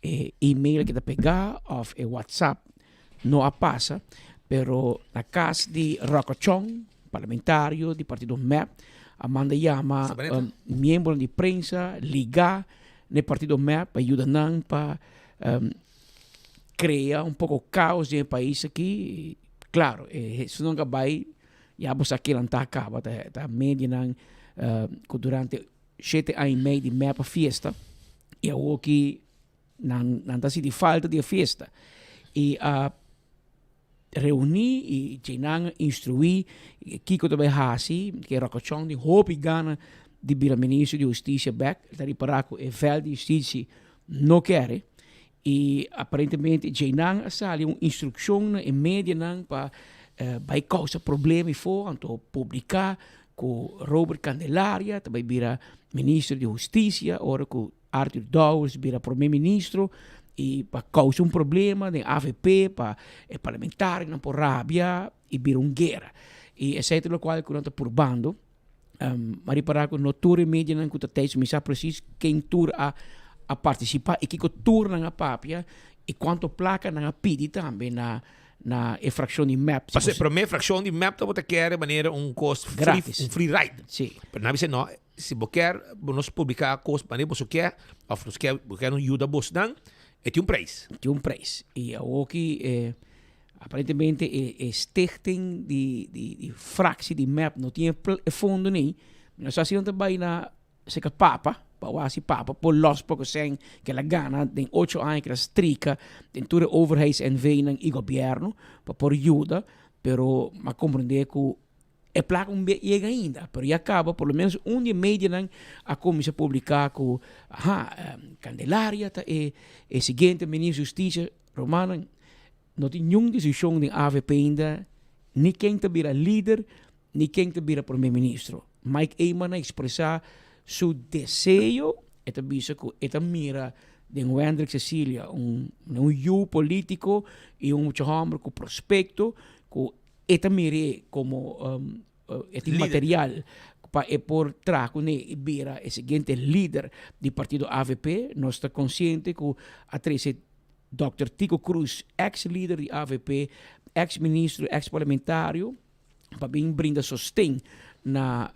Speaker 21: e email a keda pega of e WhatsApp no a pasa. Pero na cas di Rocco Chong, parlamentario di partido mep, a manda yama miembronan di prensa liga n'e partido mep pa yuda nan pa crea un poco caos den e pais aki. Claro, e esunnan cu a bay Ya bo sa kilan ta caba ta ta medianan cu durante shete aña y mei di mep a fiesta y awoki nan nan ta sinti falta di e fiesta y a reuni y dje-nan a instrui kico ta bay haci ke Rocochon tin hopi gana di bira ministro di husticia bek ta ripara cu e veld di husticia no kere Y aparentemente djeinan a sali un instruccion na e medianan pa bay causa problema y fo, anto publica cu Robert Candelaria ta bay bira ministro di husticia ora cu Arthur Dowers bira prome ministro y pa causa un problema den avp pa e parlamentarionan por rabia y bira un guera. Y esey ta locual cu nan ta purbando. Ma ripara ku no tur e medianan ku ta tei, mi sa presis ken tur a a partisipá i kiko tur nan a papia i kuantu plaka nan a pidi tambe na na e frakshon di mep.
Speaker 20: Pasobra e promé frakshon di mep tabata kere manera un kos free,
Speaker 21: Gratis.
Speaker 20: un free ride.
Speaker 21: Sí.
Speaker 20: Pero nan a bisa no, si bo kier bo nos publiká kos manera boso kier òf nos kier bo kier nos yuda bosnan, e tin un preis.
Speaker 21: Tin un preis. I awoki e Aparentemente e e stichting di di di fractie di mep no tin e e fondo ni. Mi no sa si nan ta bai na seka papa pa wak si papa por los poko sen ke el a gana den ocho aña ke el a strika den tur e overheids NV nan y gobierno pa por yuda pero m'a comprende ku e plaka un be yega ainda pero ya kaba por lo menos un di e medianan a kuminsa publika ku aha Candelaria ta e e siguiente ministro di husticia Romanan No tin niun desishon den avp ainda ni ken ta bira lider ni ken ta bira prome ministro. Mike Eman a expresa su deseo, e ta bisa cu e ta mira den Wendrick Cecilia un un yu politico y un mucha homber cu prospecto cu e ta mir'e como e tin material pa e por traha cune y bira e siguiente lider di partido avp. Nos ta consciente cu a trece Dòkter Tico Croes, ex lider di avp, ex ministro, ex parlamentario, pa bin brinda sosten na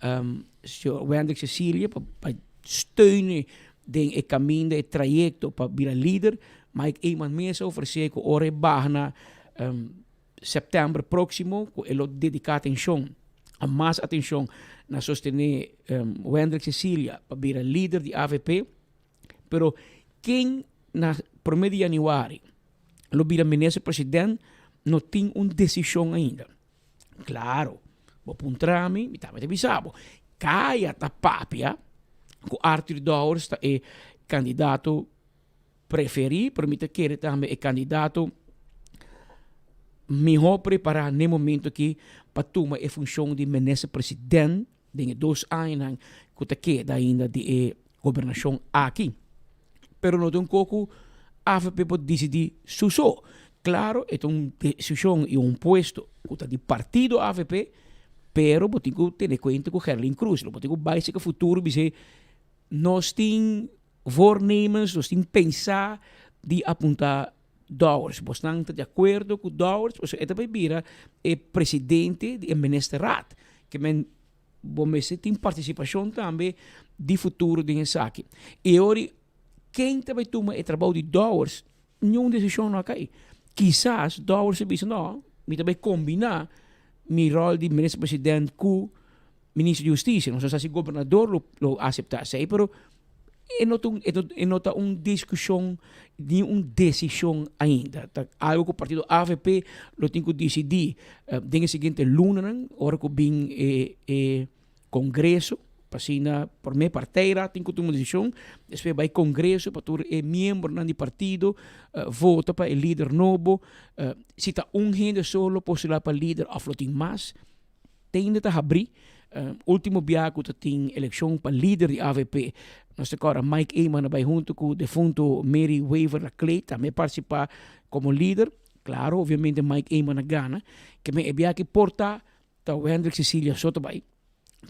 Speaker 21: señor Wendrick Cecilia pa pa steune den e caminda, e trayecto pa bira lider. Mike Eman mes a ofrece cu ora e baha na september proximo cu e lo dedica atencion, mas atencion na sostene Wendrick Cecilia pa bira lider di avp. Pero ken na prome di januari lo bira minister president no tin un desishon ainda. Klaro, bo puntra mi, mi tambe ta bisa bo. Kaya ta papia ku Arthur Dowers ta e kandidato preferí, pero mi ta kere tambe e kandidato mihó prepará n'e momento aki pa tuma e funshon di minister president. den e dos añanan ku ta keda ainda di e gobernashon aki. Pero no ta un ko ku avp por disidí su so. Klaro e ta un desishon i un puesto ku ta di partido avp, pero bo tin ku tene kuenta ku Gerlin Cruz. Lo bo tin ku bai seka futuro bis'é nos tin voornemens, nos tin pensá di apuntá Dowers. Bosnan ta di akuerdo ku Dowers? Pasobra e ta bai bira e presidente di e ministerraad. Ke men bo mester tin partisipashon tambe di futuro den esaki. E ora ken ta bai tuma e trabou di Dowers? Niun desishon no a kai. Kisas Dowers a bisa no, mi ta bai kombiná mi ròl di minister president ku minister di hustisia. Nos no sa si gobernador lo lo aseptá esei, pero e no ta un e no ta un diskushon ni un desishon ainda. Ta algu ku partido avp lo tin ku disidí den e siguiente lunanan ora ku bin e e kongreso. Pa asina prome partijraad tin ku tuma desishon, despues bai kongreso pa tur e miembronan di partido vota pa e lider nobo. Si ta un hende so lo postula pa lider òf lo tin mas, tende ta habrí. Ultimo bia ku ta tin elekshon pa lider di avp, nos ta kòrda Mike Eman a bai huntu ku defunto Mary Wever Laclay tambe partisipá komo lider. Klaro, obviamente Mike Eman a gana. Ke men e bia aki por ta Ta Wendrick Cecilia so ta bai,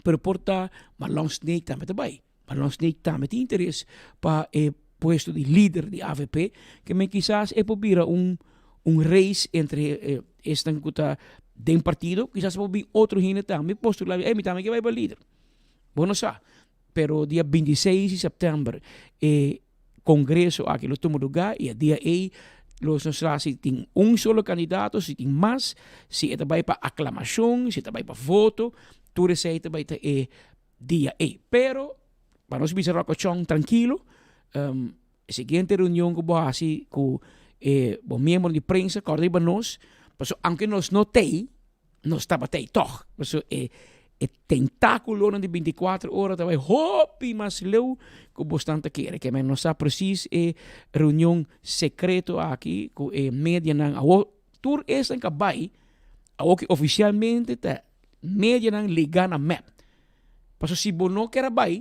Speaker 21: pero por ta Marlon Sneek tambe ta bai. Marlon Sneek tambe tin interes pa e puesto di lider di avp, ke men kisas e por bira un un race entre esnan ku ta den partido, kisas por bin otro hende tambe postula, ey mi tambe ke bai pa lider. Bo no sa, pero dia 26 di sèptèmber e Congreso aki lo tuma lugar y e dia ey lo nos sa si tin un solo candidato, si tin mas, si e ta bay pa aclamacion, si e ta bay pa voto, tur esey ta bay ta e dia ey. Pero pa nos bisa Rocco Chong trankilo, e siguiente reunion cu bo haci cu e bo miembro di prensa corda riba nos, pasobra aunke nos no t'ey, nos tabata ei tòg. Pasobra e e tentákulonan di bintikuater ora ta bai hopi mas leu ku bosnan ta kere. Ke men no sa presis e reunion sekreto aki ku e medianan awor tur esnan ka bai awor ki ofisialmente ta medianan ligá na mep. Pasobra si bo no ker a bai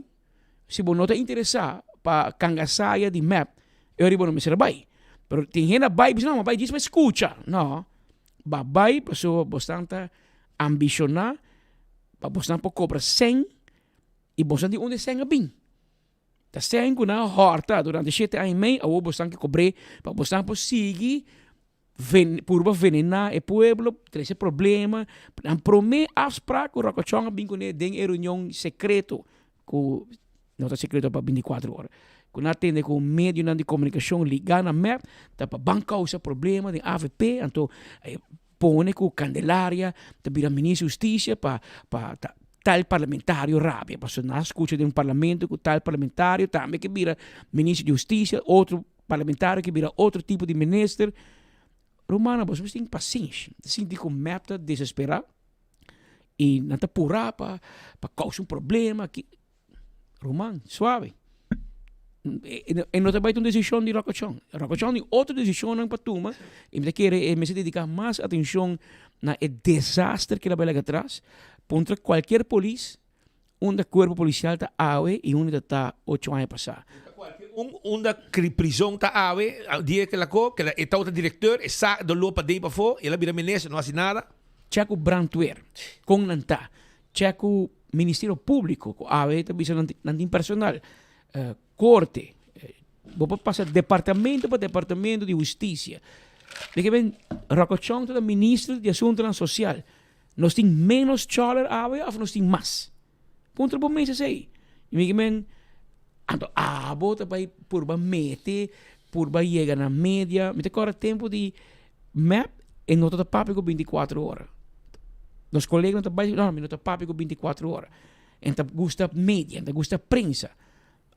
Speaker 21: Si bo no ta interesá pa kangasaya di mep, e ora bo no mester a bai. Pero tin hende a bai bisa, no, mi a bai djis pa skucha. No, bo a bai pasobra bosnan ta ambishoná pa bosnan por kobra sèn i bosnan di unda e sèn a bin. Ta sèn ku nan a hòrta durante shete aña i mei, awor bosnan ke kobr'é pa bosnan por sigui ven, purba venená e pueblo, trese problema. Nan promé afsprak ku Rocochon a bin kuné den e reunion sekreto, ku no ta sekreto pa bintikuater ora, ku nan a tende ku medionan di komunikashon ligá na mep ta pa ban kousa problema den avp, anto e pone ku Candelaria ta bira minister di hustisia pa pa ta tal parlamentario rabia, pasobra nan a skucha den parlamento ku tal parlamentario tambe ke bira minister di hustisia, otro Parlamentario ke bira otro tipo di minister. Rumannan, boso mester tin pasenshi. Ta sinti ku mep ta desesperá i nan ta purá pa pa kousa un problema aki. Ruman, suave. E no ta bai ta un desishon di Rokochon. Rokochon tin otro desishonnan pa tuma i mi ta kere e mester dediká mas atenshon na e desaster ke el a bai laga atras. Puntra kualkier polis Unda cuerpo policial ta awe y unda ta ta ocho aña pasa.
Speaker 20: Un unda prison ta awe, dia ke la ko, ke la e tabata directeur, e sa dolor paden y pafó, el a bira minister, no haci nada.
Speaker 21: Check cu brandweer, con nan ta. Check cu Ministerio Publico, cu awe ta bisa nan nan tin personal. Corte, bo por pasa departamento pa departamento di husticia. De ke ben Rocco Chong ta minister di asuntonan social. Nos tin menos choler awe of nos tin mas? Puntra bo mes esei. I mi men, anto abo ta bai purba mete, purba yega na media. Mi ta kòrda tempu di mep e no ta papia ku bintikuater ora. Nos koleganan ta bai, no, mi no ta papia ku bintikuater ora. En ta gusta media, en ta gusta prensa.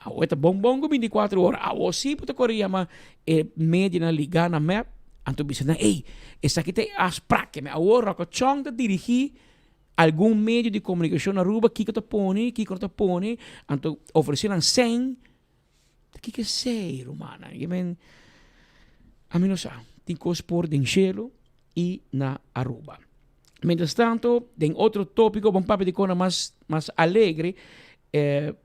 Speaker 21: Awo e ta bon bon ku bintikuater ora. Awo si bo ta kore yama e medianan ligá na mep, anto bisa nan, ey, esaki ta e afsprak. Keme awo Rocco Chong ta dirigí algun medio di komunikashon na Aruba, kiko ta pone, kiko no ta pone, anto ofresé nan sèn. Ta kiko esei, rumannan? I men, ami no sa. Tin kos por den shelu i na Aruba. Mientras tanto, den otro tópiko, bon papia di kona mas mas alegre, eh,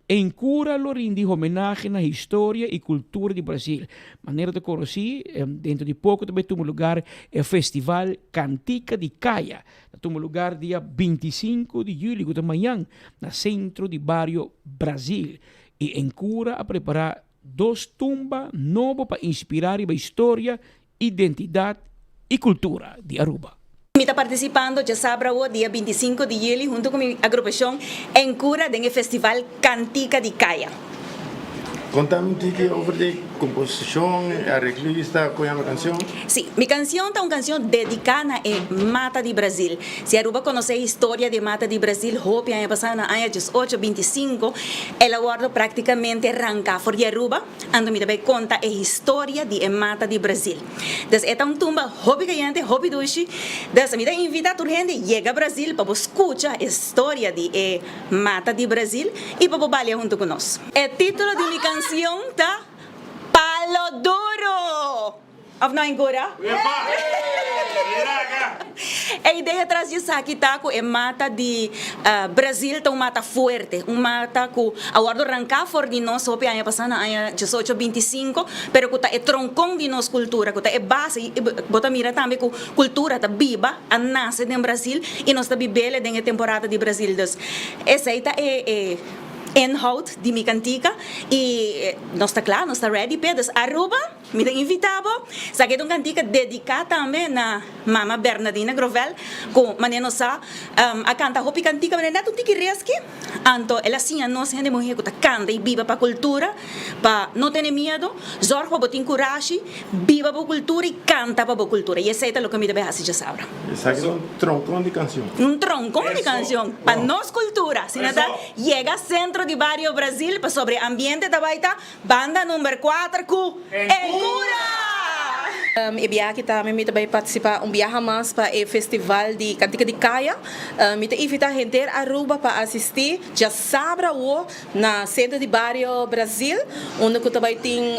Speaker 21: Encura lo rindi homenahe na historia y cultura di Brasil. Manera ta conoci, dentro di poco ta bay tuma lugar e festival Cantica di Caya. Ta tuma lugar dia 25 di juli, cu ta mañan, na Centro di Bario Brasil. Y Encura a prepara dos tumba nobo pa inspira riba historia identidad y cultura di Aruba.
Speaker 4: Mi ta participando djasabra awo dia 25 di juli hunto cu mi agrupacion Encura den e festival Cantica di Caya.
Speaker 7: Conta mi un tiki over di
Speaker 1: komposishon, areglista, kon yama e kanshon?
Speaker 4: Si, mi kanshon ta un kanshon dediká na e mata di Brazil. Si Aruba konosé historia di e mata di Brazil, hopi aña pasá, na aña diesocho binti sinku, el a wòrdu praktikamente ranká for di Aruba. Anto mi ta bai konta e historia di e mata di Brazil. Dus e ta un tumba hopi kayente, hopi dushi. Dus mi ta invitá tur hende yega Brazil pa bo skucha e storia di e mata di Brazil i pa bo balia huntu ku nos. E título di mi kansion ta Palo Duro! Of no Ingura? E idea tras di esaki ta ku e mata di Brazil ta un mata fuerte, un mata ku a wòrdu ranká for di nos hopi aña pasá na aña diesocho binti sinku, pero ku ta e tronkon di nos kultura, ku ta e base. I bo ta mira tambe ku kultura ta biba, a nase den Brazil i nos ta bibele den e temporada di Brazil. Dus esei ta e inhoud di mi kantika i nos ta kla, nos ta ready p'e. Dus Aruba! Mi ta invitá bo. Esaki ta un kantika dediká tambe na Mama Bernadina Grovel, ku manera nos sa a kanta hopi kantika, manera nèt un tiki reski. Anto el a siña nos hende muhé ku ta kanta i biba pa kultura, pa no tene miedu, zòrg pa bo tin kurashi, biba bo kultura i kanta pa bo kultura. I esei ta loke mi ta bai hasi djasabra.
Speaker 1: Esaki ta un tronkon di kanshon.
Speaker 4: Un tronkon di kanshon pa nos kultura. Asina ta yega Sentro di Bario Brazil pasobra e ambiente ta bai ta Banda number kuater ku Encura!
Speaker 7: E biaha aki tambe mi ta bai participa un biaha mas pa e festival di Cantica di Caya. Mi ta invita henter Aruba pa asisti djasabra awo na Centro di Bario Brazil unda cu ta bai tin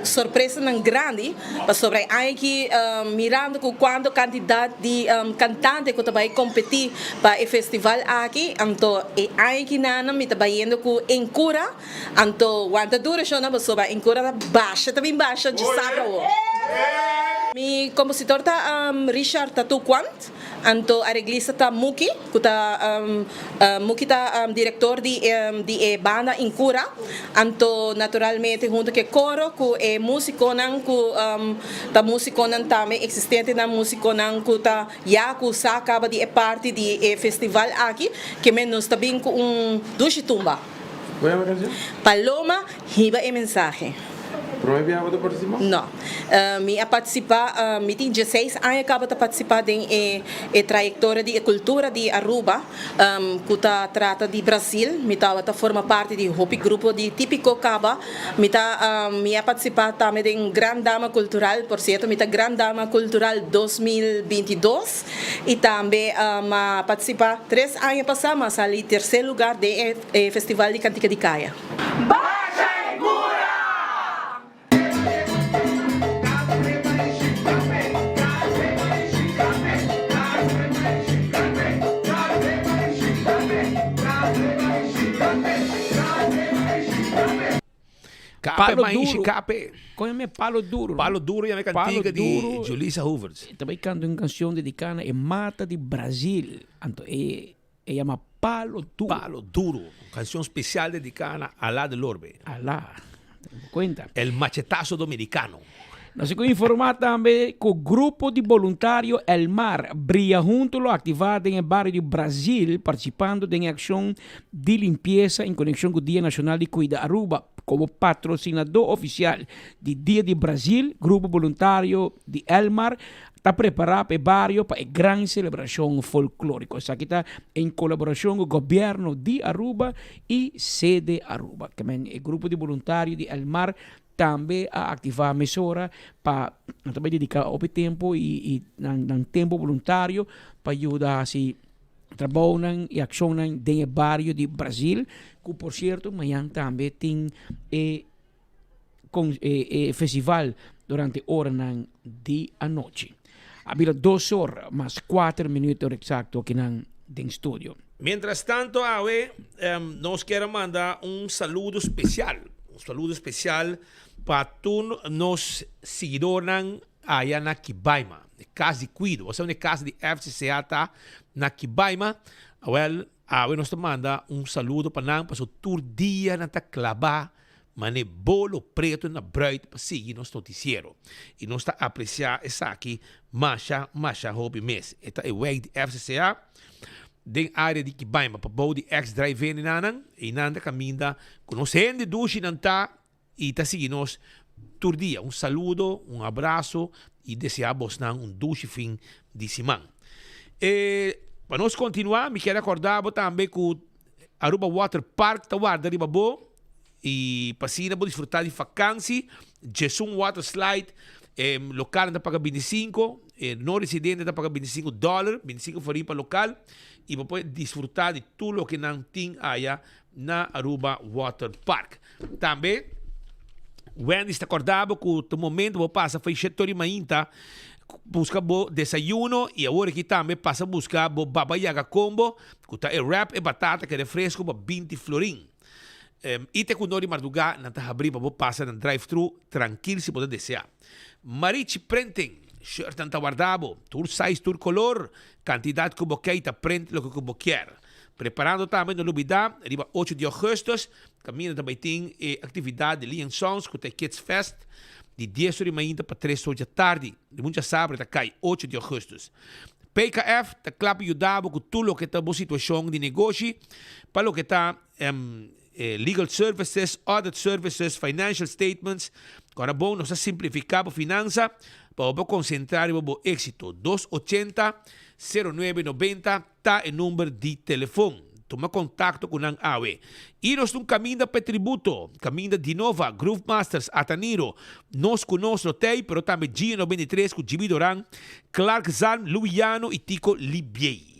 Speaker 7: sorpresanan grandi pasobra e aña aki mirando cu cuanto cantidad di cantante cu ta bai competi pa e festival aki anto e aña aki nan mi ta bayendo cu Encura. Anto wanta duro shona pasobra encura ta basha ta bin basha djasabra awor. Mi compositor ta Richard Tatu Quant, anto areglista ta Muki cu ta Muki ta director di di e banda Incura, anto naturalmente hunto cu e coro cu e musiconan cu ta musiconan tambe existentenan musiconan cu ta ya cu sa caba di e parti di e festival aki ke men nos ta bin cu un dushi tumba.
Speaker 1: Bo yama canción?
Speaker 7: Paloma hiba e mensahe.
Speaker 1: Prome biaha bo ta participa?
Speaker 7: No. Mi a participa, mi tin dieseis aña caba ta participa den e e trayectoria di e cultura di Aruba cu ta trata di Brasil. Mi tabata forma parti di hopi grupo di Tipico caba. Mi ta mi a participa tambe den Gran Dama Cultural, por cierto mi ta Gran Dama Cultural 2022. Y tambe m'a participa tres aña pasa, m'a sali tercer lugar den e festival di Cantica di Caya.
Speaker 15: Basha e cura!
Speaker 20: Kape
Speaker 21: Palo
Speaker 20: maishi
Speaker 21: duro.
Speaker 20: kape.
Speaker 21: Kon yama e palo duro?
Speaker 20: Palo duro yama e
Speaker 21: Palo
Speaker 20: kantika di
Speaker 21: duro.
Speaker 20: Julissa Hoeverts.
Speaker 21: E ta bai kanta un kanshon dediká na e mata di Brazil. Anto e e yama Palo duro.
Speaker 20: Palo duro. Un kanshon spesial dediká na Alá de Lorbe.
Speaker 21: Alá. Tene kuenta.
Speaker 20: El machetazo dominicano.
Speaker 21: Nos a informá tambe ku grupo di boluntario El Mar Bria Hunto lo aktivá den e bario di Brazil partisipando den e akshon di limpiesa en konekshon ku Dia Nashonal di Kuida Aruba. Komo patrosinadó ofisial di Dia di Brazil, grupo boluntario di El Mar ta prepará pa e bario pa e gran selebrashon folklóriko. Esaki ta en kolaborashon ku Gobièrnu di Aruba i Sede Aruba. E grupo di boluntario di El Mar Tambe a aktivá mesora pa nan ta bai dediká hopi tempu i nan nan tempu boluntario pa yuda hasi trabounan i akshonnan den e bario di Brazil ku por sierto mañan tambe tin e kon e festival durante oranan di anochi. A bira dos or mas kuater minuut ora eksakto akinan den studio.
Speaker 20: Mientras tanto awe nos kier a manda un saludo special, un saludo special pa tur nos siguidornan aya na Kibaima, e cas di cuido. Bo sa unda e cas di FCCA ta na Kibaima? Awel, awe nos ta manda un saludo pa nan pasobra tur dia nan ta claba Mane bolo preto na bruid pa sigui nos noticiero. Y nos ta aprecia esaki masha masha hopi mes. E ta e wijk di FCCA den area di Kibaima pa bou di ex drive-in nanan. Eynan ta caminda cu nos hende dushi nan ta y ta sigui nos. tur dia. Un saludo, un abraso y desea bosnan un dushi fin di siman. E pa nos continua mi kier acorda bo tambe cu Aruba Water Park ta warda riba bo y pa asina bo disfruta di vakantie. Djesun Water Slide, e localnan ta paga bintisinco, e no residente ta paga bintisinco dollar, bintisinco forin pa local y bo por disfruta di tur loke nan tin aya na Aruba Water Park. Tambe Wendy's ta corda bo cu ta momento bo pasa for Shetori Mainta busca bo desayuno y awor aki tambe pasa busca bo Baba Yaga Combo cu ta e wrap, e batata cu e refresco pa binti florin. Y te cu no di marduga nan ta habri pa bo pasa nan drive thru trankil si bo ta desea. Marichi Printing, shirtnan ta warda bo, tur size tur color, cantidad cu bo key ta print loke cu bo kier. Preparando tambe no lubida riba ocho di augustus caminda ta bay tin e actividad di Lian Songs cu ta e Kids Fest di dies ora di mainta pa tres ora dja tardi. Di mucha sabra ta cay ocho di augustus. PKF ta cla pa yuda bo cu tur loke ta bo situacion di negoshi pa loke ta legal services, audit services, financial statements. Ora bon nos ta simplifica bo finansa pa bo por concentra riba bo exito. Dos ochenta, sero nuebe nobenta ta e number di telefon. Tuma contacto cu nan awe. Y nos ta un caminda pa e tributo, caminda Dinova, Groove Masters, Ataniro, Nos cu Nos lo tey, pero tambe Gio 93 cu Jimmy Doran, Clark Zalm, Louis Llano y Tico Libiey.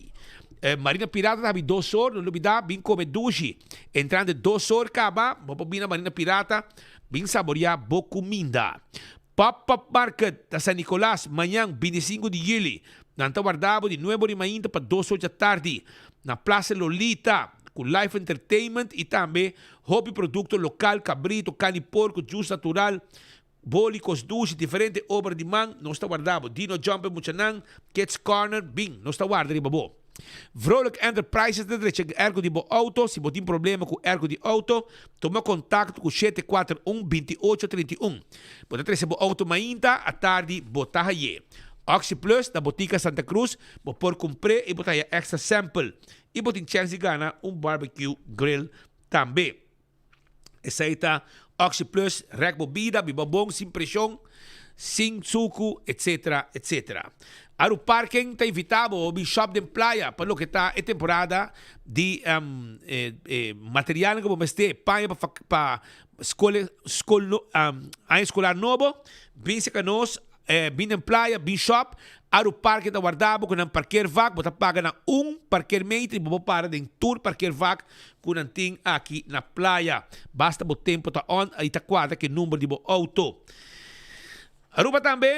Speaker 20: Marina Pirata ta habi dos or, no lubida bin come dushi. Entrante dos or caba, bo por bin na Marina Pirata bin saboria bo cuminda. Pop Pop Market ta San Nicolas mañan 25 di juli. Nan ta warda bo di nuebe or di mainta pa dos or djatardi na Plaza Lolita cu live entertainment y tambe hopi producto local, cabrito, carni porco, juice natural, Boli, kos dushi, diferente obra di man, nos ta warda bo. Dino Jumper muchanan, Kids Corner, bin, nos ta warda riba bo. Vrolijk Enterprises ta drecha airco di bo auto, si bo tin problema ku airco di auto, tuma kontakto ku shete kuater un, binti ocho, trinta i un. Bo ta trese bo auto mainta, atardi bo ta haye. Oxi Plus na Botica Santa Cruz, bo por kumpr'é i bo ta haya extra sample. I bo tin chèns di gana un barbecue grill tambe. Esei ta Oxi Plus, rèk bo bida, biba bon, sin preshon, sin suku, etsetera, etsetera. Aru Parking ta invitá bo bin shòp den playa pa loke ta e temporada di materialnan ku bo mester, paña pa pa skol skol aña eskolar nobo, bin serka nos. Bin den playa, bin shop, Aru Parke ta warda bo ku nan parkeervak, bo ta paga na un parkeermeter i bo por para den tur parkeervak ku nan tin aki na playa. Basta bo tempo ta on i ta kuadra ku e number di bo auto. Aruba tambe,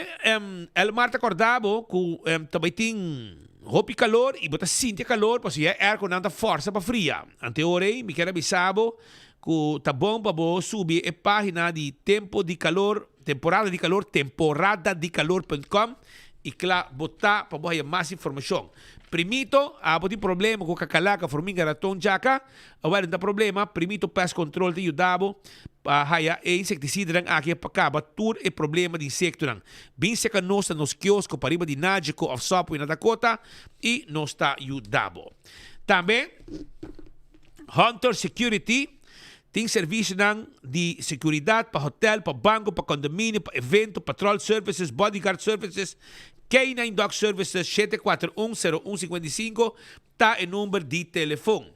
Speaker 20: Elmar ta korda bo ku ta bai tin hopi kalor i bo ta sinti e kalor pasobra ya e airco nan ta forsa pa fria. Anteor ei mi kier a bisa bo ku ta bon pa bo subi e pagina di tempo di kalor. Temporada di calor temporadadicalor.com y cla bo ta pa bo haya mas informacion. Primito, abo tin problema cu cacalaca, formiga, raton, djaca? Awel no ta problema, Primito Pest Control ta yuda bo pa haya e insecticidanan aki pa caba tur e problema di insectonan. Bin seca nos na nos kiosko pariba di Nagico of Subway na Dakota y nos ta yuda bo. Tambe Hunter Security. Tin servisionan di sekuridat pa hotel, pa banko, pa kondominio, pa evento, patrol services, bodyguard services, K-nine dog services, shete kuater un, sero un sinkuenta i sinku ta e number di telefon.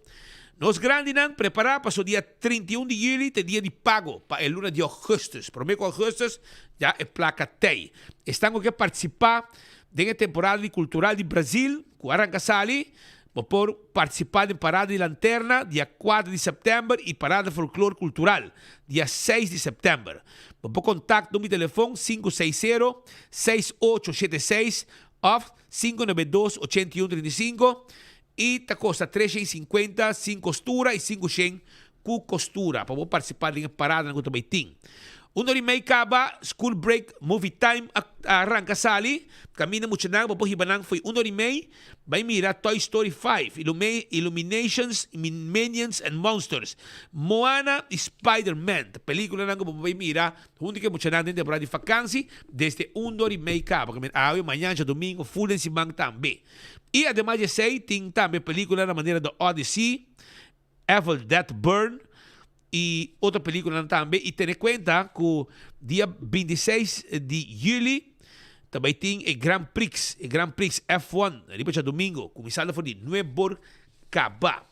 Speaker 20: Nos grandinan prepará paso dia 31 di yüli ta e dia di pago pa e luna di ougùstùs. Promé ku ougùstùs ya e plaka tei. Esnan ku ke partisipá den e temporada di kultural di Brazil ku a ranka sali, Bo por partisipá den Parada di Lanterna dia kuater di sèptèmber i Parada Folklor Kultural dia seis di sèptèmber. Bo por kontakta mi telefon sinku seis sero, seis ocho shete seis òf sinku nove dos, ochenta i un trinta i sinku i ta kosta tres shen i sinkuenta sin kostura i sinku shen ku kostura pa bo partisipá den e paradanan ku ta bai tin. Un ora i mei kaba, school break, movie time a ranka sali, kaminda muchanan bo por hiba nan fo'i un ora i mei bai mira Toy Story 5, Illuminations, Minions and Monsters, Moana i Spider-Man. Ta pelikulanan ku bo por bai mira huntu ku e muchanan den temporada di fakansi desde un ora i mei kaba. Awe, mañan, djadumingu, ful den siman tambe. I ademas di esei tin tambe pelikulanan manera The Odyssey, Evil Dead Burn. y otro peliculanan tambe y tene cuenta cu dia 26 di juli ta bay tin e Grand Prix, e Grand Prix F1 riba djadomingo cuminsando for di nuebor caba.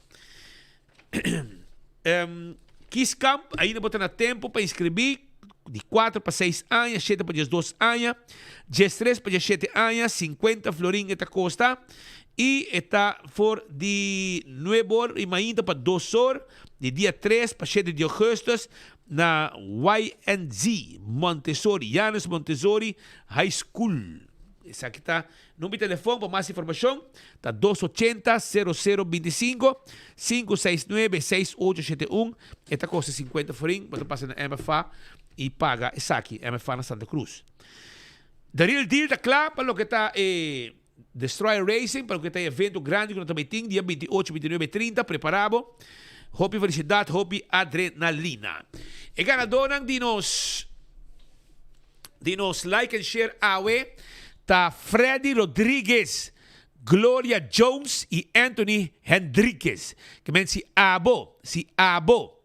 Speaker 20: Kieskamp ainda bo ta na tempo pa inscribi di 4 pa 6 aña, 7 pa 12 aña, 13 pa 17 aña, 50 florin e ta costa y e ta for di 9 or y mainta pa 2 or di dia 3 pa 7 di augustus na YNZ Montessori, Janus Montessori High School. Esaki ta Number di telefon pa mas informashon ta dos ochenta sero sero bintisinko, sinku seis nuebe seis ocho shete un. E ta kosta sinkuenta florin. Bo ta pasa na MFA i paga esaki, MFA na Santa Cruz. The Real Deal ta kla pa loke ta e Destroyer Racing, pa loke ta e evento grandi ku nan ta bai tin dia 28, 29 i 30. Prepara bo. Hopi felisidat, hopi adrenalina. E ganadónan di nos. Di nos like and share awe ta Freddy Rodriguez, Gloria Jones y Anthony Hendriquez. Ke men si abo, si abo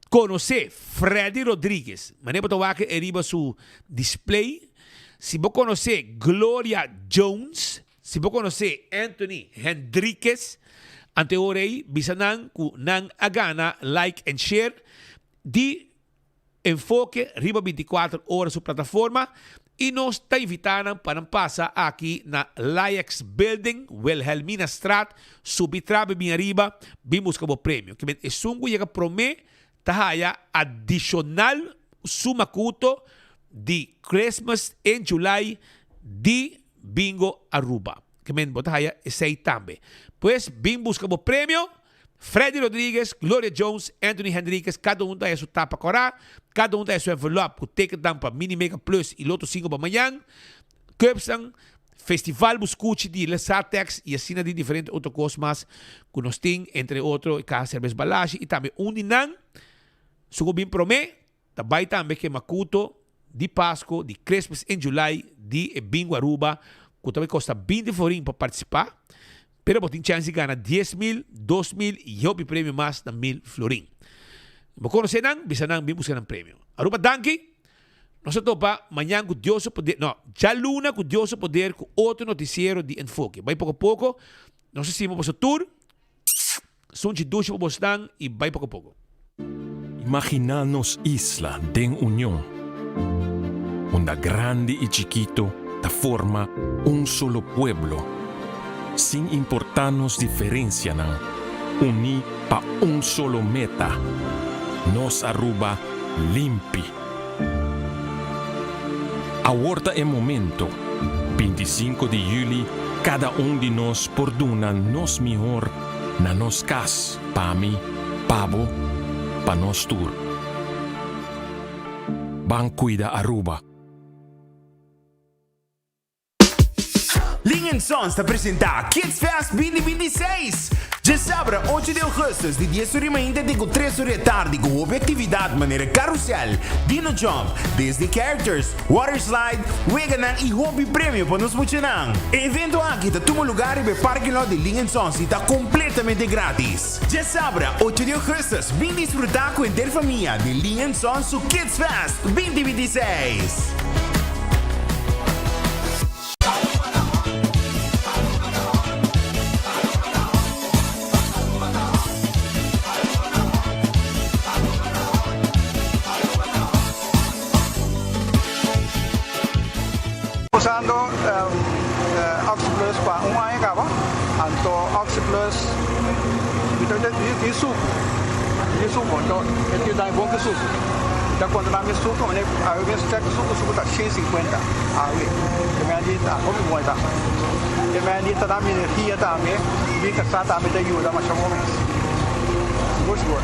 Speaker 20: conoce Freddy Rodriguez, manera bo ta wak e riba su display, si bo conoce Gloria Jones, si bo conoce Anthony Hendriquez, ante ora ey bisa nan cu nan a gana like and share di Enfoke riba 24 ora su plataforma y nos ta invita nan pa nan pasa aki na Laex Building, Wilhelminastraat, subi trabe bin ariba, bin busca bo premio. Kimen esun cu yega prome ta haya adicional su macuto di Christmas in July di Bingo Aruba. Kimen bo ta haya esey tambe. Pues bin busca bo premio. Freddy Rodriguez, Gloria Jones, Anthony Henriquez, kada un ta haya su tapa kòrá, kada un ta haya su envelòp ku tekentnan pa Mini Mega Plus i Loto 5 pa mañan, Cupsnan, Festival Buskuchi di Lesatex i asina di diferente otro kos mas ku nos tin, entre otro e kaha serbes Balashi i tambe un di nan su ku bin promé Ta bai tambe ke makuto di Pasco di Christmas in July di e Bingo Aruba ku ta bai kosta 20 florin pa partisipá, pero bo tin chèns di gana 10,000, 2,000 i hopi premio mas na 1,000 florin. Bo konosé nan, bisa nan bin buska nan premio. Aruba danki! Nos ta topa mañan ku Dios su poder, no, djaluna ku Dios su poder ku otro notisiero di Enfoke. Bai poko poko, nos ta stima boso tur. Sunchi dushi pa bosnan y bai poco poco.
Speaker 2: Imaginá nos isla den union, unda grandi i chikito ta forma un solo pueblo, sin importá nos diferensianan, uní pa un solo meta, nos Aruba limpi. Awor ta e momento, 25 di juli kada un di nos por duna nos mihor na nos kas, pa mi, pa bo, pa nos tur. Ban cuida Aruba.
Speaker 3: Ling and Sons ta presenta Kids Fest 2026! Djasabra ocho di augustus di dies ora mainta te ku tres ora di atardi ku hopi aktividat manera karusel, dino jump, Disney characters, water slide, weganan i hopi premio pa nos muchanan. E evento aki ta tuma lugar riba e parking lot di Ling and Sons i ta kompletamente gratis. Djasabra ocho di augustus bin disfruta ku henter famia di Ling and Sons su Kids Fest 2026!
Speaker 16: Usando Oxyplus pa un aña caba, anto Oxyplus mi ta di sucu, di sucu, anto e tin dami bon cu sucu. Mi ta controla mi sucu, mi awe mes check sucu, sucu ta shen cincuenta awe. E mei di ta hopi bon e ta. E mei di ta dami energia tambe, mi casa tambe ta yuda masha bon mes. Sigur sigur.